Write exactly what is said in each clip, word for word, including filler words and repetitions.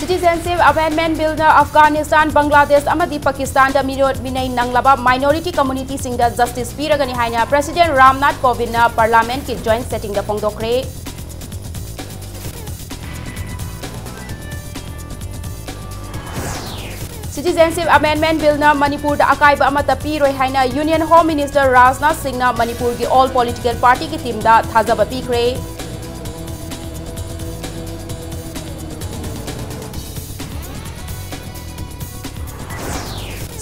Citizenship Amendment Bill ꯅ ꯑꯐꯒꯥꯅꯤꯁꯇꯥꯟ, ꯕꯪꯒ꯭ꯂꯥꯗꯦꯁ ꯑꯃꯗꯤ ꯄꯥꯀꯤꯁꯇꯥꯟꯗ ꯃꯤꯔꯣꯠ ꯃꯤꯅꯩ ꯅꯪꯂꯕ minority community ꯁꯤꯡꯗ justice ꯄꯤꯔꯒꯅꯤ ꯍꯥꯏꯅ President ꯔꯥꯝꯅꯥꯊ ꯀꯣꯕꯤꯟꯗꯅ Parliament ꯀꯤ joint sitting ꯗ ꯐꯣꯡꯗꯣꯛꯈ꯭ꯔꯦ꯫ Citizenship Amendment Bill ꯅ ꯃꯅꯤꯄꯨꯔꯗ ꯑꯀꯥꯏꯕ ꯑꯃꯠꯇ ꯄꯤꯔꯣꯏ ꯍꯥꯏꯅ Union Home Minister ꯔꯥꯖꯅꯥꯊ ꯁꯤꯡꯅ ꯃꯅꯤꯄꯨꯔꯒꯤ all political party ꯒꯤ team ꯗ ꯊꯥꯖꯕ ꯄꯤꯈ꯭ꯔꯦ꯫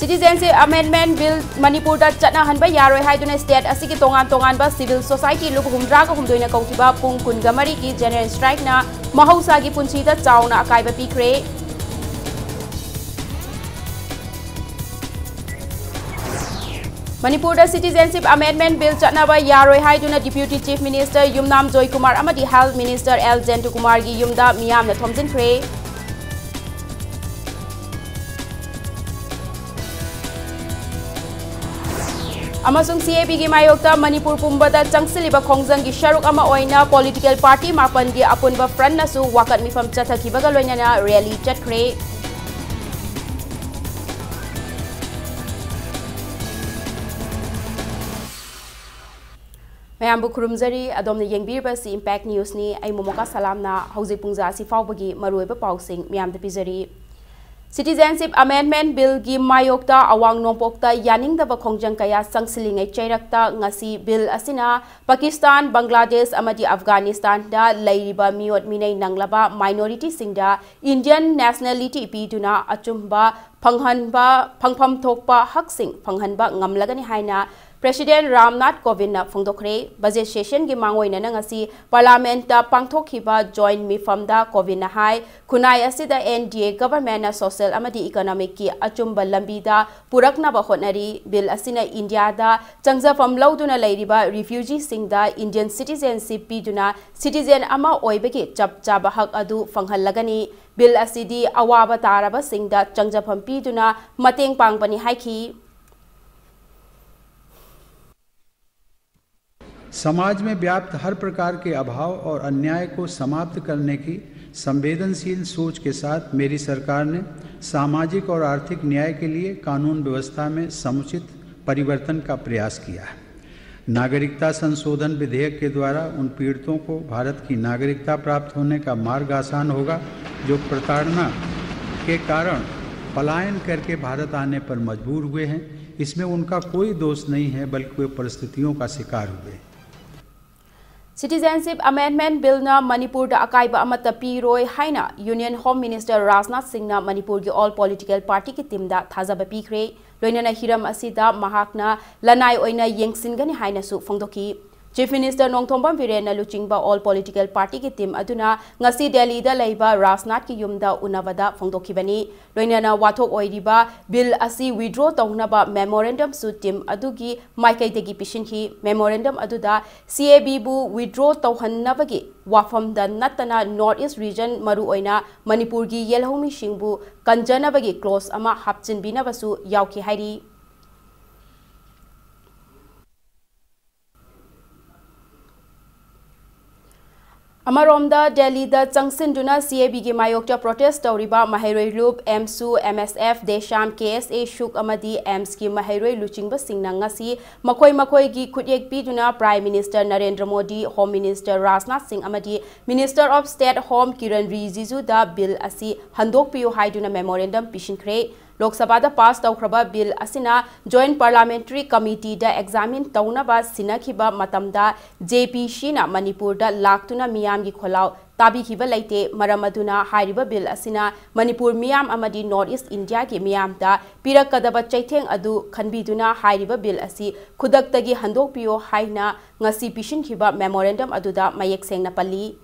Citizenship Amendment Bill ꯃꯅꯤꯄꯨꯔꯗ ꯆꯠꯅꯍꯟꯕ ꯌꯥꯔꯣꯏ ꯍꯥꯏꯗꯨꯅ state ꯑꯁꯤꯒꯤ ꯇꯣꯉꯥꯟ ꯇꯣꯉꯥꯟꯕ civil society ꯂꯨꯞ ꯍꯨꯝꯗ꯭ꯔꯥꯒ ꯍꯨꯝꯗꯣꯏꯅ ꯀꯧꯈꯤꯕ ꯄꯨꯡ ꯀꯨꯟꯒ ꯃꯔꯤꯒꯤ general strike ꯅ ꯃꯍꯧꯁꯥꯒꯤ ꯄꯨꯟꯁꯤꯗ ꯆꯥꯎꯅ ꯑꯀꯥꯏꯕ ꯄꯤꯈ꯭ꯔꯦ꯫ ꯃꯅꯤꯄꯨꯔꯗ Citizenship Amendment Bill ꯆꯠꯅꯕ ꯌꯥꯔꯣꯏ ꯍꯥꯏꯗꯨꯅ Deputy Chief Minister ꯌꯨꯝꯅꯥꯝ ꯖꯣꯏꯀꯨꯃꯥꯔ ꯑꯃꯗꯤ Health Minister ꯑꯦꯜ ꯖꯦꯟꯇꯨꯀꯨꯃꯥꯔꯒꯤ ꯌꯨꯝꯗ ꯃꯤꯌꯥꯝꯅ ꯊꯣꯝꯖꯤꯟꯈ꯭ꯔꯦ꯫ ꯑꯃꯁꯨꯡ C A B ꯒꯤ ꯃꯥꯌꯣꯛꯇ ꯃꯅꯤꯄꯨꯔ ꯄꯨꯝꯕꯗ ꯆꯪꯁꯤꯜꯂꯤꯕ ꯈꯣꯡꯖꯪꯒꯤ ꯁꯔꯨꯛ ꯑꯃ ꯑꯣꯏꯅ political party ꯃꯥꯄꯟꯒꯤ ꯑꯄꯨꯟꯕ front ꯅꯁꯨ ꯋꯥꯀꯠ ꯃꯤꯐꯝ ꯆꯠꯊꯈꯤꯕꯒ ꯂꯣꯏꯅꯅ rally ꯆꯠꯈ꯭ꯔꯦ꯫ ꯃꯌꯥꯝꯕꯨ ꯈꯨꯔꯨꯝꯖꯔꯤ꯫ ꯑꯗꯣꯝꯅ ꯌꯦꯡꯕꯤꯔꯤꯕ ꯑꯁꯤ Impact News ꯅꯤ꯫ ꯑꯩ ꯃꯣꯃꯣꯀꯥ ꯁꯂꯥꯝꯅ ꯍꯧꯖꯤꯛ ꯄꯨꯡꯖꯥ ꯑꯁꯤ ꯐꯥꯎꯕꯒꯤ ꯃꯔꯨꯑꯣꯏꯕ ꯄꯥꯎꯁꯤꯡ ꯃꯌꯥꯝꯗ ꯄꯤꯖꯔꯤ꯫ Citizenship Amendment Bill ꯒꯤ ꯃꯥꯌꯣꯛꯇ ꯑꯋꯥꯡ ꯅꯣꯡꯄꯣꯛꯇ ꯌꯥꯅꯤꯡꯗꯕ ꯈꯣꯡꯖꯪ ꯀꯌꯥ ꯆꯪꯁꯤꯜꯂꯤꯉꯩ ꯆꯩꯔꯛꯇ ꯉꯁꯤ bill ꯑꯁꯤꯅ ꯄꯥꯀꯤꯁꯇꯥꯟ, ꯕꯪꯒ꯭ꯂꯥꯗꯦꯁ ꯑꯃꯗꯤ ꯑꯐꯒꯥꯅꯤꯁꯇꯥꯟꯗ ꯂꯩꯔꯤꯕ ꯃꯤꯑꯣꯠ ꯃꯤꯅꯩ ꯅꯪꯂꯕ minority ꯁꯤꯡꯗ Indian nationality ꯄꯤꯗꯨꯅ ꯑꯆꯨꯝꯕ ꯐꯪꯍꯟꯕ, ꯐꯪꯐꯝ ꯊꯣꯛꯄ ꯍꯛꯁꯤꯡ ꯐꯪꯍꯟꯕ ꯉꯝꯂꯒꯅꯤ ꯍꯥꯏꯅ President ꯔꯥꯝꯅꯥꯊ ꯀꯣꯕꯤꯟꯗꯅ ꯐꯣꯡꯗꯣꯛꯈ꯭ꯔꯦ꯫ Budget session ꯒꯤ ꯃꯥꯡꯑꯣꯏꯅꯅ ꯉꯁꯤ Parliament ꯇ ꯄꯥꯡꯊꯣꯛꯈꯤꯕ joint ꯃꯤꯐꯝꯗ ꯀꯣꯕꯤꯟꯗꯅ ꯍꯥꯏ, ꯈꯨꯟꯅꯥꯏ ꯑꯁꯤꯗ N D A government ꯅ social ꯑꯃꯗꯤ economic ꯀꯤ ꯑꯆꯨꯝꯕ ꯂꯝꯕꯤꯗ ꯄꯨꯔꯛꯅꯕ ꯍꯣꯠꯅꯔꯤ꯫ Bill ꯑꯁꯤꯅ ꯏꯟꯗꯤꯌꯥꯗ ꯆꯪꯖꯐꯝ ꯂꯧꯗꯨꯅ ꯂꯩꯔꯤꯕ refugee ꯁꯤꯡꯗ Indian citizenship ꯄꯤꯗꯨꯅ citizen ꯑꯃ ꯑꯣꯏꯕꯒꯤ ꯆꯞ ꯆꯥꯕ ꯍꯛ ꯑꯗꯨ ꯐꯪꯍꯜꯂꯒꯅꯤ꯫ Bill ꯑꯁꯤꯗꯤ ꯑꯋꯥꯕ ꯇꯥꯔꯕꯁꯤꯡꯗ ꯆꯪꯖꯐꯝ ꯄꯤꯗꯨꯅ ꯃꯇꯦꯡ ꯄꯥꯡꯕꯅꯤ ꯍꯥꯏꯈꯤ꯫ समाज में व्याप्त हर प्रकार के अभाव और अन्याय को समाप्त करने की संवेदनशील सोच के साथ मेरी सरकार ने सामाजिक और आर्थिक न्याय के लिए कानून व्यवस्था में समुचित परिवर्तन का प्रयास किया है। नागरिकता संशोधन विधेयक के द्वारा उन पीड़ितों को भारत की नागरिकता प्राप्त होने का मार्ग आसान होगा, जो प्रताड़ना के कारण पलायन करके भारत आने पर मजबूर हुए हैं। इसमें उनका कोई दोष नहीं है, बल्कि वे परिस्थितियों का शिकार हुए हैं। Citizenship Amendment Bill ꯅ ꯃꯅꯤꯄꯨꯔꯗ ꯑꯀꯥꯏꯕ ꯑꯃꯠꯇ ꯄꯤꯔꯣꯏ ꯍꯥꯏꯅ Union Home Minister ꯔꯥꯖꯅꯥꯊ ꯁꯤꯡꯅ ꯃꯅꯤꯄꯨꯔꯒꯤ all political party ꯒꯤ team ꯗ ꯊꯥꯖꯕ ꯄꯤꯈ꯭ꯔꯦ꯫ ꯂꯣꯏꯅꯅ ꯍꯤꯔꯝ ꯑꯁꯤꯗ ꯃꯍꯥꯛꯅ ꯂꯅꯥꯏ ꯑꯣꯏꯅ ꯌꯦꯡꯁꯤꯟꯒꯅꯤ ꯍꯥꯏꯅꯁꯨ ꯐꯣꯡꯗꯣꯛꯈꯤ꯫ Chief Minister ꯅꯣꯡꯊꯣꯝꯕꯝ ꯕꯤꯔꯦꯟꯅ ꯂꯨꯆꯤꯡꯕ all political party ꯒꯤ team ꯑꯗꯨꯅ ꯉꯁꯤ ꯗꯦꯜꯂꯤꯗ ꯂꯩꯕ ꯔꯥꯖꯅꯥꯊꯀꯤ ꯌꯨꯝꯗ ꯎꯅꯕꯗ ꯐꯣꯡꯗꯣꯛꯈꯤꯕꯅꯤ꯫ ꯂꯣꯏꯅꯅ ꯋꯥꯊꯣꯛ ꯑꯣꯏꯔꯤꯕ bill ꯑꯁꯤ withdraw ꯇꯧꯅꯕ memorandum ꯁꯨ team ꯑꯗꯨꯒꯤ ꯃꯥꯏꯀꯩꯗꯒꯤ ꯄꯤꯁꯤꯟꯈꯤ꯫ Memorandum ꯑꯗꯨꯗ C A B ꯕꯨ withdraw ꯇꯧꯍꯟꯅꯕꯒꯤ ꯋꯥꯐꯝꯗ ꯅꯠꯇꯅ North East region, ꯃꯔꯨꯑꯣꯏꯅ ꯃꯅꯤꯄꯨꯔꯒꯤ ꯌꯦꯜꯍꯧꯃꯤꯁꯤꯡꯕꯨ ꯀꯟꯖꯅꯕꯒꯤ clause ꯑꯃ ꯍꯥꯞꯆꯤꯟꯕꯤꯅꯕꯁꯨ ꯌꯥꯎꯈꯤ ꯍꯥꯏꯔꯤ꯫ ꯑꯃꯔꯣꯝꯗ, ꯗꯦꯜꯂꯤꯗ ꯆꯪꯁꯤꯟꯗꯨꯅ C A B ꯒꯤ ꯃꯥꯌꯣꯛꯇ protest ꯇꯧꯔꯤꯕ ꯃꯍꯩꯔꯣꯏ ꯂꯨꯞ, AMSU, M S F, DESHAM, K S A, SHUK ꯑꯃꯗꯤ AIMS ꯀꯤ ꯃꯍꯩꯔꯣꯏ ꯂꯨꯆꯤꯡꯕꯁꯤꯡꯅ ꯉꯁꯤ ꯃꯈꯣꯏ ꯃꯈꯣꯏꯒꯤ ꯈꯨꯠꯌꯦꯛ ꯄꯤꯗꯨꯅ Prime Minister Narendra Modi, Home Minister Rajnath ꯁꯤꯡ ꯑꯃꯗꯤ Minister of State Home Kiran ꯔꯤꯖꯤꯖꯨꯗ bill ꯑꯁꯤ ꯍꯟꯗꯣꯛꯄꯤꯌꯨ ꯍꯥꯏꯗꯨꯅ memorandum ꯄꯤꯁꯤꯟꯈ꯭ꯔꯦ꯫ ꯂꯣꯛ ꯁꯚꯥꯗ pass ꯇꯧꯈ꯭ꯔꯕ bill ꯑꯁꯤꯅ Joint Parliamentary Committee ꯗ examine ꯇꯧꯅꯕ ꯁꯤꯟꯅꯈꯤꯕ ꯃꯇꯝꯗ J P C ꯅ ꯃꯅꯤꯄꯨꯔꯗ ꯂꯥꯛꯇꯨꯅ ꯃꯤꯌꯥꯝꯒꯤ ꯈꯣꯜꯂꯥꯎ ꯇꯥꯕꯤꯈꯤꯕ ꯂꯩꯇꯦ꯫ ꯃꯔꯝ ꯑꯗꯨꯅ ꯍꯥꯏꯔꯤꯕ bill ꯑꯁꯤꯅ ꯃꯅꯤꯄꯨꯔ ꯃꯤꯌꯥꯝ ꯑꯃꯗꯤ North East India ꯒꯤ ꯃꯤꯌꯥꯝꯗ ꯄꯤꯔꯛꯀꯗꯕ ꯆꯩꯊꯦꯡ ꯑꯗꯨ ꯈꯟꯕꯤꯗꯨꯅ ꯍꯥꯏꯔꯤꯕ bill ꯑꯁꯤ ꯈꯨꯗꯛꯇꯒꯤ ꯍꯟꯗꯣꯛꯄꯤꯌꯨ ꯍꯥꯏꯅ ꯉꯁꯤ ꯄꯤꯁꯤꯟꯈꯤꯕ memorandum ꯑꯗꯨꯗ ꯃꯌꯦꯛ ꯁꯦꯡꯅ ꯄꯜꯂꯤ꯫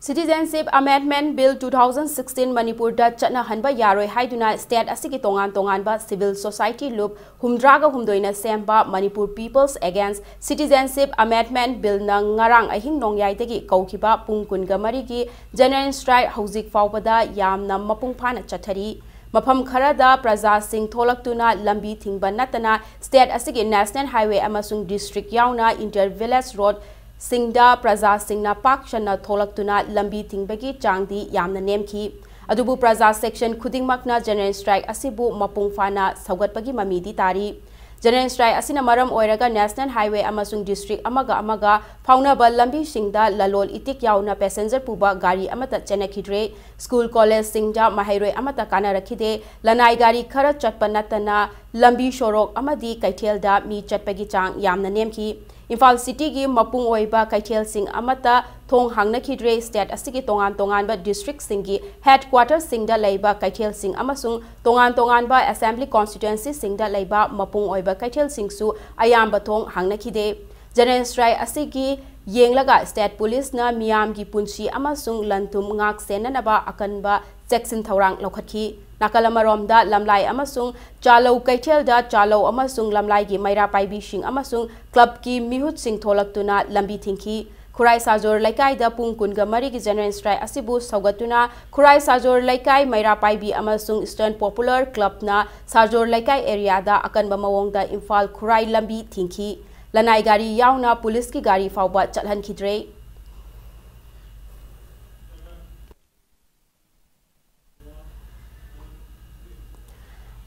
Citizenship Amendment Bill two thousand sixteen ꯃꯅꯤꯄꯨꯔꯗ ꯆꯠꯅꯍꯟꯕ ꯌꯥꯔꯣꯏ ꯍꯥꯏꯗꯨꯅ state ꯑꯁꯤꯒꯤ ꯇꯣꯉꯥꯟ ꯇꯣꯉꯥꯟꯕ civil society ꯂꯨꯞ ꯍꯨꯝꯗ꯭ꯔꯥꯒ ꯍꯨꯝꯗꯣꯏꯅ ꯁꯦꯝꯕ Manipur People's Against Citizenship Amendment Bill ꯅ ꯉꯔꯥꯡ ꯑꯍꯤꯡ ꯅꯣꯡꯌꯥꯏꯗꯒꯤ ꯀꯧꯈꯤꯕ ꯄꯨꯡ ꯀꯨꯟꯒ ꯃꯔꯤꯒꯤ general strike ꯍꯧꯖꯤꯛ ꯐꯥꯎꯕꯗ ꯌꯥꯝꯅ ꯃꯄꯨꯡ ꯐꯥꯅ ꯆꯠꯊꯔꯤ꯫ ꯃꯐꯝ ꯈꯔꯗ ꯄ꯭ꯔꯖꯥꯁꯤꯡ ꯊꯣꯛꯂꯛꯇꯨꯅ ꯂꯝꯕꯤ ꯊꯤꯡꯕ ꯅꯠꯇꯅ state ꯑꯁꯤꯒꯤ national highway ꯑꯃꯁꯨꯡ district ꯌꯥꯎꯅ inter village road ꯁꯤꯡꯗ ꯄ꯭ꯔꯖꯥꯁꯤꯡꯅ ꯄꯥꯛ ꯁꯟꯅ ꯊꯣꯛꯂꯛꯇꯨꯅ ꯂꯝꯕꯤ ꯊꯤꯡꯕꯒꯤ ꯆꯥꯡꯗꯤ ꯌꯥꯝꯅ ꯅꯦꯝꯈꯤ꯫ ꯑꯗꯨꯕꯨ ꯄ꯭ꯔꯖꯥ section ꯈꯨꯗꯤꯡꯃꯛꯅ general strike ꯑꯁꯤꯕꯨ ꯃꯄꯨꯡ ꯐꯥꯅ ꯁꯧꯒꯠꯄꯒꯤ ꯃꯃꯤꯗꯤ ꯇꯥꯔꯤ꯫ General strike ꯑꯁꯤꯅ ꯃꯔꯝ ꯑꯣꯏꯔꯒ national highway ꯑꯃꯁꯨꯡ district ꯑꯃꯒ ꯑꯃꯒ ꯐꯥꯎꯅꯕ ꯂꯝꯕꯤꯁꯤꯡꯗ ꯂꯂꯣꯜ ꯏꯇꯤꯛ ꯌꯥꯎꯅ passenger ꯄꯨꯕ ꯒꯥꯔꯤ ꯑꯃꯠꯇ ꯆꯦꯟꯅꯈꯤꯗ꯭ꯔꯦ꯫ School, college ꯁꯤꯡꯗ ꯃꯍꯩꯔꯣꯏ ꯑꯃꯠꯇ ꯀꯥꯟꯅꯔꯛꯈꯤꯗꯦ꯫ ꯂꯅꯥꯏ ꯒꯥꯔꯤ ꯈꯔ ꯆꯠꯄ ꯅꯠꯇꯅ ꯂꯝꯕꯤ ꯁꯣꯔꯣꯛ ꯑꯃꯗꯤ ꯀꯩꯊꯦꯜꯗ ꯃꯤ ꯆꯠꯄꯒꯤ ꯆꯥꯡ ꯌꯥꯝꯅ ꯅꯦꯝꯈꯤ꯫ ꯏꯝꯐꯥꯜ cityꯒꯤ ꯃꯄꯨꯡ ꯑꯣꯏꯕ ꯀꯩꯊꯦꯜꯁꯤꯡ ꯑꯃꯠꯇ ꯊꯣꯡ ꯍꯥꯡꯅꯈꯤꯗ꯭ꯔꯦ꯫ State ꯑꯁꯤꯒꯤ ꯇꯣꯉꯥꯟ ꯇꯣꯉꯥꯟꯕ districtꯁꯤꯡꯒꯤ headquarterꯁꯤꯡꯗ ꯂꯩꯕ ꯀꯩꯊꯦꯜꯁꯤꯡ ꯑꯃꯁꯨꯡ ꯇꯣꯉꯥꯟ ꯇꯣꯉꯥꯟꯕ assembly constituencyꯁꯤꯡꯗ ꯂꯩꯕ ꯃꯄꯨꯡ ꯑꯣꯏꯕ ꯀꯩꯊꯦꯜꯁꯤꯡꯁꯨ ꯑꯌꯥꯝꯕ ꯊꯣꯡ ꯍꯥꯡꯅꯈꯤꯗꯦ꯫ General strike ꯑꯁꯤꯒꯤ ꯌꯦꯡꯂꯒ state policeꯅ ꯃꯤꯌꯥꯝꯒꯤ ꯄꯨꯟꯁꯤ ꯑꯃꯁꯨꯡ ꯂꯟ ꯊꯨꯝ ꯉꯥꯛ ꯁꯦꯟꯅꯅꯕ ꯑꯀꯟꯕ ꯆꯦꯛꯁꯤꯟ ꯊꯧꯔꯥꯡ ꯂꯧꯈꯠꯈꯤ꯫ ꯅꯥꯀꯜ ꯑꯃꯔꯣꯝꯗ ꯂꯝꯂꯥꯏ ꯑꯃꯁꯨꯡ ꯆꯥꯂꯧ ꯀꯩꯊꯦꯜꯗ ꯆꯥꯂꯧ ꯑꯃꯁꯨꯡ ꯂꯝꯂꯥꯏꯒꯤ ꯃꯩꯔꯥ ꯄꯥꯏꯕꯤꯁꯤꯡ ꯑꯃꯁꯨꯡ clubꯀꯤ ꯃꯤꯍꯨꯠꯁꯤꯡ ꯊꯣꯛꯂꯛꯇꯨꯅ ꯂꯝꯕꯤ ꯊꯤꯡꯈꯤ꯫ ꯈꯨꯔꯥꯏ ꯁꯥꯖꯣꯔ ꯂꯩꯀꯥꯏꯗ ꯄꯨꯡ ꯀꯨꯟꯒ ꯃꯔꯤꯒꯤ general strike ꯑꯁꯤꯕꯨ ꯁꯧꯒꯠꯇꯨꯅ ꯈꯨꯔꯥꯏ ꯁꯥꯖꯣꯔ ꯂꯩꯀꯥꯏ ꯃꯩꯔꯥ ꯄꯥꯏꯕꯤ ꯑꯃꯁꯨꯡ Eastern Popular Clubꯅ ꯁꯥꯖꯣꯔ ꯂꯩꯀꯥꯏ areaꯗ ꯑꯀꯟꯕ ꯃꯑꯣꯡꯗ ꯏꯝꯐꯥꯜ ꯈꯨꯔꯥꯏ ꯂꯝꯕꯤ ꯊꯤꯡꯈꯤ꯫ ꯂꯅꯥꯏ ꯒꯥꯔꯤ ꯌꯥꯎꯅ policeꯀꯤ ꯒꯥꯔꯤ ꯐꯥꯎꯕ ꯆꯠꯍꯟꯈꯤꯗ꯭ꯔꯦ꯫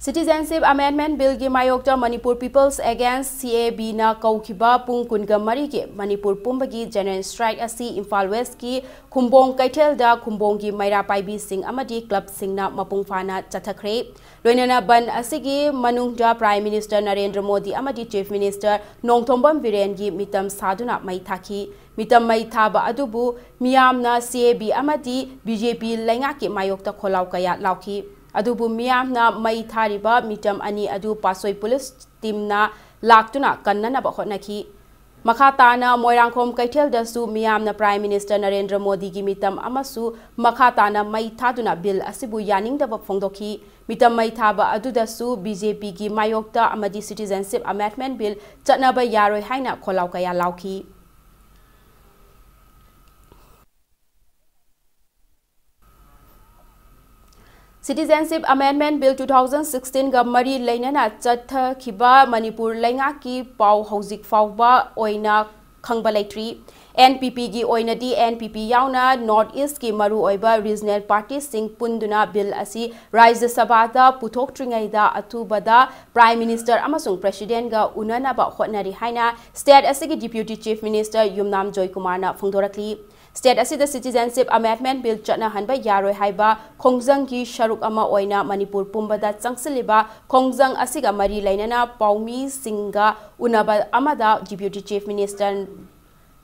Citizenship Amendment Billꯒꯤ ꯃꯥꯌꯣꯛꯇ Manipur People's Against CABꯅ ꯀꯧꯈꯤꯕ ꯄꯨꯡ ꯀꯨꯟꯒ ꯃꯔꯤꯒꯤ ꯃꯅꯤꯄꯨꯔ ꯄꯨꯝꯕꯒꯤ general strike ꯑꯁꯤ ꯏꯝꯐꯥꯜ Westꯀꯤ ꯈꯨꯝꯕꯣꯡ ꯀꯩꯊꯦꯜꯗ ꯈꯨꯝꯕꯣꯡꯒꯤ ꯃꯩꯔꯥ ꯄꯥꯏꯕꯤꯁꯤꯡ ꯑꯃꯗꯤ clubꯁꯤꯡꯅ ꯃꯄꯨꯡ ꯐꯥꯅ ꯆꯠꯊꯈ꯭ꯔꯦ꯫ ꯂꯣꯏꯅꯅ ꯕꯟꯗ ꯑꯁꯤꯒꯤ ꯃꯅꯨꯡꯗ Prime Minister ꯅꯔꯦꯟꯗ꯭ꯔ ꯃꯣꯗꯤ ꯑꯃꯗꯤ Chief Minister ꯅꯣꯡꯊꯣꯝꯕꯝ ꯕꯤꯔꯦꯟꯒꯤ ꯃꯤꯇꯝ ꯁꯥꯗꯨꯅ ꯃꯩ ꯊꯥꯈꯤ꯫ ꯃꯤꯇꯝ ꯃꯩ ꯊꯥꯕ ꯑꯗꯨꯕꯨ ꯃꯤꯌꯥꯝꯅ CAB ꯑꯃꯗꯤ BJP ꯂꯩꯉꯥꯛꯀꯤ ꯃꯥꯌꯣꯛꯇ ꯈꯣꯜꯂꯥꯎ ꯀꯌꯥ ꯂꯥꯎꯈꯤ꯫ ꯑꯗꯨꯕꯨ ꯃꯤꯌꯥꯝꯅ ꯃꯩ ꯊꯥꯔꯤꯕ ꯃꯤꯇꯝ ꯑꯅꯤ ꯑꯗꯨ ꯄꯥꯠꯁꯣꯏ police teamꯅ ꯂꯥꯛꯇꯨꯅ ꯀꯟꯅꯅꯕ ꯍꯣꯠꯅꯈꯤ꯫ ꯃꯈꯥ ꯇꯥꯅ ꯃꯣꯏꯔꯥꯡꯈꯣꯝ ꯀꯩꯊꯦꯜꯗꯁꯨ ꯃꯤꯌꯥꯝꯅ Prime Minister ꯅꯔꯦꯟꯗ꯭ꯔ ꯃꯣꯗꯤꯒꯤ ꯃꯤꯇꯝ ꯑꯃꯁꯨ ꯃꯈꯥ ꯇꯥꯅ ꯃꯩ ꯊꯥꯗꯨꯅ bill ꯑꯁꯤꯕꯨ ꯌꯥꯅꯤꯡꯗꯕ ꯐꯣꯡꯗꯣꯛꯈꯤ꯫ ꯃꯤꯇꯝ ꯃꯩ ꯊꯥꯕ ꯑꯗꯨꯗꯁꯨ BJPꯒꯤ ꯃꯥꯌꯣꯛꯇ ꯑꯃꯗꯤ Citizenship Amendment Bill ꯆꯠꯅꯕ ꯌꯥꯔꯣꯏ ꯍꯥꯏꯅ ꯈꯣꯜꯂꯥꯎ ꯀꯌꯥ ꯂꯥꯎꯈꯤ꯫ Citizenship Amendment Bill two thousand sixteen ꯒ ꯃꯔꯤ ꯂꯩꯅꯅ ꯆꯠꯊꯈꯤꯕ ꯃꯅꯤꯄꯨꯔ ꯂꯩꯉꯥꯛꯀꯤ ꯄꯥꯎ ꯍꯧꯖꯤꯛ ꯐꯥꯎꯕ ꯑꯣꯏꯅ ꯈꯪꯕ ꯂꯩꯇ꯭ꯔꯤ꯫ N P P ꯒꯤ ꯑꯣꯏꯅꯗꯤ N P P ꯌꯥꯎꯅ North East ꯀꯤ ꯃꯔꯨꯑꯣꯏꯕ regional party ꯁꯤꯡ ꯄꯨꯟꯗꯨꯅ bill ꯑꯁꯤ ꯔꯥꯖ꯭ꯌ ꯁꯚꯥꯗ ꯄꯨꯊꯣꯛꯇ꯭ꯔꯤꯉꯩꯗ ꯑꯊꯨꯕꯗ Prime Minister ꯑꯃꯁꯨꯡ President ꯒ ꯎꯅꯅꯕ ꯍꯣꯠꯅꯔꯤ ꯍꯥꯏꯅ state ꯑꯁꯤꯒꯤ Deputy Chief Minister ꯌꯨꯝꯅꯥꯝ ꯖꯣꯏꯀꯨꯃꯥꯔꯅ ꯐꯣꯡꯗꯣꯔꯛꯂꯤ꯫ State ꯑꯁꯤꯗ Citizenship Amendment Bill ꯆꯠꯅꯍꯟꯕ ꯌꯥꯔꯣꯏ ꯍꯥꯏꯕ ꯈꯣꯡꯖꯪꯒꯤ ꯁꯔꯨꯛ ꯑꯃ ꯑꯣꯏꯅ ꯃꯅꯤꯄꯨꯔ ꯄꯨꯝꯕꯗ ꯆꯪꯁꯤꯜꯂꯤꯕ ꯈꯣꯡꯖꯪ ꯑꯁꯤꯒ ꯃꯔꯤ ꯂꯩꯅꯅ ꯄꯥꯎꯃꯤꯁꯤꯡꯒ ꯎꯅꯕ ꯑꯃꯗ Deputy Chief Minister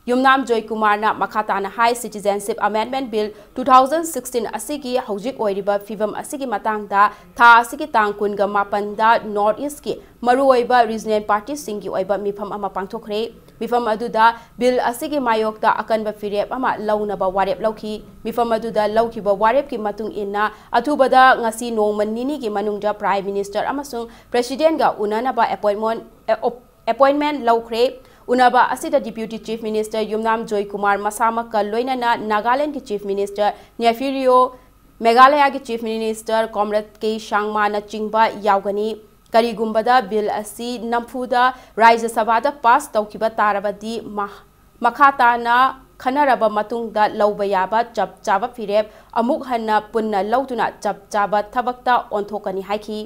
ꯌꯨꯝꯅꯥꯝ ꯖꯣꯏꯀꯨꯃꯥꯔꯅ ꯃꯈꯥ ꯇꯥꯅ ꯍꯥꯏ, Citizenship Amendment Bill two thousand sixteen ꯑꯁꯤꯒꯤ ꯍꯧꯖꯤꯛ ꯑꯣꯏꯔꯤꯕ ꯐꯤꯕꯝ ꯑꯁꯤꯒꯤ ꯃꯇꯥꯡꯗ ꯊꯥ ꯑꯁꯤꯒꯤ ꯇꯥꯡ ꯀꯨꯟꯒ ꯃꯥꯄꯟꯗ North East ꯀꯤ ꯃꯔꯨꯑꯣꯏꯕ regional party ꯁꯤꯡꯒꯤ ꯑꯣꯏꯕ ꯃꯤꯐꯝ ꯑꯃ ꯄꯥꯡꯊꯣꯛꯈ꯭ꯔꯦ꯫ ꯃꯤꯐꯝ ꯑꯗꯨꯗ bill ꯑꯁꯤꯒꯤ ꯃꯥꯌꯣꯛꯇ ꯑꯀꯟꯕ ꯐꯤꯔꯦꯞ ꯑꯃ ꯂꯧꯅꯕ ꯋꯥꯔꯦꯞ ꯂꯧꯈꯤ꯫ ꯃꯤꯐꯝ ꯑꯗꯨꯗ ꯂꯧꯈꯤꯕ ꯋꯥꯔꯦꯞꯀꯤ ꯃꯇꯨꯡ ꯏꯟꯅ ꯑꯊꯨꯕꯗ ꯉꯁꯤ ꯅꯣꯡꯃ ꯅꯤꯅꯤꯒꯤ ꯃꯅꯨꯡꯗ Prime Minister ꯑꯃꯁꯨꯡ President ꯒ ꯎꯅꯅꯕ appointment, ꯑꯦ, ꯑꯣꯞ-, appointment ꯂꯧꯈ꯭ꯔꯦ꯫ ꯎꯅꯕ ꯑꯁꯤꯗ Deputy Chief Minister ꯌꯨꯝꯅꯥꯝ ꯖꯣꯏꯀꯨꯃꯥꯔ ꯃꯁꯥꯃꯛꯀ ꯂꯣꯏꯅꯅ ꯅꯥꯒꯥꯂꯦꯟꯗꯒꯤ Chief Minister ꯅꯦꯐꯤꯔꯤꯌꯣ, ꯃꯦꯘꯥꯂꯌꯥꯒꯤ Chief Minister Conrad K ꯁꯥꯡꯃꯥꯅꯆꯤꯡꯕ ꯌꯥꯎꯒꯅꯤ꯫ ꯀꯔꯤꯒꯨꯝꯕꯗ bill ꯑꯁꯤ ꯅꯝꯐꯨꯗ ꯔꯥꯖ꯭ꯌ ꯁꯚꯥꯗ pass ꯇꯧꯈꯤꯕ ꯇꯥꯔꯕꯗꯤ ꯃ-, ꯃꯈꯥ ꯇꯥꯅ ꯈꯟꯅꯔꯕ ꯃꯇꯨꯡꯗ ꯂꯧꯕ ꯌꯥꯕ ꯆꯞ ꯆꯥꯕ ꯐꯤꯔꯦꯞ ꯑꯃꯨꯛ ꯍꯟꯅ ꯄꯨꯟꯅ ꯂꯧꯗꯨꯅ ꯆꯞ ꯆꯥꯕ ꯊꯕꯛꯇ ꯑꯣꯟꯊꯣꯛꯀꯅꯤ ꯍꯥꯏꯈꯤ꯫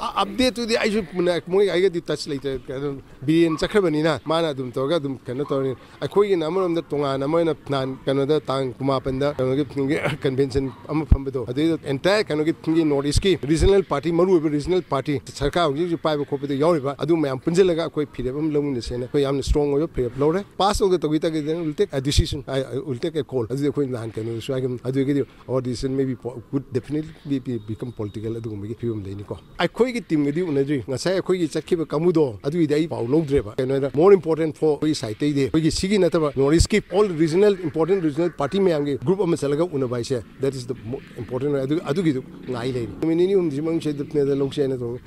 ꯑ-, update ꯇꯨꯗꯤ ꯑꯩꯁꯨ ꯃꯨꯟꯅ ꯃꯣꯏ ꯑꯩꯒꯗꯤ touch ꯂꯩꯇ꯭ꯔꯦ꯫ ꯑꯗꯨꯝ ꯕꯤꯔꯦꯟ ꯆꯠꯈ꯭ꯔꯕꯅꯤꯅ ꯃꯥꯅ ꯑꯗꯨꯝ ꯇꯧꯔꯒ ꯑꯗꯨꯝ ꯀꯩꯅꯣ ꯇꯧꯔꯅꯤ꯫ ꯑꯩꯈꯣꯏꯒꯤꯅ ꯑꯃꯔꯣꯝꯗ ꯇꯣꯉꯥꯟꯅ ꯃꯣꯏꯅ ꯅꯍꯥꯟ ꯀꯩꯅꯣꯗ ꯇꯥꯡ ꯀꯨꯟꯃꯥꯄꯟꯗ ꯀꯩꯅꯣꯒꯤ convention ꯑꯃ ꯐꯝꯕꯗꯣ, ꯑꯗꯨꯏꯗꯣ entire ꯀꯩꯅꯣꯒꯤ North East ꯀꯤ regional party, ꯃꯔꯨꯑꯣꯏꯕ regional party, ꯁꯔꯀꯥꯔ ꯍꯧꯖꯤꯛ ꯍꯧꯖꯤꯛ ꯄꯥꯏꯕ ꯈꯣꯠꯄꯗ ꯌꯥꯎꯔꯤꯕ ꯑꯗꯨ ꯃꯌꯥꯝ ꯄꯨꯟꯁꯤꯜꯂꯒ ꯑꯩꯈꯣꯏ ꯐꯤꯔꯦꯞ ꯑꯃ ꯂꯧꯃꯤꯟꯅꯁꯦꯅ ꯑꯩꯈꯣꯏ ꯌꯥꯝꯅ strong ꯑꯣꯏꯕ ꯐꯤꯔꯦꯞ ꯂꯧꯔꯦ꯫ Pass ꯇꯧꯗ ꯇꯧꯒꯤ ꯇꯥꯔꯒꯗꯤ we'll take a decision, I, I will take a call꯫ ꯑꯗꯨꯗꯤ ꯑꯩꯈꯣꯏ ꯅꯍꯥꯟ ꯀꯩꯅꯣꯗꯁꯨ ꯍꯥꯏꯈꯤꯕꯅꯤ, ꯑꯗꯨꯒꯤꯗꯤ our decision may be po-, would definitely be, become political ꯑꯗꯨꯒꯨꯝꯕꯒꯤ ꯐꯤꯕꯝ ꯂꯩꯅꯤꯀꯣ꯫ ꯑꯩꯈꯣꯏꯒꯤ team ꯒꯗꯤ ꯎꯅꯗ꯭ꯔꯤ꯫ ꯉꯁꯥꯏ ꯑꯩꯈꯣꯏꯒꯤ ꯆꯠꯈꯤꯕ ꯀꯥꯡꯕꯨꯗꯣ ꯑꯗꯨꯒꯤꯗꯤ ꯑꯩ ꯄꯥꯎ ꯂꯧꯗ꯭ꯔꯦꯕ꯫ ꯀꯩꯅꯣꯗ more important for ꯑꯩꯈꯣꯏꯒꯤ side ꯇꯩꯗꯤ ꯑꯩꯈꯣꯏꯒꯤ ꯁꯤꯒꯤ ꯅꯠꯇꯕ North East ꯀꯤ all regional, important regional party ꯃꯌꯥꯝꯒꯤ group ꯑꯃ ꯆꯠꯂꯒ ꯎꯅꯕ ꯍꯥꯏꯁꯦ, that is the mo-, important ꯑꯣꯏ꯫ ꯑꯗꯨ, ꯑꯗꯨꯒꯤꯗꯨ ꯉꯥꯏ ꯂꯩꯔꯤ꯫ ꯅꯨꯃꯤꯠ ꯅꯤꯅꯤ ꯍꯨꯝꯅꯤꯁꯤ ꯃꯅꯨꯡꯁꯤꯗ ꯂꯧꯁꯦ ꯍꯥꯏꯅ ꯇꯧ-,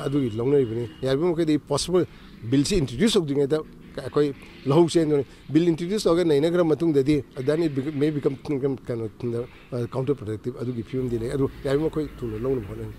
ꯑꯗꯨꯒꯤ ꯂꯧꯅꯔꯤꯕꯅꯤ꯫ ꯌꯥꯔꯤꯕ ꯃꯈꯩꯗꯤ possible bill ꯁꯤ introduce ꯇꯧꯗ꯭ꯔꯤꯉꯩꯗ ꯑꯩꯈꯣꯏ ꯂꯧꯍꯧ ꯆꯦꯟꯗꯨꯅ ꯕꯤꯜ ꯏꯟꯇ꯭ꯔꯣꯗ꯭ꯌꯨꯁ ꯇꯧꯔꯒ ꯅꯩꯅꯈ꯭ꯔ ꯃꯇꯨꯡꯗꯗꯤ, then it may become ꯀꯩꯅꯣ ꯀꯥꯎꯟꯇꯔ ꯄ꯭ꯔꯗꯛꯇꯤꯞ ꯑꯗꯨꯒꯤ ꯐꯤꯕꯝꯗꯤ ꯂꯩ꯫ ꯑꯗꯨ ꯌꯥꯔꯤꯕꯃꯈꯩ ꯊꯨꯅ ꯂꯧꯅꯕ ꯍꯣꯠꯅꯅꯤ꯫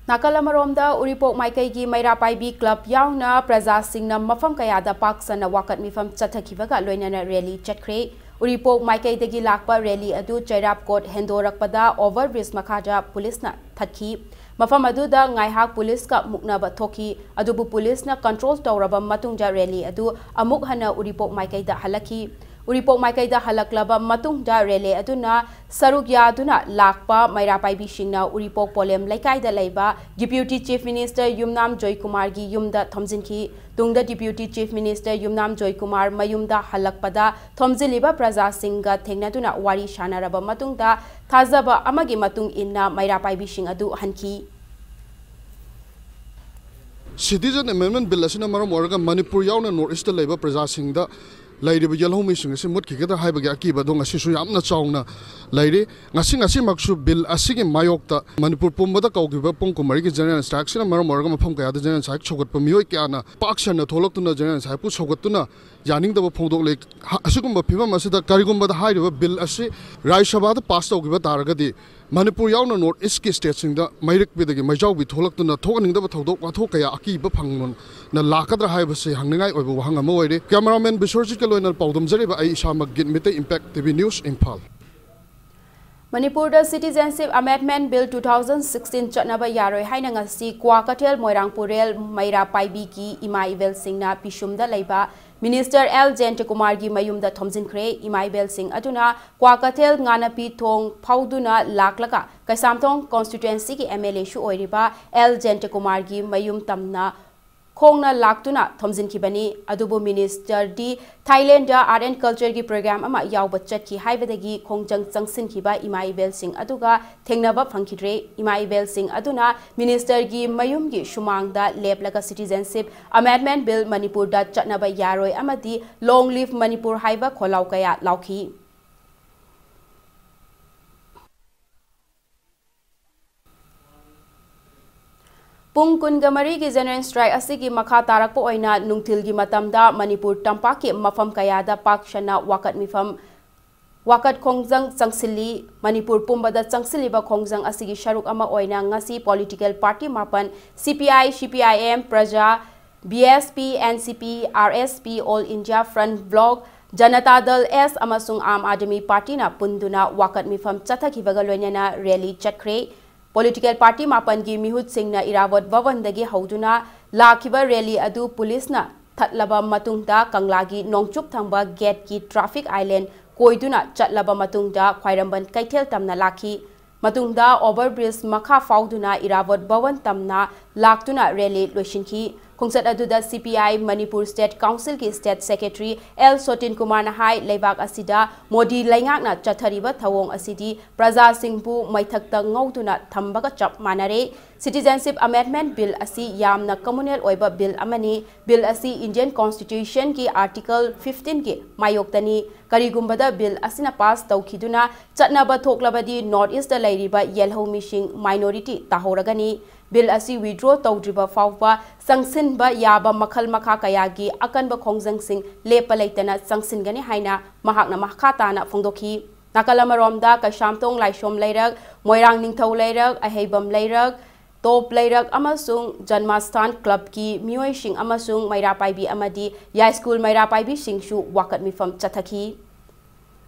ꯅꯥꯀꯜ ꯑꯃꯔꯣꯝꯗ ꯎꯔꯤꯄꯣꯛ ꯃꯥꯏꯀꯩꯒꯤ ꯃꯩꯔꯥ ꯄꯥꯏꯕꯤ ꯀ꯭ꯂꯕ ꯌꯥꯎꯅ ꯄ꯭ꯔꯖꯥꯁꯤꯡꯅ ꯃꯐꯝ ꯀꯌꯥꯗ ꯄꯥꯛ ꯁꯟꯅ ꯋꯥꯀꯠ ꯃꯤꯐꯝ ꯆꯠꯊꯈꯤꯕꯒ ꯂꯣꯏꯅꯅ ꯔꯦꯂꯤ ꯆꯠꯈ꯭ꯔꯦ꯫ ꯎꯔꯤꯄꯣꯛ ꯃꯥꯏꯀꯩꯗꯒꯤ ꯂꯥꯛꯄ ꯔꯦꯂꯤ ꯑꯗꯨ ꯆꯩꯔꯥꯞꯀꯣꯠ ꯍꯦꯟꯗꯣꯔꯛꯄꯗ ꯑꯣꯚꯔ ꯕ꯭ꯔꯤꯖ ꯃꯈꯥꯗ ꯄꯨꯂꯤꯁꯅ ꯊꯠꯈꯤ꯫ ꯃꯐꯝ ꯑꯗꯨꯗ ꯉꯥꯏꯍꯥꯛ ꯄꯨꯂꯤꯁꯀ ꯃꯨꯛꯅꯕ ꯊꯣꯛꯈꯤ, ꯑꯗꯨꯕꯨ ꯄꯨꯂꯤꯁꯅ ꯀꯟꯇ꯭ꯔꯣꯜ ꯇꯧꯔꯕ ꯃꯇꯨꯡꯗ ꯔꯦꯂꯤ ꯑꯗꯨ ꯑꯃꯨꯛ ꯍꯟꯅ ꯎꯔꯤꯄꯣꯛ ꯃꯥꯏꯀꯩꯗ ꯍꯜꯂꯛꯈꯤ꯫ ꯎꯔꯤꯄꯣꯛ ꯃꯥꯏꯀꯩꯗ ꯍꯜꯂꯛꯂꯕ ꯃꯇꯨꯡꯗ ꯔꯦꯂꯤ ꯑꯗꯨꯅ ꯁꯔꯨꯛ ꯌꯥꯗꯨꯅ ꯂꯥꯛꯄ ꯃꯩꯔꯥ ꯄꯥꯏꯕꯤꯁꯤꯡꯅ ꯎꯔꯤꯄꯣꯛ ꯄꯣꯂꯦꯝ ꯂꯩꯀꯥꯏꯗ ꯂꯩꯕ ꯗꯤꯄ꯭ꯌꯨꯇꯤ ꯆꯤꯐ ꯃꯤꯅꯤꯁꯇꯔ ꯌꯨꯝꯅꯥꯝ ꯖꯣꯏꯀꯨꯃꯥꯔꯒꯤ ꯌꯨꯝꯗ ꯊꯣꯝꯖꯤꯟꯈꯤ꯫ ꯇꯨꯡꯗ ꯗꯤꯄ꯭ꯌꯨꯇꯤ ꯆꯤꯐ ꯃꯤꯅꯤꯁꯇꯔ ꯌꯨꯝꯅꯥꯝ ꯖꯣꯏꯀꯨꯃꯥꯔ ꯃꯌꯨꯝꯗ ꯍꯜꯂꯛꯄꯗ ꯊꯣꯝꯖꯤꯜꯂꯤꯕ ꯄ꯭ꯔꯖꯥꯁꯤꯡꯒ ꯊꯦꯡꯅꯗꯨꯅ ꯋꯥꯔꯤ ꯁꯥꯟꯅꯔꯕ ꯃꯇꯨꯡꯗ ꯊꯥꯖꯕ ꯑꯃꯒꯤ ꯃꯇꯨꯡ ꯏꯟꯅ ꯃꯩꯔꯥ ꯄꯥꯏꯕꯤꯁꯤꯡ ꯑꯗꯨ ꯍꯟꯈꯤ꯫ Citizen Amendment Bill ꯑꯁꯤꯅ ꯃꯔꯝ ꯑꯣꯏꯔꯒ ꯃꯅꯤꯄꯨꯔ ꯌꯥꯎꯅ ꯅꯣꯔꯠ ꯏꯁꯇ ꯂꯩꯕ ꯄ꯭ꯔꯖꯥꯁꯤꯡꯗ ꯂꯩꯔꯤꯕ ꯌꯦꯜꯍꯧꯃꯤꯁꯤꯡ ꯑꯁꯤ ꯃꯨꯠꯈꯤꯒꯗ꯭ꯔꯥ ꯍꯥꯏꯕꯒꯤ ꯑꯀꯤꯕ ꯑꯗꯣ ꯉꯁꯤꯁꯨ ꯌꯥꯝꯅ ꯆꯥꯎꯅ ꯂꯩꯔꯤ꯫ ꯉꯁꯤ, ꯉꯁꯤꯃꯛꯁꯨ ꯕꯤꯜ ꯑꯁꯤꯒꯤ ꯃꯥꯌꯣꯛꯇ ꯃꯅꯤꯄꯨꯔ ꯄꯨꯝꯕꯗ ꯀꯧꯈꯤꯕ ꯄꯨꯡ ꯀꯨꯟꯃꯔꯤꯒꯤ ꯖꯦꯅꯔꯦꯜ ꯁ꯭ꯇ꯭ꯔꯥꯏꯛꯁꯤꯅ ꯃꯔꯝ ꯑꯣꯏꯔꯒ ꯃꯐꯝ ꯀꯌꯥꯗ ꯖꯦꯅꯔꯦꯜ ꯁ꯭ꯇ꯭ꯔꯥꯏꯛ ꯁꯧꯒꯠꯄ ꯃꯤꯑꯣꯏ ꯀꯌꯥꯅ ꯄꯥꯛ ꯁꯟꯅ ꯊꯣꯛꯂꯛꯇꯨꯅ ꯖꯦꯅꯔꯦꯜ ꯁ꯭ꯇ꯭ꯔꯥꯏꯛꯄꯨ ꯁꯧꯒꯠꯇꯨꯅ ꯌꯥꯅꯤꯡꯗꯕ ꯐꯣꯡꯗꯣꯛꯂꯦ꯫ ꯍ-, ꯑꯁꯤꯒꯨꯝꯕ ꯐꯤꯕꯝ ꯑꯁꯤꯗ ꯀꯔꯤꯒꯨꯝꯕꯗ ꯍꯥꯏꯔꯤꯕ ꯕꯤꯜ ꯑꯁꯤ ꯔꯥꯖ꯭ꯌ ꯁꯚꯥꯗ ꯄꯥꯁ ꯇꯧꯈꯤꯕ ꯇꯥꯔꯒꯗꯤ ꯃꯅꯤꯄꯨꯔ ꯌꯥꯎꯅ ꯅꯣꯔꯠ ꯏꯁꯀꯤ ꯁ꯭ꯇꯦꯠꯁꯤꯡꯗ ꯃꯩꯔꯛꯄꯤꯗꯒꯤ ꯃꯩꯖꯥꯎꯕꯤ ꯊꯣꯛꯂꯛꯇꯨꯅ ꯊꯣꯛꯍꯟꯅꯤꯡꯗꯕ ꯊꯧꯗꯣꯛ ꯋꯥꯊꯣꯛ ꯀꯌꯥ ꯑꯀꯤꯕ ꯐꯪꯂꯣꯟꯅ ꯂꯥꯛꯀꯗ꯭ꯔꯥ ꯍꯥꯏꯕꯁꯤ ꯍꯪꯅꯤꯡꯉꯥꯏ ꯑꯣꯏꯕ ꯋꯥꯍꯪ ꯑꯃ ꯑꯣꯏꯔꯦ꯫ ꯀꯦꯃꯦꯔꯥꯃꯦꯟ ꯕꯤꯁ꯭ꯋꯔꯖꯤꯠꯀ ꯂꯣꯏꯅꯅ ꯄꯥꯎꯗꯝꯖꯔꯤꯕ ꯑꯩ ꯏꯁꯥꯃꯛ Geet Meetei, Impact T V news, Imphal. ꯃꯅꯤꯄꯨꯔꯗ Citizenship Amendment Bill two thousand sixteen ꯆꯠꯅꯕ ꯌꯥꯔꯣꯏ ꯍꯥꯏꯅ ꯉꯁꯤ ꯀ꯭ꯋꯥꯀꯩꯊꯦꯜ ꯃꯣꯏꯔꯥꯡꯄꯨꯔꯦꯜ ꯃꯩꯔꯥ ꯄꯥꯏꯕꯤꯒꯤ ꯏꯃꯥ ꯏꯕꯦꯜꯁꯤꯡꯅ ꯄꯤꯁꯨꯝꯗ ꯂꯩꯕ ꯃꯤꯅꯤꯁꯇꯔ ꯑꯦꯜ ꯖꯌꯟꯇꯀꯨꯃꯥꯔꯒꯤ ꯃꯌꯨꯝꯗ ꯊꯣꯝꯖꯤꯟꯈ꯭ꯔꯦ꯫ ꯏꯃꯥ ꯏꯕꯦꯜꯁꯤꯡ ꯑꯗꯨꯅ ꯀ꯭ꯋꯥꯀꯩꯊꯦꯜ ꯉꯥꯅꯄꯤ ꯊꯣꯡ ꯐꯥꯎꯗꯨꯅ ꯂꯥꯛꯂꯒ ꯀꯩꯁꯥꯝꯊꯣꯡ ꯀꯣꯟꯁꯇꯤꯇ꯭ꯋꯦꯟꯁꯤꯒꯤ ꯑꯦꯝ ꯑꯦꯜ ꯑꯦꯁꯨ ꯑꯣꯏꯔꯤꯕ ꯑꯦꯜ ꯖꯌꯟꯇꯀꯨꯃꯥꯔꯒꯤ ꯃꯌꯨꯝ ꯇꯝꯅ ꯈꯣꯡꯅ ꯂꯥꯛꯇꯨꯅ ꯊꯣꯝꯖꯤꯟꯈꯤꯕꯅꯤ꯫ ꯑꯗꯨꯕꯨ ꯃꯤꯅꯤꯁꯇꯔꯗꯤ ꯊꯥꯏꯂꯦꯟꯗ Art and Cultureꯒꯤ program ꯑꯃ ꯌꯥꯎꯕ ꯆꯠꯈꯤ ꯍꯥꯏꯕꯗꯒꯤ ꯈꯣꯡꯖꯪ ꯆꯪꯁꯤꯟꯈꯤꯕ ꯏꯃꯥ ꯏꯕꯦꯜꯁꯤꯡ ꯑꯗꯨꯒ ꯊꯦꯡꯅꯕ ꯐꯪꯈꯤꯗ꯭ꯔꯦ꯫ ꯏꯃꯥ ꯏꯕꯦꯜꯁꯤꯡ ꯑꯗꯨꯅ ꯃꯤꯅꯤꯁꯇꯔꯒꯤ ꯃꯌꯨꯝꯒꯤ ꯁꯨꯃꯥꯡꯗ ꯂꯦꯞꯂꯒ Citizenship Amendment Bill ꯃꯅꯤꯄꯨꯔꯗ ꯆꯠꯅꯕ ꯌꯥꯔꯣꯏ ꯑꯃꯗꯤ Long Live Manipur ꯍꯥꯏꯕ ꯈꯣꯜꯂꯥꯎ ꯀꯌꯥ ꯂꯥꯎꯈꯤ꯫ ꯄꯨꯡ ꯀꯨꯟꯒ ꯃꯔꯤꯒꯤ General Strike ꯑꯁꯤꯒꯤ ꯃꯈꯥ ꯇꯥꯔꯛꯄ ꯑꯣꯏꯅ ꯅꯨꯡꯊꯤꯜꯒꯤ ꯃꯇꯝꯗ ꯃꯅꯤꯄꯨꯔ ꯇꯝꯄꯥꯛꯀꯤ ꯃꯐꯝ ꯀꯌꯥꯗ ꯄꯥꯛ ꯁꯟꯅ ꯋꯥꯀꯠ ꯃꯤꯐꯝ, ꯋꯥꯀꯠ ꯈꯣꯡꯖꯪ ꯆꯪꯁꯤꯜꯂꯤ꯫ ꯃꯅꯤꯄꯨꯔ ꯄꯨꯝꯕꯗ ꯆꯪꯁꯤꯜꯂꯤꯕ ꯈꯣꯡꯖꯪ ꯑꯁꯤꯒꯤ ꯁꯔꯨꯛ ꯑꯃ ꯑꯣꯏꯅ ꯉꯁꯤ political party ꯃꯥꯄꯟ, C P I, C P I M, ꯄ꯭ꯔꯖꯥ, B S P, N C P, R S P, All India Front Bloc, Janata ꯗꯜ S ꯑꯃꯁꯨꯡ ꯑꯥꯝ ꯑꯥꯗꯃꯤ ꯄꯥꯔꯇꯤꯅ ꯄꯨꯟꯗꯨꯅ ꯋꯥꯀꯠ ꯃꯤꯐꯝ ꯆꯠꯊꯈꯤꯕꯒ ꯂꯣꯏꯅꯅ rally ꯆꯠꯈ꯭ꯔꯦ꯫ Political party ꯃꯥꯄꯟꯒꯤ ꯃꯤꯍꯨꯠꯁꯤꯡꯅ ꯏꯔꯥꯕꯣꯠ ꯚꯕꯟꯗꯒꯤ ꯍꯧꯗꯨꯅ ꯂꯥꯛꯈꯤꯕ rally ꯑꯗꯨ ꯄꯨꯂꯤꯁꯅ ꯊꯠꯂꯕ ꯃꯇꯨꯡꯗ ꯀꯪꯂꯥꯒꯤ ꯅꯣꯡꯆꯨꯞ ꯊꯪꯕ gateꯀꯤ traffic island ꯀꯣꯏꯗꯨꯅ ꯆꯠꯂꯕ ꯃꯇꯨꯡꯗ ꯈ꯭ꯋꯥꯏꯔꯝꯕꯟ ꯀꯩꯊꯦꯜ ꯇꯝꯅ ꯂꯥꯛꯈꯤ꯫ ꯃꯇꯨꯡꯗ over bridge ꯃꯈꯥ ꯐꯥꯎꯗꯨꯅ ꯏꯔꯥꯕꯣꯠ ꯚꯕꯟ ꯇꯝꯅ ꯂꯥꯛꯇꯨꯅ rally ꯂꯣꯏꯁꯤꯟꯈꯤ꯫ ꯈꯣꯡꯆꯠ ꯑꯗꯨꯗ C P I Manipur State Councilꯒꯤ State Secretary L ꯁꯣꯇꯤꯟ ꯀꯨꯃꯥꯔꯅ ꯍꯥꯏ, ꯂꯩꯕꯥꯛ ꯑꯁꯤꯗ ꯃꯣꯗꯤ ꯂꯩꯉꯥꯛꯅ ꯆꯠꯊꯔꯤꯕ ꯊꯧꯑꯣꯡ ꯑꯁꯤꯗꯤ ꯄ꯭ꯔꯖꯥꯁꯤꯡꯕꯨ ꯃꯩꯊꯛꯇ ꯉꯧꯗꯨꯅ ꯊꯝꯕꯒ ꯆꯞ ꯃꯥꯟꯅꯔꯦ꯫ Citizenship Amendment Bill ꯑꯁꯤ ꯌꯥꯝꯅ communal ꯑꯣꯏꯕ bill ꯑꯃꯅꯤ꯫ Bill ꯑꯁꯤ Indian Constitutionꯒꯤ Article fifteenꯒꯤ ꯃꯥꯌꯣꯛꯇꯅꯤ꯫ ꯀꯔꯤꯒꯨꯝꯕꯗ bill ꯑꯁꯤꯅ pass ꯇꯧꯈꯤꯗꯨꯅ ꯆꯠꯅꯕ ꯊꯣꯛꯂꯕꯗꯤ North Eastꯇ ꯂꯩꯔꯤꯕ ꯌꯦꯜꯍꯧꯃꯤꯁꯤꯡ minority ꯇꯥꯍꯧꯔꯒꯅꯤ꯫ Bill ꯑꯁꯤ withdraw ꯇꯧꯗ꯭ꯔꯤꯕ ꯐꯥꯎꯕ ꯆꯪꯁꯤꯟꯕ ꯌꯥꯕ ꯃꯈꯜ ꯃꯈꯥ ꯀꯌꯥꯒꯤ ꯑꯀꯟꯕ ꯈꯣꯡꯖꯪꯁꯤꯡ ꯂꯦꯞꯄ ꯂꯩꯇꯅ ꯆꯪꯁꯤꯟꯒꯅꯤ ꯍꯥꯏꯅ ꯃꯍꯥꯛꯅ ꯃꯈꯥ ꯇꯥꯅ ꯐꯣꯡꯗꯣꯛꯈꯤ꯫ ꯅꯥꯀꯜ ꯑꯃꯔꯣꯝꯗ ꯀꯩꯁꯥꯝꯊꯣꯡ ꯂꯥꯏꯁꯣꯝ ꯂꯩꯔꯛ, ꯃꯣꯏꯔꯥꯡ ꯅꯤꯡꯊꯧ ꯂꯩꯔꯛ, ꯑꯍꯩꯕꯝ ꯂꯩꯔꯛ, ꯇꯣꯞ ꯂꯩꯔꯛ ꯑꯃꯁꯨꯡ ꯖꯟꯃꯥꯁꯊꯥꯟ clubꯀꯤ ꯃꯤꯑꯣꯏꯁꯤꯡ ꯑꯃꯁꯨꯡ ꯃꯩꯔꯥ ꯄꯥꯏꯕꯤ ꯑꯃꯗꯤ ꯌꯥꯏꯁ꯭ꯀꯨꯜ ꯃꯩꯔꯥ ꯄꯥꯏꯕꯤꯁꯤꯡꯁꯨ ꯋꯥꯀꯠ ꯃꯤꯐꯝ ꯆꯠꯊꯈꯤ꯫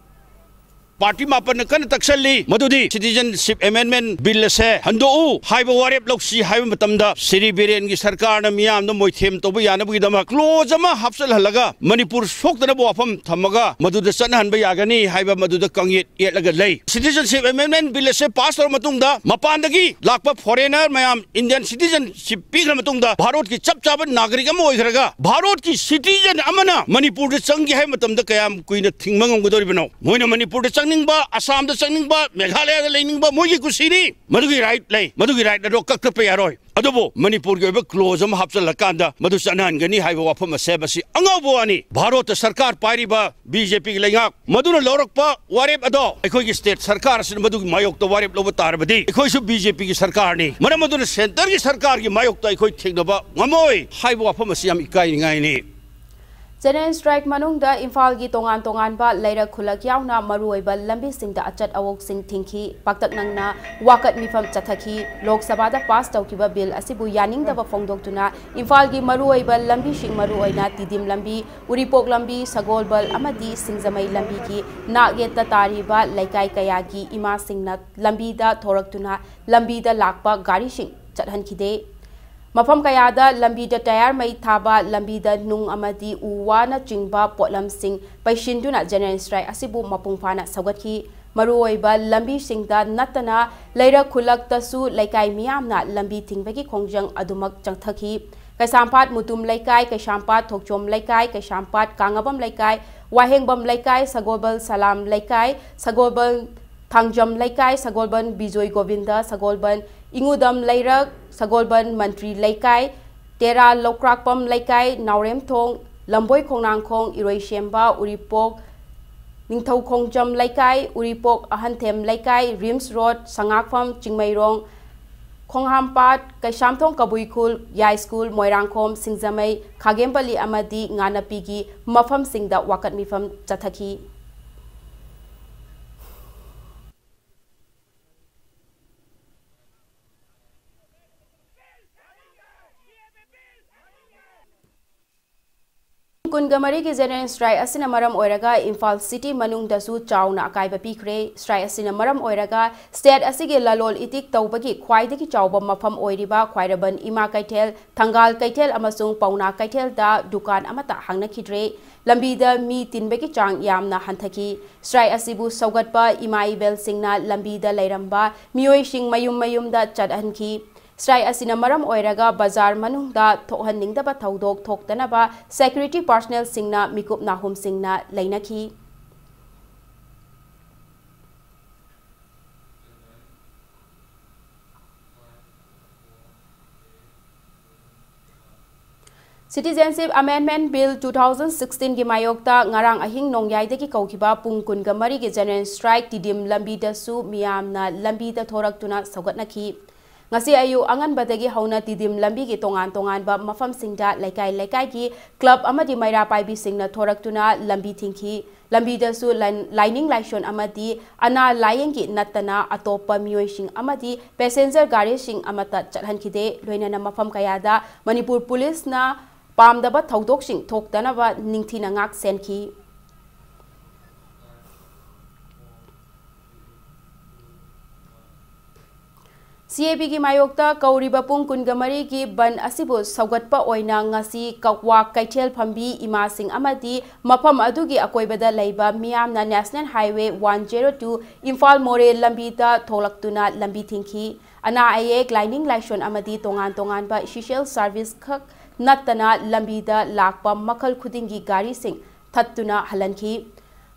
Party ꯃꯥꯄꯟꯅ ꯀꯟꯅ ꯇꯛꯁꯜꯂꯤ ꯃꯗꯨꯗꯤ Citizenship Amendment Bill ꯑꯁꯦ ꯍꯟꯗꯣꯛꯎ ꯍꯥꯏꯕ ꯋꯥꯔꯦꯞ ꯂꯧꯁꯤ ꯍꯥꯏꯕ ꯃꯇꯝꯗ ꯁ꯭ꯔꯤ ꯕꯤꯔꯦꯟꯒꯤ ꯁꯔꯀꯥꯔꯅ ꯃꯤꯌꯥꯝꯗ ꯃꯣꯏꯊꯦꯝ ꯇꯧꯕ ꯌꯥꯅꯕꯒꯤꯗꯃꯛ clause ꯑꯃ ꯍꯥꯞꯆꯜꯍꯜꯂꯒ ꯃꯅꯤꯄꯨꯔ ꯁꯣꯛꯇꯅꯕ ꯋꯥꯐꯝ ꯊꯝꯃꯒ ꯃꯗꯨꯗ ꯆꯠꯅꯍꯟꯕ ꯌꯥꯒꯅꯤ ꯍꯥꯏꯕ ꯃꯗꯨꯗ ꯀꯥꯡꯌꯦꯠ ꯌꯦꯠꯂꯒ ꯂꯩ꯫ Citizenship Amendment Bill ꯑꯁꯦ pass ꯇꯧꯔ ꯃꯇꯨꯡꯗ ꯃꯄꯥꯟꯗꯒꯤ ꯂꯥꯛꯄ foreigner ꯃꯌꯥꯝ Indian citizenship ꯄꯤꯈ꯭ꯔ ꯃꯇꯨꯡꯗ ꯚꯥꯔꯠꯀꯤ ꯆꯞ ꯆꯥꯕ ꯅꯥꯒꯔꯤꯛ ꯑꯃ ꯑꯣꯏꯈ꯭ꯔꯒ ꯚꯥꯔꯠꯀꯤ citizen ꯑꯃꯅ ꯃꯅꯤꯄꯨꯔꯗ ꯆꯪꯒꯦ ꯍꯥꯏꯕ ꯃꯇꯝꯗ ꯀꯌꯥꯝ ꯀꯨꯏꯅ ꯊꯤꯡꯕ ꯉꯝꯒꯗꯧꯔꯤꯕꯅꯣ? ꯃꯣꯏꯅ ꯃꯅꯤꯄꯨꯔꯗ ꯆꯪ ꯆꯠꯅꯤꯡꯕ, ꯑꯁꯥꯝꯗ ꯆꯠꯅꯤꯡꯕ, ꯃꯦꯘꯥꯂꯌꯥꯗ ꯂꯩꯅꯤꯡꯕ ꯃꯣꯏꯒꯤ ꯀꯨꯁꯤꯅꯤ꯫ ꯃꯗꯨꯒꯤ ꯔꯥꯏꯠ ꯂꯩ, ꯃꯗꯨꯒꯤ ꯔꯥꯏꯠ ꯑꯗꯣ ꯀꯛꯊꯠꯄ ꯌꯥꯔꯣꯏ꯫ ꯑꯗꯨꯕꯨ ꯃꯅꯤꯄꯨꯔꯒꯤ ꯑꯣꯏꯕ ꯀ꯭ꯂꯣꯖ ꯑꯃ ꯍꯥꯞꯆꯤꯜꯂꯀꯥꯟꯗ ꯃꯗꯨ ꯆꯠꯅꯍꯟꯒꯅꯤ ꯍꯥꯏꯕ ꯋꯥꯐꯝ ꯑꯁꯦ ꯃꯁꯤ ꯑꯉꯧꯕ ꯋꯥꯅꯤ꯫ ꯚꯥꯔꯣꯠꯇ ꯁꯔꯀꯥꯔ ꯄꯥꯏꯔꯤꯕ ꯕꯤ ꯖꯦ ꯄꯤꯒꯤ ꯂꯩꯉꯥꯛ ꯃꯗꯨꯅ ꯂꯧꯔꯛꯄ ꯋꯥꯔꯦꯞ ꯑꯗꯣ ꯑꯩꯈꯣꯏꯒꯤ ꯁ꯭ꯇꯦꯠ ꯁꯔꯀꯥꯔ ꯑꯁꯤꯅ ꯃꯗꯨꯒꯤ ꯃꯥꯌꯣꯛꯇ ꯋꯥꯔꯦꯞ ꯂꯧꯕ ꯇꯥꯔꯕꯗꯤ ꯑꯩꯈꯣꯏꯁꯨ ꯕꯤ ꯖꯦ ꯄꯤꯒꯤ ꯁꯔꯀꯥꯔꯅꯤ꯫ ꯃꯔꯝ ꯑꯗꯨꯅ ꯁꯦꯟꯇꯔꯒꯤ ꯁꯔꯀꯥꯔꯒꯤ ꯃꯥꯌꯣꯛꯇ ꯑꯩꯈꯣꯏ ꯊꯦꯡꯅꯕ ꯉꯝꯃꯣꯏ ꯍꯥꯏꯕ ꯋꯥꯐꯝ ꯑꯁꯤ ꯌꯥꯝ ꯏꯀꯥꯏꯅꯤꯡꯉꯥꯏꯅꯤ꯫ General strike ꯃꯅꯨꯡꯗ ꯏꯝꯐꯥꯜꯒꯤ ꯇꯣꯉꯥꯟ ꯇꯣꯉꯥꯟꯕ ꯂꯩꯔꯛ ꯈꯨꯜꯂꯛ ꯌꯥꯎꯅ ꯃꯔꯨꯑꯣꯏꯕ ꯂꯝꯕꯤꯁꯤꯡꯗ ꯑꯆꯠ ꯑꯋꯣꯛꯁꯤꯡ ꯊꯤꯡꯈꯤ꯫ ꯄꯥꯛꯇꯛꯅꯅ ꯋꯥꯀꯠ ꯃꯤꯐꯝ ꯆꯠꯊꯈꯤ꯫ ꯂꯣꯛ ꯁꯚꯥꯗ ꯄꯥꯁ ꯇꯧꯈꯤꯕ ꯕꯤꯜ ꯑꯁꯤꯕꯨ ꯌꯥꯅꯤꯡꯗꯕ ꯐꯣꯡꯗꯣꯛꯇꯨꯅ ꯏꯝꯐꯥꯜꯒꯤ ꯃꯔꯨꯑꯣꯏꯕ ꯂꯝꯕꯤꯁꯤꯡ, ꯃꯔꯨꯑꯣꯏꯅ ꯇꯤꯗꯤꯝ ꯂꯝꯕꯤ, ꯎꯔꯤꯄꯣꯛ ꯂꯝꯕꯤ, ꯁꯒꯣꯜꯕꯜ ꯑꯃꯗꯤ ꯁꯤꯡꯖꯃꯩ ꯂꯝꯕꯤꯒꯤ ꯅꯥꯛ ꯌꯦꯠꯇ ꯇꯥꯔꯤꯕ ꯂꯩꯀꯥꯏ ꯀꯌꯥꯒꯤ ꯏꯃꯥꯁꯤꯡꯅ ꯂꯝꯕꯤꯗ ꯊꯣꯔꯛꯇꯨꯅ ꯂꯝꯕꯤꯗ ꯂꯥꯛꯄ ꯒꯥꯔꯤꯁꯤꯡ ꯆꯠꯍꯟꯈꯤꯗꯦ꯫ ꯃꯐꯝ ꯀꯌꯥꯗ ꯂꯝꯕꯤꯗ ꯇꯌꯥꯔ ꯃꯩ ꯊꯥꯕ, ꯂꯝꯕꯤꯗ ꯅꯨꯡ ꯑꯃꯗꯤ ꯎ ꯋꯥꯅꯆꯤꯡꯕ ꯄꯣꯠꯂꯝꯁꯤꯡ ꯄꯩꯁꯤꯟꯗꯨꯅ General strike ꯑꯁꯤꯕꯨ ꯃꯄꯨꯡ ꯐꯥꯅ ꯁꯧꯒꯠꯈꯤ꯫ ꯃꯔꯨꯑꯣꯏꯕ ꯂꯝꯕꯤꯁꯤꯡꯗ ꯅꯠꯇꯅ ꯂꯩꯔꯛ ꯈꯨꯜꯂꯛꯇꯁꯨ ꯂꯩꯀꯥꯏ ꯃꯤꯌꯥꯝꯅ ꯂꯝꯕꯤ ꯊꯤꯡꯕꯒꯤ ꯈꯣꯡꯖꯪ ꯑꯗꯨꯃꯛ ꯆꯪꯊꯈꯤ꯫ ꯀꯩꯁꯥꯝꯄꯥꯠ ꯃꯨꯇꯨꯝ ꯂꯩꯀꯥꯏ, ꯀꯩꯁꯥꯝꯄꯥꯠ ꯊꯣꯛꯆꯣꯝ ꯂꯩꯀꯥꯏ, ꯀꯩꯁꯥꯝꯄꯥꯠ ꯀꯥꯡꯉꯕꯝ ꯂꯩꯀꯥꯏ, ꯋꯥꯍꯦꯡꯕꯝ ꯂꯩꯀꯥꯏ, ꯁꯒꯣꯜꯕꯜ ꯁꯂꯥꯝ ꯂꯩꯀꯥꯏ, ꯁꯒꯣꯜꯕꯜ ꯊꯥꯡꯖꯝ ꯂꯩꯀꯥꯏ, ꯁꯒꯣꯜꯕꯟ ꯕꯤꯖꯣꯏ ꯒꯣꯕꯤꯟꯗ, ꯁꯒꯣꯜꯕꯟ ꯏꯉꯨꯗꯝ ꯂꯩꯔꯛ, ꯁꯒꯣꯜꯕꯟ ꯃꯟꯇ꯭ꯔꯤ ꯂꯩꯀꯥꯏ, ꯇꯦꯔꯥ ꯂꯧꯀ꯭ꯔꯥꯛꯄꯝ ꯂꯩꯀꯥꯏ, ꯅꯥꯎꯔꯦꯝꯊꯣꯡ, ꯂꯝꯕꯣꯏ ꯈꯣꯡꯅꯥꯡꯈꯣꯡ, ꯏꯔꯣꯏꯁꯦꯝꯕ, ꯎꯔꯤꯄꯣꯛ, ꯅꯤꯡꯊꯧꯈꯣꯡꯖꯝ ꯂꯩꯀꯥꯏ, ꯎꯔꯤꯄꯣꯛ ꯑꯍꯟꯊꯦꯝ ꯂꯩꯀꯥꯏ, ꯔꯤꯝꯁ ꯔꯣꯗ, ꯁꯉꯥꯛꯐꯝ, ꯆꯤꯡꯃꯩꯔꯣꯡ, ꯈꯣꯡꯍꯥꯝꯄꯥꯠ, ꯀꯩꯁꯥꯝꯊꯣꯡ ꯀꯕꯨꯏ ꯈꯨꯜ, ꯌꯥꯏꯁ꯭ꯀꯨꯜ, ꯃꯣꯏꯔꯥꯡꯈꯣꯝ, ꯁꯤꯡꯖꯃꯩ, ꯈꯥꯒꯦꯝꯄꯜꯂꯤ ꯑꯃꯗꯤ ꯉꯥꯅꯄꯤꯒꯤ ꯃꯐꯝꯁꯤꯡꯗ ꯋꯥꯀꯠ ꯃꯤꯐꯝ ꯆꯠꯊꯈꯤ꯫ ꯀꯨꯟꯒ ꯃꯔꯤꯒꯤ General strike ꯑꯁꯤꯅ ꯃꯔꯝ ꯑꯣꯏꯔꯒ ꯏꯝꯐꯥꯜ city ꯃꯅꯨꯡꯗꯁꯨ ꯆꯥꯎꯅ ꯑꯀꯥꯏꯕ ꯄꯤꯈ꯭ꯔꯦ꯫ Strike ꯑꯁꯤꯅ ꯃꯔꯝ ꯑꯣꯏꯔꯒ state ꯑꯁꯤꯒꯤ ꯂꯂꯣꯜ ꯏꯇꯤꯛ ꯇꯧꯕꯒꯤ ꯈ꯭ꯋꯥꯏꯗꯒꯤ ꯆꯥꯎꯕ ꯃꯐꯝ ꯑꯣꯏꯔꯤꯕ ꯈ꯭ꯋꯥꯏꯔꯝꯕꯟ ꯏꯃꯥ ꯀꯩꯊꯦꯜ, ꯊꯪꯒꯥꯜ ꯀꯩꯊꯦꯜ ꯑꯃꯁꯨꯡ ꯄꯥꯎꯅꯥ ꯀꯩꯊꯦꯜꯗ ꯗꯨꯀꯥꯟ ꯑꯃꯠꯇ ꯍꯥꯡꯅꯈꯤꯗ꯭ꯔꯦ꯫ ꯂꯝꯕꯤꯗ ꯃꯤ ꯇꯤꯟꯕꯒꯤ ꯆꯥꯡ ꯌꯥꯝꯅ ꯍꯟꯊꯈꯤ꯫ Strike ꯑꯁꯤꯕꯨ ꯁꯧꯒꯠꯄ ꯏꯃꯥ ꯏꯕꯦꯜꯁꯤꯡꯅ ꯂꯝꯕꯤꯗ ꯂꯩꯔꯝꯕ ꯃꯤꯑꯣꯏꯁꯤꯡ ꯃꯌꯨꯝ ꯃꯌꯨꯝꯗ ꯆꯠꯍꯟꯈꯤ꯫ Strike ꯑꯁꯤꯅ ꯃꯔꯝ ꯑꯣꯏꯔꯒ ꯕꯖꯥꯔ ꯃꯅꯨꯡꯗ ꯊꯣꯛꯍꯟꯅꯤꯡꯗꯕ ꯊꯧꯗꯣꯛ ꯊꯣꯛꯇꯅꯕ security personnelꯁꯤꯡꯅ ꯃꯤꯀꯨꯞ ꯅꯥꯍꯨꯝꯁꯤꯡꯅ ꯂꯩꯅꯈꯤ꯫ Citizenship Amendment Bill two thousand sixteen ꯒꯤ ꯃꯥꯌꯣꯛꯇ ꯉꯔꯥꯡ ꯑꯍꯤꯡ ꯅꯣꯡꯌꯥꯏꯗꯒꯤ ꯀꯧꯈꯤꯕ ꯄꯨꯡ ꯀꯨꯟꯒ ꯃꯔꯤꯒꯤ General Strike ꯇꯤꯗꯤꯝ ꯂꯝꯕꯤꯗꯁꯨ ꯃꯤꯌꯥꯝꯅ ꯂꯝꯕꯤꯗ ꯊꯣꯔꯛꯇꯨꯅ ꯁꯧꯒꯠꯅꯈꯤ꯫ ꯉꯁꯤ ꯑꯌꯨꯛ ꯑꯉꯟꯕꯗꯒꯤ ꯍꯧꯅ ꯇꯤꯗꯤꯝ ꯂꯝꯕꯤꯒꯤ ꯇꯣꯉꯥꯟ ꯇꯣꯉꯥꯟꯕ ꯃꯐꯝꯁꯤꯡꯗ ꯂꯩꯀꯥꯏ ꯂꯩꯀꯥꯏꯒꯤ club ꯑꯃꯗꯤ ꯃꯩꯔꯥ ꯄꯥꯏꯕꯤꯁꯤꯡꯅ ꯊꯣꯔꯛꯇꯨꯅ ꯂꯝꯕꯤ ꯊꯤꯡꯈꯤ꯫ ꯂꯝꯕꯤꯗꯁꯨ ꯂꯟ-, ꯂꯥꯏꯅꯤꯡ ꯂꯥꯏꯁꯣꯟ ꯑꯃꯗꯤ ꯑꯅꯥ ꯂꯥꯌꯦꯡꯒꯤ ꯅꯠꯇꯅ ꯑꯇꯣꯞꯄ ꯃꯤꯑꯣꯏꯁꯤꯡ ꯑꯃꯗꯤ passenger ꯒꯥꯔꯤꯁꯤꯡ ꯑꯃꯠꯇ ꯆꯠꯍꯟꯈꯤꯗꯦ꯫ ꯂꯣꯏꯅꯅ ꯃꯐꯝ ꯀꯌꯥꯗ ꯃꯅꯤꯄꯨꯔ ꯄꯨꯂꯤꯁꯅ ꯄꯥꯝꯗꯕ ꯊꯧꯗꯣꯛꯁꯤꯡ ꯊꯣꯛꯇꯅꯕ ꯅꯤꯡꯊꯤꯅ ꯉꯥꯛ ꯁꯦꯟꯈꯤ꯫ CAB ꯒꯤ ꯃꯥꯌꯣꯛꯇ ꯀꯧꯔꯤꯕ ꯄꯨꯡ ꯀꯨꯟꯒ ꯃꯔꯤꯒꯤ ꯕꯟ ꯑꯁꯤꯕꯨ ꯁꯧꯒꯠꯄ ꯑꯣꯏꯅ ꯉꯁꯤ ꯀꯛꯋꯥ ꯀꯩꯊꯦꯜ ꯐꯝꯕꯤ ꯏꯃꯥꯁꯤꯡ ꯑꯃꯗꯤ ꯃꯐꯝ ꯑꯗꯨꯒꯤ ꯑꯀꯣꯏꯕꯗ ꯂꯩꯕ ꯃꯤꯌꯥꯝꯅ National Highway one zero two Imphal ꯃꯣꯔꯦ ꯂꯝꯕꯤꯗ ꯊꯣꯛꯂꯛꯇꯨꯅ ꯂꯝꯕꯤ ꯊꯤꯡꯈꯤ꯫ ꯑꯅꯥ ꯑꯌꯦꯛ, ꯂꯥꯏꯅꯤꯡ ꯂꯥꯏꯁꯣꯟ ꯑꯃꯗꯤ ꯇꯣꯉꯥꯟ ꯇꯣꯉꯥꯟꯕ social service ꯈꯛ ꯅꯠꯇꯅ ꯂꯝꯕꯤꯗ ꯂꯥꯛꯄ ꯃꯈꯜ ꯈꯨꯗꯤꯡꯒꯤ ꯒꯥꯔꯤꯁꯤꯡ ꯊꯠꯇꯨꯅ ꯍꯜꯍꯟꯈꯤ꯫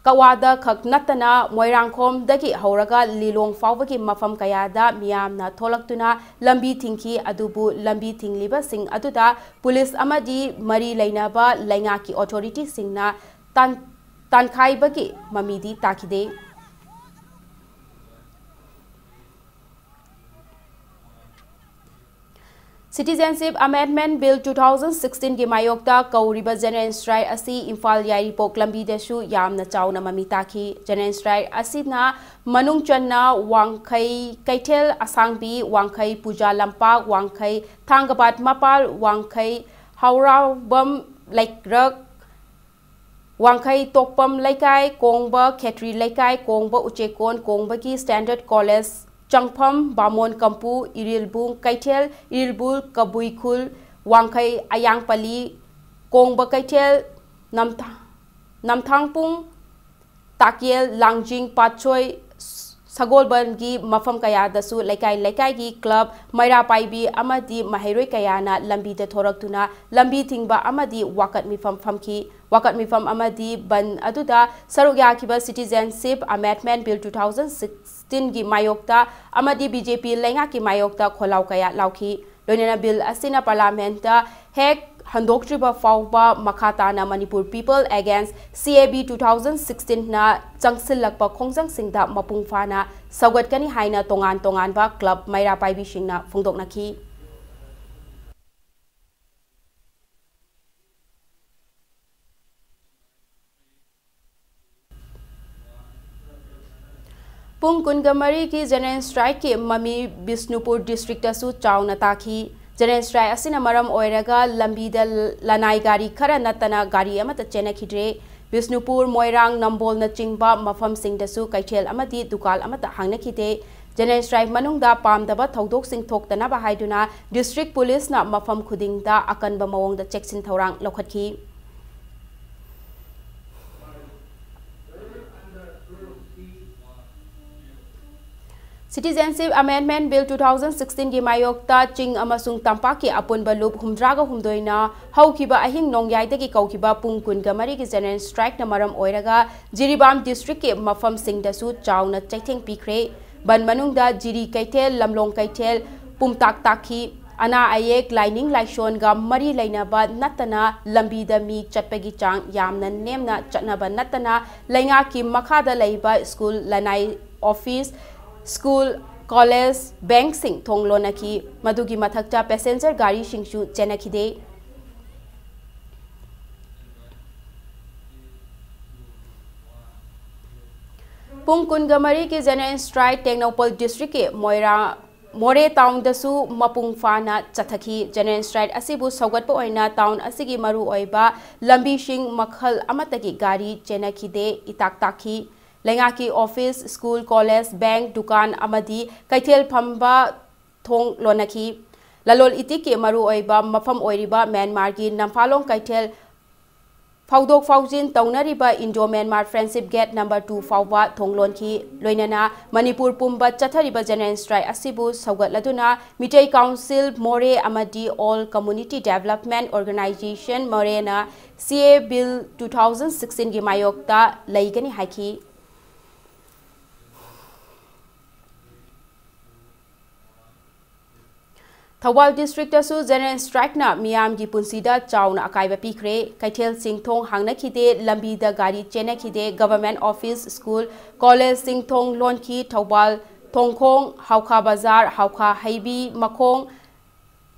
ꯀꯛꯋꯥꯗ ꯈꯛ ꯅꯠꯇꯅ ꯃꯣꯏꯔꯥꯡꯈꯣꯝꯗꯒꯤ ꯍꯧꯔꯒ ꯂꯤꯂꯣꯡ ꯐꯥꯎꯕꯒꯤ ꯃꯐꯝ ꯀꯌꯥꯗ ꯃꯤꯌꯥꯝꯅ ꯊꯣꯛꯂꯛꯇꯨꯅ ꯂꯝꯕꯤ ꯊꯤꯡꯈꯤ꯫ ꯑꯗꯨꯕꯨ ꯂꯝꯕꯤ ꯊꯤꯡꯂꯤꯕꯁꯤꯡ ꯑꯗꯨꯗ ꯄꯨꯂꯤꯁ ꯑꯃꯗꯤ ꯃꯔꯤ ꯂꯩꯅꯕ ꯂꯩꯉꯥꯛꯀꯤ authority ꯁꯤꯡꯅ ꯇꯥꯟ-, ꯇꯥꯟꯈꯥꯏꯕꯒꯤ ꯃꯃꯤꯗꯤ ꯇꯥꯈꯤꯗꯦ꯫ Citizenship Amendment Bill two thousand sixteen ꯒꯤ ꯃꯥꯌꯣꯛꯇ ꯀꯧꯔꯤꯕ General Strike ꯑꯁꯤ ꯏꯝꯐꯥꯜ ꯌꯥꯏꯔꯤꯄꯣꯛ ꯂꯝꯕꯤꯗꯁꯨ ꯌꯥꯝꯅ ꯆꯥꯎꯅ ꯃꯃꯤ ꯇꯥꯈꯤ꯫ General Strike ꯑꯁꯤꯅ ꯃꯅꯨꯡ ꯆꯟꯅ ꯋꯥꯡꯈꯩ ꯀꯩꯊꯦꯜ ꯑꯁꯥꯡꯕꯤ, ꯋꯥꯡꯈꯩ ꯄꯨꯖꯥ ꯂꯝꯄꯥꯛ, ꯋꯥꯡꯈꯩ ꯊꯥꯡꯒꯄꯥꯠ ꯃꯄꯥꯜ, ꯋꯥꯡꯈꯩ ꯍꯧꯔꯥꯎꯕꯝ ꯂꯩꯔꯛ, ꯋꯥꯡꯈꯩ ꯇꯣꯛꯄꯝ ꯂꯩꯀꯥꯏ, ꯀꯣꯡꯕ ꯈꯦꯇ꯭ꯔꯤ ꯂꯩꯀꯥꯏ, ꯀꯣꯡꯕ ꯎꯆꯦꯛꯀꯣꯟ, ꯀꯣꯡꯕꯒꯤ Standard College ꯆꯪꯐꯝ, ꯕꯥꯃꯣꯟ ꯀꯝꯄꯨ, ꯏꯔꯤꯜꯕꯨꯡ ꯀꯩꯊꯦꯜ, ꯏꯔꯤꯜꯕꯨꯜ ꯀꯕꯨꯏ ꯈꯨꯜ, ꯋꯥꯡꯈꯩ ꯑꯌꯥꯡꯄꯜꯂꯤ, ꯀꯣꯡꯕ ꯀꯩꯊꯦꯜ, ꯅꯝꯊ-, ꯅꯝꯊꯥꯡꯄꯨꯡ, ꯇꯥꯀꯦꯜ, ꯂꯥꯡꯖꯤꯡ, ꯄꯥꯠꯁꯣꯏ, ꯁꯒꯣꯜꯕꯟꯒꯤ ꯃꯐꯝ ꯀꯌꯥꯗꯁꯨ ꯂꯩꯀꯥꯏ ꯂꯩꯀꯥꯏꯒꯤ club, ꯃꯩꯔꯥ ꯄꯥꯏꯕꯤ ꯑꯃꯗꯤ ꯃꯍꯩꯔꯣꯏ ꯀꯌꯥꯅ ꯂꯝꯕꯤꯗ ꯊꯣꯔꯛꯇꯨꯅ ꯂꯝꯕꯤ ꯊꯤꯡꯕ ꯑꯃꯗꯤ ꯋꯥꯀꯠ ꯃꯤꯐꯝ ꯐꯝꯈꯤ꯫ ꯋꯥꯀꯠ ꯃꯤꯐꯝ ꯑꯃꯗꯤ ꯕꯟ ꯑꯗꯨꯗ ꯁꯔꯨꯛ ꯌꯥꯈꯤꯕ Citizenship Amendment Bill two thousand sixteen ꯒꯤ ꯃꯥꯌꯣꯛꯇ ꯑꯃꯗꯤ BJP ꯂꯩꯉꯥꯛꯀꯤ ꯃꯥꯌꯣꯛꯇ ꯈꯣꯜꯂꯥꯎ ꯀꯌꯥ ꯂꯥꯎꯈꯤ꯫ ꯂꯣꯏꯅꯅ bill ꯑꯁꯤꯅ parliament ꯇ ꯍꯦꯛ ꯍꯟꯗꯣꯛꯇ꯭ꯔꯤꯕ ꯐꯥꯎꯕ ꯃꯈꯥ ꯇꯥꯅ Manipur People Against C A B two thousand sixteen ꯅ ꯆꯪꯁꯤꯜꯂꯛꯄ ꯈꯣꯡꯖꯪꯁꯤꯡꯗ ꯃꯄꯨꯡ ꯐꯥꯅ ꯁꯧꯒꯠꯀꯅꯤ ꯍꯥꯏꯅ ꯇꯣꯉꯥꯟ ꯇꯣꯉꯥꯟꯕ club ꯃꯩꯔꯥ ꯄꯥꯏꯕꯤꯁꯤꯡꯅ ꯐꯣꯡꯗꯣꯛꯅꯈꯤ꯫ ꯄꯨꯡ ꯀꯨꯟꯒ ꯃꯔꯤꯒꯤ General Strike ꯀꯤ ꯃꯃꯤ ꯕꯤꯁꯅꯨꯄꯨꯔ district ꯇꯁꯨ ꯆꯥꯎꯅ ꯇꯥꯈꯤ꯫ General Strike ꯑꯁꯤꯅ ꯃꯔꯝ ꯑꯣꯏꯔꯒ ꯂꯝꯕꯤꯗ ꯂꯅꯥꯏ ꯒꯥꯔꯤ ꯈꯔ ꯅꯠꯇꯅ ꯒꯥꯔꯤ ꯑꯃꯠꯇ ꯆꯦꯟꯅꯈꯤꯗ꯭ꯔꯦ꯫ ꯕꯤꯁꯅꯨꯄꯨꯔ, ꯃꯣꯏꯔꯥꯡ, ꯅꯝꯕꯣꯜꯅꯆꯤꯡꯕ ꯃꯐꯝꯁꯤꯡꯗꯁꯨ ꯀꯩꯊꯦꯜ ꯑꯃꯗꯤ ꯗꯨꯀꯥꯟ ꯑꯃꯠꯇ ꯍꯥꯡꯅꯈꯤꯗꯦ꯫ General Strike ꯃꯅꯨꯡꯗ ꯄꯥꯝꯗꯕ ꯊꯧꯗꯣꯛꯁꯤꯡ ꯊꯣꯛꯇꯅꯕ ꯍꯥꯏꯗꯨꯅ district police ꯅ ꯃꯐꯝ ꯈꯨꯗꯤꯡꯗ ꯑꯀꯟꯕ ꯃꯑꯣꯡꯗ ꯆꯦꯛꯁꯤꯟ ꯊꯧꯔꯥꯡ ꯂꯧꯈꯠꯈꯤ꯫ Citizenship Amendment Bill two thousand sixteen ꯒꯤ ꯃꯥꯌꯣꯛꯇ ꯆꯤꯡ ꯑꯃꯁꯨꯡ ꯇꯝꯄꯥꯛꯀꯤ ꯑꯄꯨꯟꯕ ꯂꯨꯞ ꯍꯨꯝꯗ꯭ꯔꯥꯒ ꯍꯨꯝꯗꯣꯏꯅ ꯍꯧꯈꯤꯕ ꯑꯍꯤꯡ ꯅꯣꯡꯌꯥꯏꯗꯒꯤ ꯀꯧꯈꯤꯕ ꯄꯨꯡ ꯀꯨꯟꯒ ꯃꯔꯤꯒꯤ General Strike ꯅ ꯃꯔꯝ ꯑꯣꯏꯔꯒ ꯖꯤꯔꯤꯕꯥꯝ district ꯀꯤ ꯃꯐꯝꯁꯤꯡꯗꯁꯨ ꯆꯥꯎꯅ ꯆꯩꯊꯦꯡ ꯄꯤꯈ꯭ꯔꯦ꯫ ꯕꯟ ꯃꯅꯨꯡꯗ ꯖꯤꯔꯤ ꯀꯩꯊꯦꯜ, ꯂꯝꯂꯣꯡ ꯀꯩꯊꯦꯜ ꯄꯨꯝꯇꯥꯛ ꯇꯥꯛꯈꯤ꯫ ꯑꯅꯥ ꯑꯌꯦꯛ, ꯂꯥꯏꯅꯤꯡ ꯂꯥꯏꯁꯣꯟꯒ ꯃꯔꯤ ꯂꯩꯅꯕ ꯅꯠꯇꯅ ꯂꯝꯕꯤꯗ ꯃꯤ ꯆꯠꯄꯒꯤ ꯆꯥꯡ ꯌꯥꯝꯅ ꯅꯦꯝꯅ ꯆꯠꯅꯕ ꯅꯠꯇꯅ ꯂꯩꯉꯥꯛꯀꯤ ꯃꯈꯥꯗ ꯂꯩꯕ school, ꯂꯅꯥꯏ office, school, college, bank ꯁꯤꯡ ꯊꯣꯡ ꯂꯣꯟꯅꯈꯤ꯫ ꯃꯗꯨꯒꯤ ꯃꯊꯛꯇ passenger ꯒꯥꯔꯤꯁꯤꯡꯁꯨ ꯆꯦꯟꯅꯈꯤꯗꯦ꯫ ꯄꯨꯡ ꯀꯨꯟꯒ ꯃꯔꯤꯒꯤ General Strike ꯇꯦꯡꯅꯧꯄꯜ district ꯀꯤ ꯃꯣꯏꯔꯥ, ꯃꯣꯔꯦ town ꯗꯁꯨ ꯃꯄꯨꯡ ꯐꯥꯅ ꯆꯠꯊꯈꯤ꯫ General Strike ꯑꯁꯤꯕꯨ ꯁꯧꯒꯠꯄ ꯑꯣꯏꯅ town ꯑꯁꯤꯒꯤ ꯃꯔꯨꯑꯣꯏꯕ ꯂꯝꯕꯤꯁꯤꯡ ꯃꯈꯜ ꯑꯃꯠꯇꯒꯤ ꯒꯥꯔꯤ ꯆꯦꯟꯅꯈꯤꯗꯦ, ꯏꯇꯥꯛ ꯇꯥꯛꯈꯤ꯫ ꯂꯩꯉꯥꯛꯀꯤ office, school, college, bank, ꯗꯨꯀꯥꯟ ꯑꯃꯗꯤ ꯀꯩꯊꯦꯜ ꯐꯝꯕ ꯊꯣꯡ ꯂꯣꯟꯅꯈꯤ꯫ ꯂꯂꯣꯜ ꯏꯇꯤꯛꯀꯤ ꯃꯔꯨꯑꯣꯏꯕ ꯃꯐꯝ ꯑꯣꯏꯔꯤꯕ ꯃ꯭ꯌꯥꯟꯃꯥꯔꯒꯤ ꯅꯝꯐꯥꯂꯣꯡ ꯀꯩꯊꯦꯜ ꯐꯥꯎꯗꯣꯛ ꯐꯥꯎꯖꯤꯟ ꯇꯧꯅꯔꯤꯕ Indo Myanmar Friendship Gate number two ꯐꯥꯎꯕ ꯊꯣꯡ ꯂꯣꯟꯈꯤ꯫ ꯂꯣꯏꯅꯅ ꯃꯅꯤꯄꯨꯔ ꯄꯨꯝꯕ ꯆꯠꯊꯔꯤꯕ General Strike ꯑꯁꯤꯕꯨ ꯁꯧꯒꯠꯂꯗꯨꯅ ꯃꯤꯇꯩ Council ꯃꯣꯔꯦ ꯑꯃꯗꯤ All Community Development Organisation ꯃꯣꯔꯦꯅ C A Bill two thousand sixteen ꯒꯤ ꯃꯥꯌꯣꯛꯇ ꯂꯩꯒꯅꯤ ꯍꯥꯏꯈꯤ꯫ ꯊꯧꯕꯥꯜ ꯗꯤꯁꯇ꯭ꯔꯤꯛꯇꯁꯨ ꯖꯦꯅꯔꯦꯜ ꯁ꯭ꯇ꯭ꯔꯥꯏꯛꯅ ꯃꯤꯌꯥꯝꯒꯤ ꯄꯨꯟꯁꯤꯗ ꯆꯥꯎꯅ ꯑꯀꯥꯏꯕ ꯄꯤꯈ꯭ꯔꯦ꯫ ꯀꯩꯊꯦꯜꯁꯤꯡ ꯊꯣꯡ ꯍꯥꯡꯅꯈꯤꯗꯦ, ꯂꯝꯕꯤꯗ ꯒꯥꯔꯤ ꯆꯦꯟꯅꯈꯤꯗꯦ, ꯒꯚꯔꯟꯃꯦꯟꯠ ꯑꯣꯐꯤꯁ, ꯁ꯭ꯀꯨꯜ, ꯀꯣꯂꯦꯖꯁꯤꯡ ꯊꯣꯡ ꯂꯣꯟꯈꯤ꯫ ꯊꯧꯕꯥꯜ ꯊꯣꯡꯈꯣꯡ, ꯍꯥꯎꯈꯥ ꯕꯖꯥꯔ, ꯍꯥꯎꯈꯥ ꯍꯩꯕꯤ ꯃꯈꯣꯡ,